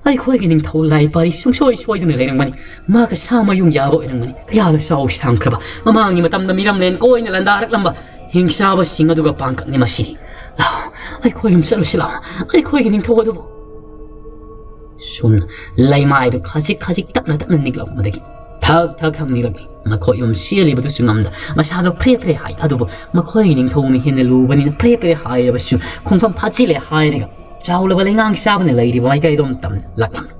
ꯑꯩꯈꯣꯏꯒꯤ ꯅꯤꯡꯊꯧ ꯂꯥꯏ ꯄꯥꯔꯤ ꯁꯨꯡꯁꯣꯏ ꯁꯣꯏꯗꯅ ꯂꯩꯔꯝꯒꯅꯤ꯫ ꯃꯥꯒ ꯁꯥ ꯃꯌꯨꯡ ꯌꯥꯕ ꯑꯣꯏꯔꯝꯒꯅꯤ꯫ ꯀꯌꯥꯗ ꯆꯥꯎ ꯁꯥꯡꯈ꯭ꯔꯕ ꯃꯃꯥꯡꯒꯤ ꯃꯇꯝꯗ ꯃꯤꯔꯝꯂꯦꯟ ꯀꯣꯏꯅ ꯂꯥꯟꯗꯥꯔꯛꯂꯝꯕ ꯍꯤꯡꯆꯥꯕꯁꯤꯡ ꯑꯗꯨꯒ ꯄꯥꯡꯀꯛꯅꯤ ꯃꯁꯤꯗꯤ꯫ ꯂꯥꯛꯑꯣ, ꯑꯩꯈꯣꯏ ꯌꯨꯝ ꯆꯠꯂꯨꯁꯤ ꯂꯥꯛꯑꯣ, ꯑꯩꯈꯣꯏꯒꯤ ꯅꯤꯡꯊꯧ ꯑꯗꯨꯕꯨ꯫ ꯁꯨꯝꯅ ꯂꯩꯃꯥꯏꯗꯨ ꯈꯖꯤꯛ ꯈꯖꯤꯛ ꯇꯞꯅ ꯇꯞꯅ ꯅꯤꯛꯂꯛꯄꯗꯒꯤ ꯊꯛ ꯊꯛ ꯊꯛ ꯅꯤꯛꯂꯛꯂꯤ꯫ ꯃꯈꯣꯏ ꯌꯨꯝ ꯆꯦꯜꯂꯤꯕꯗꯨꯁꯨ ꯉꯝꯗ ꯃꯁꯥꯗꯣ ꯐ꯭ꯔꯦ ꯐ꯭ꯔꯦ ꯍꯥꯏ꯫ ꯑꯗꯨꯕꯨ ꯃꯈꯣꯏꯒꯤ ꯅꯤꯡꯊꯧꯅ ꯍꯦꯟꯅ ꯂꯨꯕꯅꯤꯅ ꯐ꯭ꯔꯦ ꯐ꯭ꯔꯦ ꯍꯥꯏꯔꯕꯁꯨ ꯈꯣꯡꯐꯝ ꯐꯥꯠꯆꯤꯜꯂꯦ ꯍꯥꯏꯔꯒ ꯆꯥꯎꯂꯕ ꯂꯩꯉꯥꯡ ꯆꯥꯕꯅ ꯂꯩꯔꯤꯕ ꯃꯥꯏꯀꯩꯗꯣꯝ ꯇꯝꯅ ꯂꯥꯛꯂꯝꯃꯤ꯫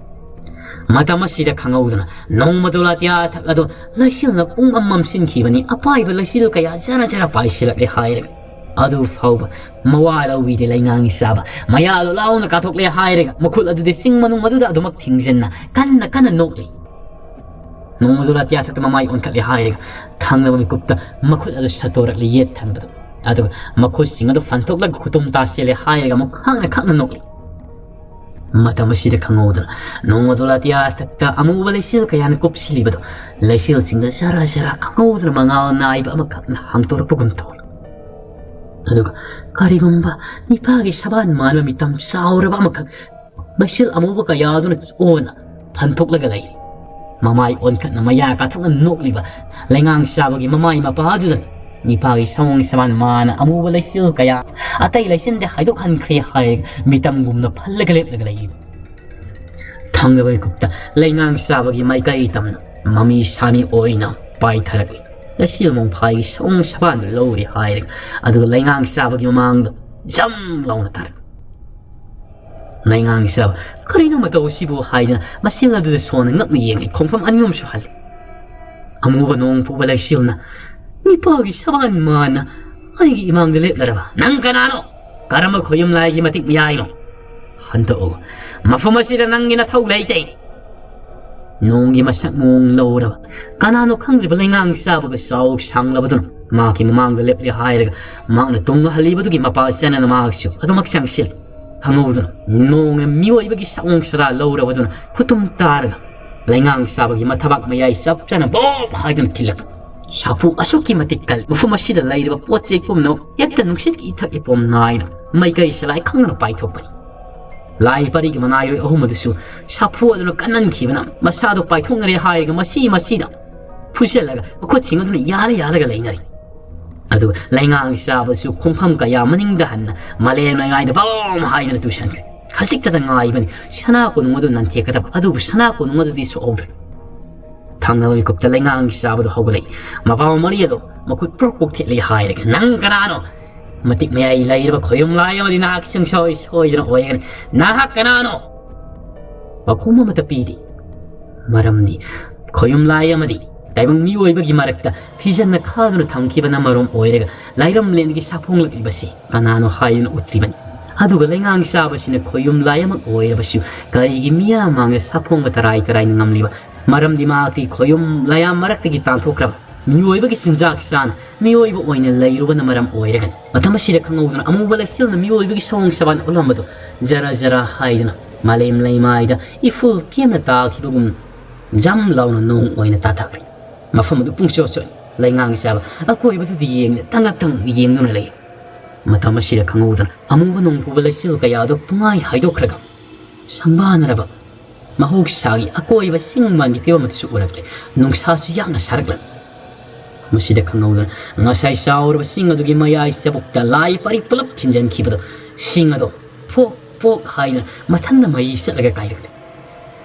ꯃꯇꯝ ꯑꯁꯤꯗ ꯈꯪꯍꯧꯗꯅ ꯅꯣꯡꯃꯗꯣ ꯂꯥꯇꯤꯌꯥ ꯊꯛ ꯑꯗꯣ ꯂꯩꯆꯤꯜꯅ ꯄꯨꯡ ꯑꯃ ꯃꯝꯁꯤꯟꯈꯤꯕꯅꯤ꯫ ꯑꯄꯥꯏꯕ ꯂꯩꯆꯤꯜ ꯀꯌꯥ ꯖꯔ ꯖꯔ ꯄꯥꯏꯁꯤꯜꯂꯛꯂꯦ ꯍꯥꯏꯔꯒ ꯑꯗꯨ ꯐꯥꯎꯕ ꯃꯋꯥ ꯂꯧꯕꯤꯗꯦ ꯂꯩꯉꯥꯡ ꯆꯥꯕ꯫ ꯃꯌꯥꯗꯣ ꯂꯥꯎꯅ ꯀꯥꯊꯣꯛꯂꯦ ꯍꯥꯏꯔꯒ ꯃꯈꯨꯠ ꯑꯗꯨꯗꯤ ꯆꯤꯡ ꯃꯅꯨꯡ ꯑꯗꯨꯗ ꯑꯗꯨꯃꯛ ꯊꯤꯡꯖꯤꯟꯅ ꯀꯟꯅ ꯀꯟꯅ ꯅꯣꯛꯂꯤ꯫ ꯅꯣꯡꯃꯗꯣ ꯂꯥꯇꯤꯌꯥ ꯊꯛꯇ ꯃꯃꯥꯏ ꯑꯣꯟꯈꯠꯂꯦ ꯍꯥꯏꯔꯒ ꯊꯪꯅꯕ ꯃꯤꯀꯨꯞꯇ ꯃꯈꯨꯠ ꯑꯗꯨ ꯁꯠꯇꯣꯔꯛꯂꯤ ꯌꯦꯠ ꯊꯪꯕꯗ꯫ ꯑꯗꯨꯒ ꯃꯈꯨꯠꯁꯤꯡ ꯑꯗꯨ ꯐꯟꯊꯣꯛꯂꯒ ꯈꯨꯇꯨꯝ ꯇꯥꯁꯤꯜꯂꯦ ꯍꯥꯏꯔꯒ ꯑꯃꯨꯛ ꯈꯥꯡꯅ ꯈꯥꯡꯅ ꯅꯣꯛꯂꯤ꯫ ꯃꯇꯝ ꯑꯁꯤꯗ ꯈꯪꯍꯧꯗꯅ ꯅꯣꯡꯃꯗꯣ ꯂꯥꯇꯤꯌꯥ ꯊꯛꯇ ꯑꯃꯨꯕ ꯂꯩꯆꯤꯜ ꯀꯌꯥꯅ ꯀꯨꯞꯁꯤꯜꯂꯤꯕꯗꯣ ꯂꯩꯆꯤꯜꯁꯤꯡꯗ ꯖꯔ ꯖꯔ ꯈꯪꯍꯧꯗꯅ ꯃꯉꯥꯜ ꯅꯥꯏꯕ ꯑꯃꯈꯛꯅ ꯍꯥꯡꯗꯣꯔꯛꯄꯒꯨꯝ ꯇꯧꯏ꯫ ꯑꯗꯨꯒ ꯀꯔꯤꯒꯨꯝꯕ ꯃꯤꯄꯥꯒꯤ ꯁꯕꯥꯟ ꯃꯥꯟꯕ ꯃꯤꯇꯝ ꯆꯥꯎꯔꯕ ꯑꯃꯈꯛ ꯂꯩꯆꯤꯜ ꯑꯃꯨꯕ ꯀꯌꯥꯗꯨꯅ ꯑꯣꯅ ꯐꯟꯊꯣꯛꯂꯒ ꯂꯩꯔꯤ꯫ ꯃꯃꯥꯏ ꯑꯣꯟꯈꯠꯅ ꯃꯌꯥ ꯀꯥꯊꯣꯛꯅ ꯅꯣꯛꯂꯤꯕ ꯂꯩꯉꯥꯡ ꯆꯥꯕꯒꯤ ꯃꯃꯥꯏ ꯃꯄꯥꯗꯨꯗꯅꯤ ꯃꯤꯄꯥꯒꯤ ꯁꯑꯣꯡ ꯁꯃꯥꯟ ꯃꯥꯅ ꯑꯃꯨꯕ ꯂꯩꯆꯤꯜ ꯀꯌꯥ ꯑꯇꯩ ꯂꯩꯆꯤꯟꯗ ꯍꯥꯏꯗꯣꯛꯍꯟꯈ꯭ꯔꯦ ꯍꯥꯏꯔꯒ ꯃꯤꯇꯝꯒꯨꯝꯅ ꯐꯜꯂꯒ ꯂꯦꯞꯂꯒ ꯂꯩꯔꯤꯕ꯫ ꯊꯪꯅꯕ ꯃꯤꯀꯨꯞꯇ ꯂꯩꯉꯥꯡ ꯆꯥꯕꯒꯤ ꯃꯥꯏꯀꯩ ꯇꯝꯅ ꯃꯃꯤ ꯁꯥꯃꯤ ꯑꯣꯏꯅ ꯄꯥꯏꯊꯔꯛꯂꯤ꯫ ꯂꯩꯆꯤꯜ ꯃꯣꯡꯐꯥꯏꯒꯤ ꯁꯑꯣꯡ ꯁꯕꯥꯟꯗꯨ ꯂꯧꯔꯦ ꯍꯥꯏꯔꯒ ꯑꯗꯨꯒ ꯂꯩꯉꯥꯡ ꯆꯥꯕꯒꯤ ꯃꯃꯥꯡꯗ ꯖꯝ ꯂꯥꯎꯅ ꯇꯥꯔꯛꯂꯤ꯫ ꯂꯩꯉꯥꯡ ꯆꯥꯕ, "ꯀꯔꯤꯅꯣ ꯃꯇꯧ ꯑꯁꯤꯕꯨ?" ꯍꯥꯏꯗꯨꯅ ꯃꯆꯤꯜ ꯑꯗꯨꯗ ꯁꯣꯟꯅ ꯉꯛꯅ ꯌꯦꯡꯂꯤ꯫ ꯈꯣꯡꯐꯝ ꯑꯅꯤꯔꯣꯝꯁꯨ ꯍꯜꯂꯤ꯫ ꯑꯃꯨꯕ ꯅꯣꯡ ꯄꯨꯕ ꯂꯩꯆꯤꯜꯅ ꯃꯤꯄꯥꯒꯤ ꯁꯕꯥꯟ ꯃꯥꯟꯅ ꯑꯩꯒꯤ ꯏꯃꯥꯡꯗ ꯂꯦꯞꯂꯔꯕ ꯅꯪ ꯀꯅꯥꯅꯣ? ꯀꯔꯝꯕ ꯈꯣꯌꯨꯝ ꯂꯥꯏꯒꯤ ꯃꯇꯤꯛ ꯃꯌꯥꯏꯅꯣ? ꯍꯟꯗꯣꯛꯎ꯫ ꯃꯐꯝ ꯑꯁꯤꯗ ꯅꯪꯒꯤ ꯅꯊꯧ ꯂꯩꯇꯦ꯫ ꯅꯣꯡꯒꯤ ꯃꯁꯛ ꯃꯑꯣꯡ ꯂꯧꯔꯕ ꯀꯅꯥꯅꯣ ꯈꯪꯗ꯭ꯔꯤꯕ ꯂꯩꯉꯥꯡ ꯆꯥꯕꯒ ꯆꯥꯎ ꯁꯥꯡꯂꯕꯗꯨꯅ ꯃꯍꯥꯛꯀꯤ ꯃꯃꯥꯡꯗ ꯂꯦꯞꯂꯦ ꯍꯥꯏꯔꯒ ꯃꯍꯥꯛꯅ ꯇꯨꯡ ꯍꯜꯂꯤꯕꯗꯨꯒꯤ ꯃꯄꯥ ꯆꯥꯅꯅ ꯃꯍꯥꯛꯁꯨ ꯑꯗꯨꯃꯛ ꯆꯪꯁꯤꯜꯂꯤ꯫ ꯈꯪꯍꯧꯗꯅ ꯅꯣꯡꯅ ꯃꯤꯑꯣꯏꯕꯒꯤ ꯁꯑꯣꯡ ꯁꯥꯗꯥ ꯂꯧꯔꯕꯗꯨꯅ ꯈꯨꯇꯨꯝ ꯇꯥꯔꯒ ꯂꯩꯉꯥꯡ ꯆꯥꯕꯒꯤ ꯃꯊꯕꯥꯛ ꯃꯌꯥꯏ ꯆꯞ ꯆꯥꯅ ꯕꯣꯞ ꯍꯥꯏꯗꯨꯅ ꯊꯤꯜꯂꯛꯄ꯫ ꯁꯥꯐꯨ ꯑꯁꯨꯛꯀꯤ ꯃꯇꯤꯛ ꯀꯜꯂꯤ꯫ ꯃꯐꯝ ꯑꯁꯤꯗ ꯂꯩꯔꯤꯕ ꯄꯣꯠ ꯆꯩ ꯄꯨꯝꯅꯃꯛ ꯍꯦꯛꯇ ꯅꯨꯡꯁꯤꯠꯀꯤ ꯏꯊꯛ ꯏꯄꯣꯝ ꯅꯥꯏꯅ ꯃꯥꯏꯀꯩ ꯁꯂꯥꯏ ꯈꯪꯗꯅ ꯄꯥꯏꯊꯣꯛꯄꯅꯤ꯫ ꯂꯥꯏ ꯄꯔꯤꯒꯤ ꯃꯅꯥꯏꯔꯣꯏ ꯑꯍꯨꯝ ꯑꯗꯨꯁꯨ ꯁꯥꯐꯨ ꯑꯗꯨꯅ ꯀꯟꯍꯟꯈꯤꯕꯅ ꯃꯁꯥꯗꯣ ꯄꯥꯏꯊꯣꯛꯅꯔꯦ ꯍꯥꯏꯔꯒ ꯃꯁꯤ ꯃꯁꯤꯗ ꯐꯨꯖꯜꯂꯒ ꯃꯈꯨꯠꯁꯤꯡ ꯑꯗꯨꯅ ꯌꯥꯜꯂ ꯌꯥꯜꯂꯒ ꯂꯩꯅꯔꯤ꯫ ꯑꯗꯨꯒ ꯂꯩꯉꯥꯡ ꯆꯥꯕꯁꯨ ꯈꯣꯡꯐꯝ ꯀꯌꯥ ꯃꯅꯤꯡꯗ ꯍꯟꯅ ꯃꯥꯂꯦꯝ ꯂꯩꯃꯥꯏꯗ ꯕꯣꯝ ꯍꯥꯏꯗꯅ ꯇꯨꯁꯟꯈ꯭ꯔꯦ꯫ ꯈꯖꯤꯛꯇꯗ ꯉꯥꯏꯕꯅꯤ ꯁꯅꯥ ꯀꯣꯅꯨꯡ ꯑꯗꯨ ꯅꯟꯊꯦꯛꯀꯗꯕ, ꯑꯗꯨꯕꯨ ꯁꯅꯥ ꯀꯣꯅꯨꯡ ꯑꯗꯨꯗꯤ ꯁꯣꯛꯍꯧꯗ꯭ꯔꯦ꯫ ꯊꯪꯅꯕ ꯃꯤꯀꯨꯞꯇ ꯂꯩꯉꯥꯡ ꯆꯥꯕꯗꯨ ꯍꯧꯒꯠꯂꯛꯏ꯫ ꯃꯄꯥ ꯃꯔꯤ ꯑꯗꯨ ꯃꯈꯨꯠ ꯄ꯭ꯔꯣꯛ ꯄ꯭ꯔꯣꯛ ꯊꯦꯠꯂꯤ ꯍꯥꯏꯔꯒ, "ꯅꯪ ꯀꯅꯥꯅꯣ? ꯃꯇꯤꯛ ꯃꯌꯥꯏ ꯂꯩꯔꯕ ꯈꯣꯌꯨꯝ ꯂꯥꯏ ꯑꯃꯗꯤ ꯅꯍꯥꯛ ꯁꯨꯡꯁꯣꯏ ꯁꯣꯏꯗꯅ ꯑꯣꯏꯒꯅꯤ꯫ ꯅꯍꯥꯛ ꯀꯅꯥꯅꯣ?" ꯄꯥꯎꯈꯨꯝ ꯑꯃꯠꯇ ꯄꯤꯗꯦ꯫ ꯃꯔꯝꯗꯤ ꯈꯣꯌꯨꯝ ꯂꯥꯏ ꯑꯃꯗꯤ ꯇꯥꯏꯕꯪ ꯃꯤꯑꯣꯏꯕꯒꯤ ꯃꯔꯛꯇ ꯐꯤꯖꯟꯅ ꯈꯥꯗꯨꯅ ꯊꯝꯈꯤꯕꯅ ꯃꯔꯝ ꯑꯣꯏꯔꯒ ꯂꯥꯏꯔꯝꯂꯦꯟꯒꯤ ꯁꯥꯐꯣꯡꯂꯛꯂꯤꯕꯁꯤ ꯀꯅꯥꯅꯣ ꯍꯥꯏꯗꯨꯅ ꯎꯠꯇ꯭ꯔꯤꯕꯅꯤ꯫ ꯑꯗꯨꯒ ꯂꯩꯉꯥꯡ ꯆꯥꯕꯁꯤꯅ ꯈꯣꯌꯨꯝ ꯂꯥꯏ ꯑꯃ ꯑꯣꯏꯔꯕꯁꯨ ꯀꯔꯤꯒꯤ ꯃꯤꯌꯥꯝ ꯃꯥꯡꯗ ꯁꯥꯐꯣꯡꯕ ꯇꯔꯥꯏ ꯇꯔꯥꯏꯅ ꯉꯝꯂꯤꯕ? ꯃꯔꯝꯗꯤ ꯃꯍꯥꯛꯇꯤ ꯈꯣꯌꯨꯝ ꯂꯥꯏꯌꯥꯝ ꯃꯔꯛꯇꯒꯤ ꯇꯥꯟꯊꯣꯛꯈ꯭ꯔꯕ ꯃꯤꯑꯣꯏꯕꯒꯤ ꯆꯤꯟꯖꯥꯛ ꯆꯥꯅ ꯃꯤꯑꯣꯏꯕ ꯑꯣꯏꯅ ꯂꯩꯔꯨꯕꯅ ꯃꯔꯝ ꯑꯣꯏꯔꯒꯅꯤ꯫ ꯃꯇꯝ ꯑꯁꯤꯗ ꯈꯪꯍꯧꯗꯅ ꯑꯃꯨꯕ ꯂꯩꯆꯤꯜꯅ ꯃꯤꯑꯣꯏꯕꯒꯤ ꯁꯑꯣꯡ ꯁꯕꯥꯟ ꯎꯠꯂꯝꯕꯗꯨ ꯖꯔ ꯖꯔ ꯍꯥꯏꯗꯨꯅ ꯃꯥꯂꯦꯝ ꯂꯩꯃꯥꯏꯗ ꯏꯐꯨꯜ ꯇꯦꯝꯅ ꯇꯥꯈꯤꯕꯒꯨꯝ ꯖꯝ ꯂꯥꯎꯅ ꯅꯣꯡ ꯑꯣꯏꯅ ꯇꯥꯊꯈ꯭ꯔꯦ꯫ ꯃꯐꯝ ꯑꯗꯨ ꯄꯨꯡꯆꯣꯠ ꯆꯣꯠꯂꯤ꯫ ꯂꯩꯉꯥꯡ ꯆꯥꯕ ꯑꯀꯣꯏꯕꯗꯨꯗ ꯌꯦꯡꯗꯨꯅ ꯇꯉꯛ ꯇꯉꯛ ꯌꯦꯡꯗꯨꯅ ꯂꯩ꯫ ꯃꯇꯝ ꯑꯁꯤꯗ ꯈꯪꯍꯧꯗꯅ ꯑꯃꯨꯕ ꯅꯣꯡ ꯄꯨꯕ ꯂꯩꯆꯤꯜ ꯀꯌꯥꯗꯣ ꯄꯨꯡꯍꯥꯏ ꯍꯥꯏꯗꯣꯛꯈ꯭ꯔꯒ, ꯁꯪꯕꯥꯟꯅꯔꯕ ꯃꯍꯧꯁꯥꯒꯤ ꯑꯀꯣꯏꯕ ꯆꯤꯡ ꯃꯥꯟꯒꯤ ꯐꯤꯕꯝ ꯑꯗꯨꯁꯨ ꯎꯔꯛꯂꯦ꯫ ꯅꯨꯡꯁꯥꯁꯨ ꯌꯥꯡꯅ ꯁꯥꯔꯛꯂꯦ꯫ ꯃꯁꯤꯗ ꯈꯪꯍꯧꯗꯅ ꯉꯁꯥꯏ ꯆꯥꯎꯔꯕ ꯆꯤꯡ ꯑꯗꯨꯒꯤ ꯃꯌꯥꯏ ꯆꯕꯨꯛꯇ ꯂꯥꯏ ꯄꯔꯤ ꯄꯨꯂꯞ ꯊꯤꯟꯖꯤꯟꯈꯤꯕꯗꯣ, ꯆꯤꯡ ꯑꯗꯣ ꯐꯣꯛ ꯐꯣꯛ ꯍꯥꯏꯗꯨꯅ ꯃꯊꯟꯗ ꯃꯩ ꯆꯠꯂꯒ ꯀꯥꯏꯔꯛꯂꯦ꯫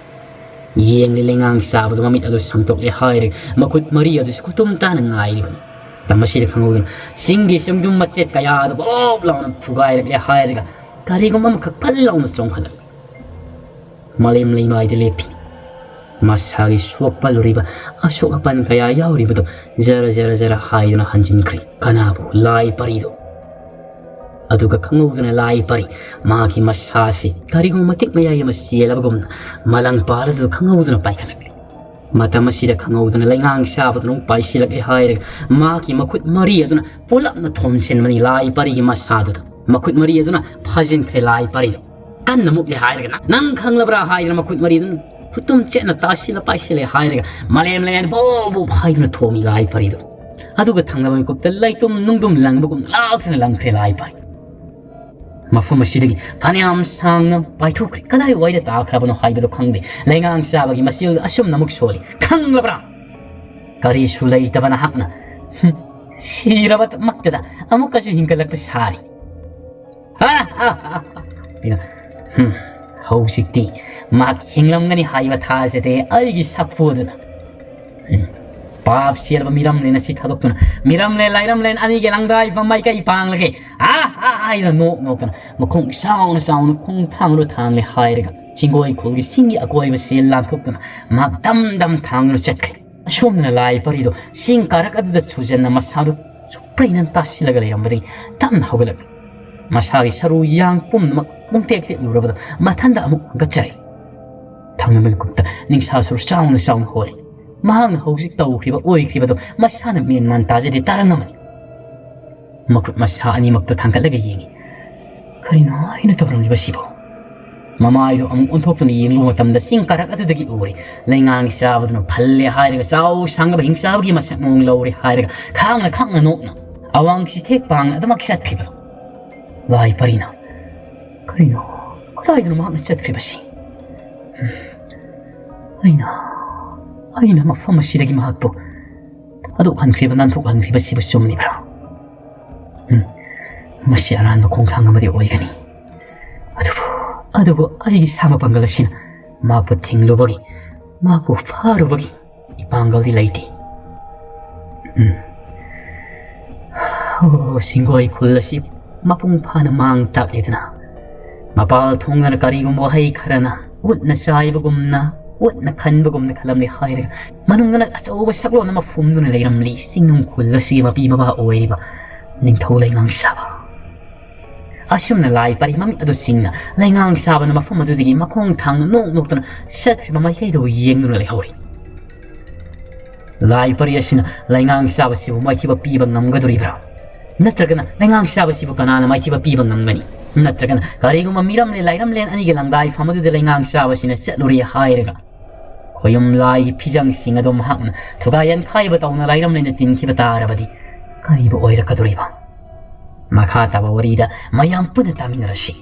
ꯌꯦꯡꯂꯦ ꯂꯩꯉꯥꯡ ꯆꯥꯕꯗꯣ ꯃꯃꯤꯠ ꯑꯗꯨ ꯁꯥꯡꯗꯣꯛꯂꯦ ꯍꯥꯏꯔꯒ ꯃꯈꯨꯠ ꯃꯔꯤ ꯑꯗꯨꯁꯨ ꯈꯨꯇꯨꯝ ꯇꯥꯅ ꯉꯥꯏꯔꯤꯕꯅꯤ꯫ ꯃꯁꯤꯗ ꯈꯪꯍꯧꯗꯅ ꯆꯤꯡꯒꯤ ꯆꯤꯡꯗꯨꯝ ꯃꯆꯦꯠ ꯀꯌꯥꯗꯨ ꯕꯣꯞ ꯂꯥꯎꯅ ꯊꯨꯒꯥꯏꯔꯛꯂꯦ ꯍꯥꯏꯔꯒ ꯀꯔꯤꯒꯨꯝꯕ ꯑꯃꯈꯛ ꯐꯠ ꯂꯥꯎꯅ ꯆꯣꯡꯈꯠꯂꯛꯂꯦ꯫ ꯃꯥꯂꯦꯝ ꯂꯩꯃꯥꯏꯗ ꯂꯦꯞꯄꯤ꯫ ꯃꯁꯥꯒꯤ ꯁꯣꯛꯄ ꯂꯨꯔꯤꯕ ꯑꯁꯣꯛ ꯑꯄꯟ ꯀꯌꯥ ꯌꯥꯎꯔꯤꯕꯗꯨ ꯖꯔ ꯖꯔ ꯖꯔ ꯍꯥꯏꯗꯨꯅ ꯍꯟꯖꯤꯟꯈ꯭ꯔꯦ꯫ ꯀꯅꯥꯕꯨ? ꯂꯥꯏ ꯄꯔꯤꯗꯨ꯫ ꯑꯗꯨꯒ ꯈꯪꯍꯧꯗꯅ ꯂꯥꯏ ꯄꯔꯤ ꯃꯥꯒꯤ ꯃꯁꯥꯁꯤ ꯀꯔꯤꯒꯨꯝꯕ ꯃꯇꯤꯛ ꯃꯌꯥꯏ ꯑꯃ ꯆꯦꯜꯂꯕꯒꯨꯝꯅ ꯃꯂꯪ ꯄꯥꯜꯂꯗꯨ ꯈꯪꯍꯧꯗꯅ ꯄꯥꯏꯈꯠꯂꯛꯂꯤ꯫ ꯃꯇꯝ ꯑꯁꯤꯗ ꯈꯪꯍꯧꯗꯅ ꯂꯩꯉꯥꯡ ꯆꯥꯕꯗꯨꯅ ꯑꯃꯨꯛ ꯄꯥꯏꯁꯤꯜꯂꯛꯂꯦ ꯍꯥꯏꯔꯒ ꯃꯥꯒꯤ ꯃꯈꯨꯠ ꯃꯔꯤ ꯑꯗꯨꯅ ꯄꯨꯂꯞꯅ ꯊꯣꯝꯖꯤꯟꯕꯅꯤ ꯂꯥꯏ ꯄꯔꯤꯒꯤ ꯃꯁꯥꯗꯨꯗ꯫ ꯃꯈꯨꯠ ꯃꯔꯤ ꯑꯗꯨꯅ ꯐꯥꯖꯤꯟꯈ꯭ꯔꯦ ꯂꯥꯏ ꯄꯔꯤꯗꯨ꯫ ꯀꯟꯅ ꯃꯨꯛꯂꯦ ꯍꯥꯏꯔꯒ, "ꯅꯪ, ꯅꯪ ꯈꯪꯂꯕ꯭ꯔꯥ?" ꯍꯥꯏꯗꯅ ꯃꯈꯨꯠ ꯃꯔꯤ ꯑꯗꯨꯅ ꯈꯨꯇꯨꯝ ꯆꯦꯠꯅ ꯇꯥꯁꯤꯜꯂ ꯄꯥꯏꯁꯤꯜꯂꯦ ꯍꯥꯏꯔꯒ ꯃꯥꯂꯦꯝ ꯂꯩꯃꯥꯏꯗ ꯕꯣ ꯕꯣ ꯍꯥꯏꯗꯨꯅ ꯊꯣꯝꯃꯤ ꯂꯥꯏ ꯄꯔꯤꯗꯨ꯫ ꯑꯗꯨꯒ ꯊꯪꯅꯕ ꯃꯤꯀꯨꯞꯇ ꯂꯩꯇꯨꯝ ꯅꯨꯡꯗꯨꯝ ꯂꯪꯕꯒꯨꯝ ꯂꯥꯛꯇꯨꯅ ꯂꯪꯈ꯭ꯔꯦ ꯂꯥꯏ ꯄꯔꯤ꯫ ꯃꯐꯝ ꯑꯁꯤꯗꯒꯤ ꯐꯅꯌꯥꯝ ꯁꯥꯡꯅ ꯄꯥꯏꯊꯣꯛꯈ꯭ꯔꯦ꯫ ꯀꯗꯥꯏꯋꯥꯏꯗ ꯇꯥꯈ꯭ꯔꯕꯅꯣ ꯍꯥꯏꯕꯗꯨ ꯈꯪꯗꯦ꯫ ꯂꯩꯉꯥꯡ ꯆꯥꯕꯒꯤ ꯃꯆꯤꯜ ꯑꯁꯨꯝꯅ ꯑꯃꯨꯛ ꯁꯣꯜꯂꯤ꯫ "ꯈꯪꯂꯕ꯭ꯔꯥ? ꯀꯔꯤꯁꯨ ꯂꯩꯇꯕ ꯅꯍꯥꯛꯅ, ꯍꯨꯝ, ꯁꯤꯔꯕꯃꯛꯇꯗ ꯑꯃꯨꯛꯀꯁꯨ ꯍꯤꯡꯒꯠꯂꯛꯄ ꯁꯥꯔꯤ꯫ ꯍꯥ, ꯍꯥ, ꯍꯥ, ꯍꯥ꯫ ꯑꯩꯅ, ꯍꯨꯝ, ꯍꯧꯖꯤꯛꯇꯤ ꯃꯍꯥꯛ ꯍꯤꯡꯂꯝꯒꯅꯤ ꯍꯥꯏꯕ ꯊꯥꯖꯗꯦ ꯑꯩꯒꯤ ꯁꯥꯐꯨ ꯑꯗꯨꯅ꯫ ꯎꯝ, ꯄꯥꯞ ꯆꯦꯜꯂꯕ ꯃꯤꯔꯝꯂꯦꯟ ꯑꯁꯤ ꯊꯥꯗꯣꯛꯇꯨꯅ ꯃꯤꯔꯝꯂꯦꯟ ꯂꯥꯏꯔꯝꯂꯦꯟ ꯑꯅꯤꯒꯤ ꯂꯪꯗꯥꯏꯐꯝ ꯃꯥꯏꯀꯩ ꯄꯥꯡꯂꯒꯦ꯫ ꯑꯥ, ꯑꯥ, ꯍꯥꯏꯗꯨꯅ ꯅꯣꯛ ꯅꯣꯛꯇꯅ ꯃꯈꯣꯡ ꯆꯥꯎꯅ ꯆꯥꯎꯅ ꯈꯣꯡ ꯊꯥꯡꯂꯨ ꯊꯥꯡꯂꯦ ꯍꯥꯏꯔꯒ ꯆꯤꯡꯒꯣꯏ ꯈꯨꯜꯒꯤ ꯆꯤꯡꯒꯤ ꯑꯀꯣꯏꯕꯁꯤ ꯂꯥꯟꯊꯣꯛꯇꯨꯅ ꯃꯍꯥꯛ ꯗꯝ ꯗꯝ ꯊꯥꯡꯗꯨꯅ ꯆꯠꯈ꯭ꯔꯦ꯫ ꯑꯁꯣꯝꯗꯅ ꯂꯥꯏ ꯄꯔꯤꯗꯣ ꯆꯤꯡ ꯀꯥꯔꯛ ꯑꯗꯨꯗ ꯁꯨꯖꯟꯅ ꯃꯁꯥꯗꯨ ꯁꯨꯛꯄ꯭ꯔꯩꯅ ꯇꯥꯁꯤꯜꯂꯒ ꯂꯩꯔꯝꯕꯗꯒꯤ ꯇꯞꯅ ꯍꯧꯒꯠꯂꯛꯂꯤ꯫ ꯃꯁꯥꯒꯤ ꯁꯔꯨ ꯌꯥꯡ ꯄꯨꯝꯅꯃꯛ ꯄꯨꯡꯇꯦꯛ ꯇꯦꯛꯂꯨꯔꯕꯗꯣ ꯃꯊꯟꯗ ꯑꯃꯨꯛ ꯍꯪꯒꯠꯆꯔꯦ꯫ ꯊꯪꯅꯕ ꯃꯤꯀꯨꯞꯇ ꯅꯤꯡꯁꯥ ꯁꯔꯨ ꯆꯥꯎꯅ ꯆꯥꯎꯅ ꯍꯣꯜꯂꯤ꯫ ꯃꯍꯥꯛꯅ ꯍꯧꯖꯤꯛ ꯇꯧꯈ꯭ꯔꯤꯕ ꯑꯣꯏꯈ꯭ꯔꯤꯕꯗꯣ ꯃꯁꯥꯅ ꯃꯦꯟ ꯃꯥꯟ ꯇꯥꯖꯗꯦ, ꯇꯥꯔꯝꯃꯅꯤ꯫ ꯃꯈꯨꯠ ꯃꯁꯥ ꯑꯅꯤꯃꯛꯇ ꯊꯥꯡꯒꯠꯂꯒ ꯌꯦꯡꯉꯤ꯫ ꯀꯔꯤꯅꯣ ꯑꯩꯅ ꯇꯧꯔꯝꯂꯤꯕꯁꯤꯕꯣ? ꯃꯃꯥꯏꯗꯣ ꯑꯃꯨꯛ ꯑꯣꯟꯊꯣꯛꯇꯨꯅ ꯌꯦꯡꯂꯨꯕ ꯃꯇꯝꯗ ꯆꯤꯡ ꯀꯥꯔꯛ ꯑꯗꯨꯗꯒꯤ ꯎꯔꯦ꯫ ꯂꯩꯉꯥꯡ ꯆꯥꯕꯗꯨꯅ ꯐꯜꯂꯦ ꯍꯥꯏꯔꯒ ꯆꯥꯎ ꯁꯥꯡꯉꯕ ꯍꯤꯡꯆꯥꯕꯒꯤ ꯃꯁꯛ ꯃꯑꯣꯡ ꯂꯧꯔꯦ ꯍꯥꯏꯔꯒ ꯈꯥꯡꯅ ꯈꯥꯡꯅ ꯅꯣꯛꯅ ꯑꯋꯥꯡ ꯆꯤꯊꯦꯛ ꯄꯥꯡꯅ ꯑꯗꯨꯃꯛ ꯆꯠꯈꯤꯕꯗꯣ꯫ ꯂꯥꯏ ꯄꯔꯤꯅ, ꯀꯔꯤꯅꯣ, ꯀꯗꯥꯏꯗꯅꯣ ꯃꯍꯥꯛꯅ ꯆꯠꯈ꯭ꯔꯤꯕꯁꯤ? ꯎꯝ, ꯑꯩꯅ, ꯑꯩꯅ ꯃꯐꯝ ꯑꯁꯤꯗꯒꯤ ꯃꯍꯥꯛꯄꯨ ꯊꯥꯗꯣꯛꯍꯟꯈ꯭ꯔꯤꯕ, ꯅꯥꯟꯊꯣꯛꯍꯟꯈ꯭ꯔꯤꯕꯁꯤꯕꯨ ꯆꯨꯝꯂꯤꯕ꯭ꯔꯥ? ꯎꯝ, ꯃꯁꯤ ꯑꯔꯥꯟꯕ ꯈꯣꯡꯊꯥꯡ ꯑꯃꯗꯤ ꯑꯣꯏꯒꯅꯤ꯫ ꯑꯗꯨꯕꯨ, ꯑꯗꯨꯕꯨ ꯑꯩꯒꯤ ꯁꯥ ꯃꯄꯥꯡꯒꯜ ꯑꯁꯤꯅ ꯃꯍꯥꯛꯄꯨ ꯊꯤꯡꯂꯨꯕꯒꯤ, ꯃꯍꯥꯛꯄꯨ ꯐꯥꯔꯨꯕꯒꯤ ꯏꯄꯥꯡꯒꯜꯗꯤ ꯂꯩꯇꯦ꯫ ꯎꯝ꯫ ꯑꯣ, ꯁꯤꯡꯒꯣꯏ ꯈꯨꯜ ꯑꯁꯤ ꯃꯄꯨꯡ ꯐꯥꯅ ꯃꯥꯡ ꯇꯥꯛꯂꯦꯗꯅ꯫ ꯃꯄꯥꯜ ꯊꯣꯡꯗꯅ ꯀꯔꯤꯒꯨꯝꯕ ꯋꯥꯍꯩ ꯈꯔꯅ ꯎꯠꯅ ꯆꯥꯏꯕꯒꯨꯝꯅ, ꯎꯠꯅ ꯈꯟꯕꯒꯨꯝꯅ ꯈꯜꯂꯝꯂꯦ ꯍꯥꯏꯔꯒ, ꯃꯅꯨꯡꯗꯅ ꯑꯆꯧꯕ ꯁꯛꯂꯣꯟ ꯑꯃ ꯐꯨꯝꯗꯨꯅ ꯂꯩꯔꯝꯂꯤ, ꯆꯤꯡꯅꯨꯡ ꯈꯨꯜ ꯑꯁꯤꯒꯤ ꯃꯄꯤ ꯃꯄꯥ ꯑꯣꯏꯔꯤꯕ ꯅꯤꯡꯊꯧ ꯂꯩꯉꯥꯡ ꯁꯥꯕ꯫ ꯑꯁꯨꯝꯅ ꯂꯥꯏ ꯄꯔꯤ ꯃꯃꯤꯡ ꯑꯗꯨ ꯆꯤꯡꯅ ꯂꯩꯉꯥꯡ ꯁꯥꯕꯅ ꯃꯐꯝ ꯑꯗꯨꯗꯒꯤ ꯃꯈꯣꯡ ꯊꯥꯡꯅ ꯅꯣꯛ ꯅꯣꯛꯇꯨꯅ ꯆꯠꯈ꯭ꯔꯤꯕ ꯃꯥꯏꯀꯩꯗꯨꯕꯨ ꯌꯦꯡꯗꯨꯅ ꯂꯩꯍꯧꯔꯤ꯫ ꯂꯥꯏ ꯄꯔꯤ ꯑꯁꯤꯅ ꯂꯩꯉꯥꯡ ꯁꯥꯕꯁꯤꯕꯨ ꯃꯥꯏꯊꯤꯕ ꯄꯤꯕ ꯉꯝꯒꯗꯧꯔꯤꯕ꯭ꯔꯥ? ꯅꯠꯇ꯭ꯔꯒꯅ ꯂꯩꯉꯥꯡ ꯁꯥꯕꯁꯤꯕꯨ ꯀꯅꯥꯅ ꯃꯥꯏꯊꯤꯕ ꯄꯤꯕ ꯉꯝꯒꯅꯤ? ꯅꯠꯇ꯭ꯔꯒꯅ ꯀꯔꯤꯒꯨꯝꯕ ꯃꯤꯔꯝꯂꯦꯟ ꯂꯥꯏꯔꯝꯂꯦꯟ ꯑꯅꯤꯒꯤ ꯂꯪꯗꯥꯏꯐꯝ ꯑꯗꯨꯗ ꯂꯩꯉꯥꯡ ꯁꯥꯕꯁꯤꯅ ꯆꯠꯂꯨꯔꯦ ꯍꯥꯏꯔꯒ, ꯈꯣꯌꯨꯝ ꯂꯥꯏꯒꯤ ꯐꯤꯖꯪꯁꯤꯡ ꯑꯗꯨ ꯃꯍꯥꯛꯅ ꯊꯨꯒꯥꯏ ꯌꯥꯟꯊꯥꯏꯕ ꯇꯧꯅ ꯂꯥꯏꯔꯝꯂꯦꯟꯅ ꯇꯤꯟꯈꯤꯕ ꯇꯥꯔꯕꯗꯤ ꯀꯔꯤꯕꯨ ꯑꯣꯏꯔꯛꯀꯗꯧꯔꯤꯕ? ꯃꯈꯥ ꯇꯥꯕ ꯋꯥꯔꯤꯗ ꯃꯌꯥꯝ ꯄꯨꯟꯅ ꯇꯥꯃꯤꯟꯅꯔꯁꯤ꯫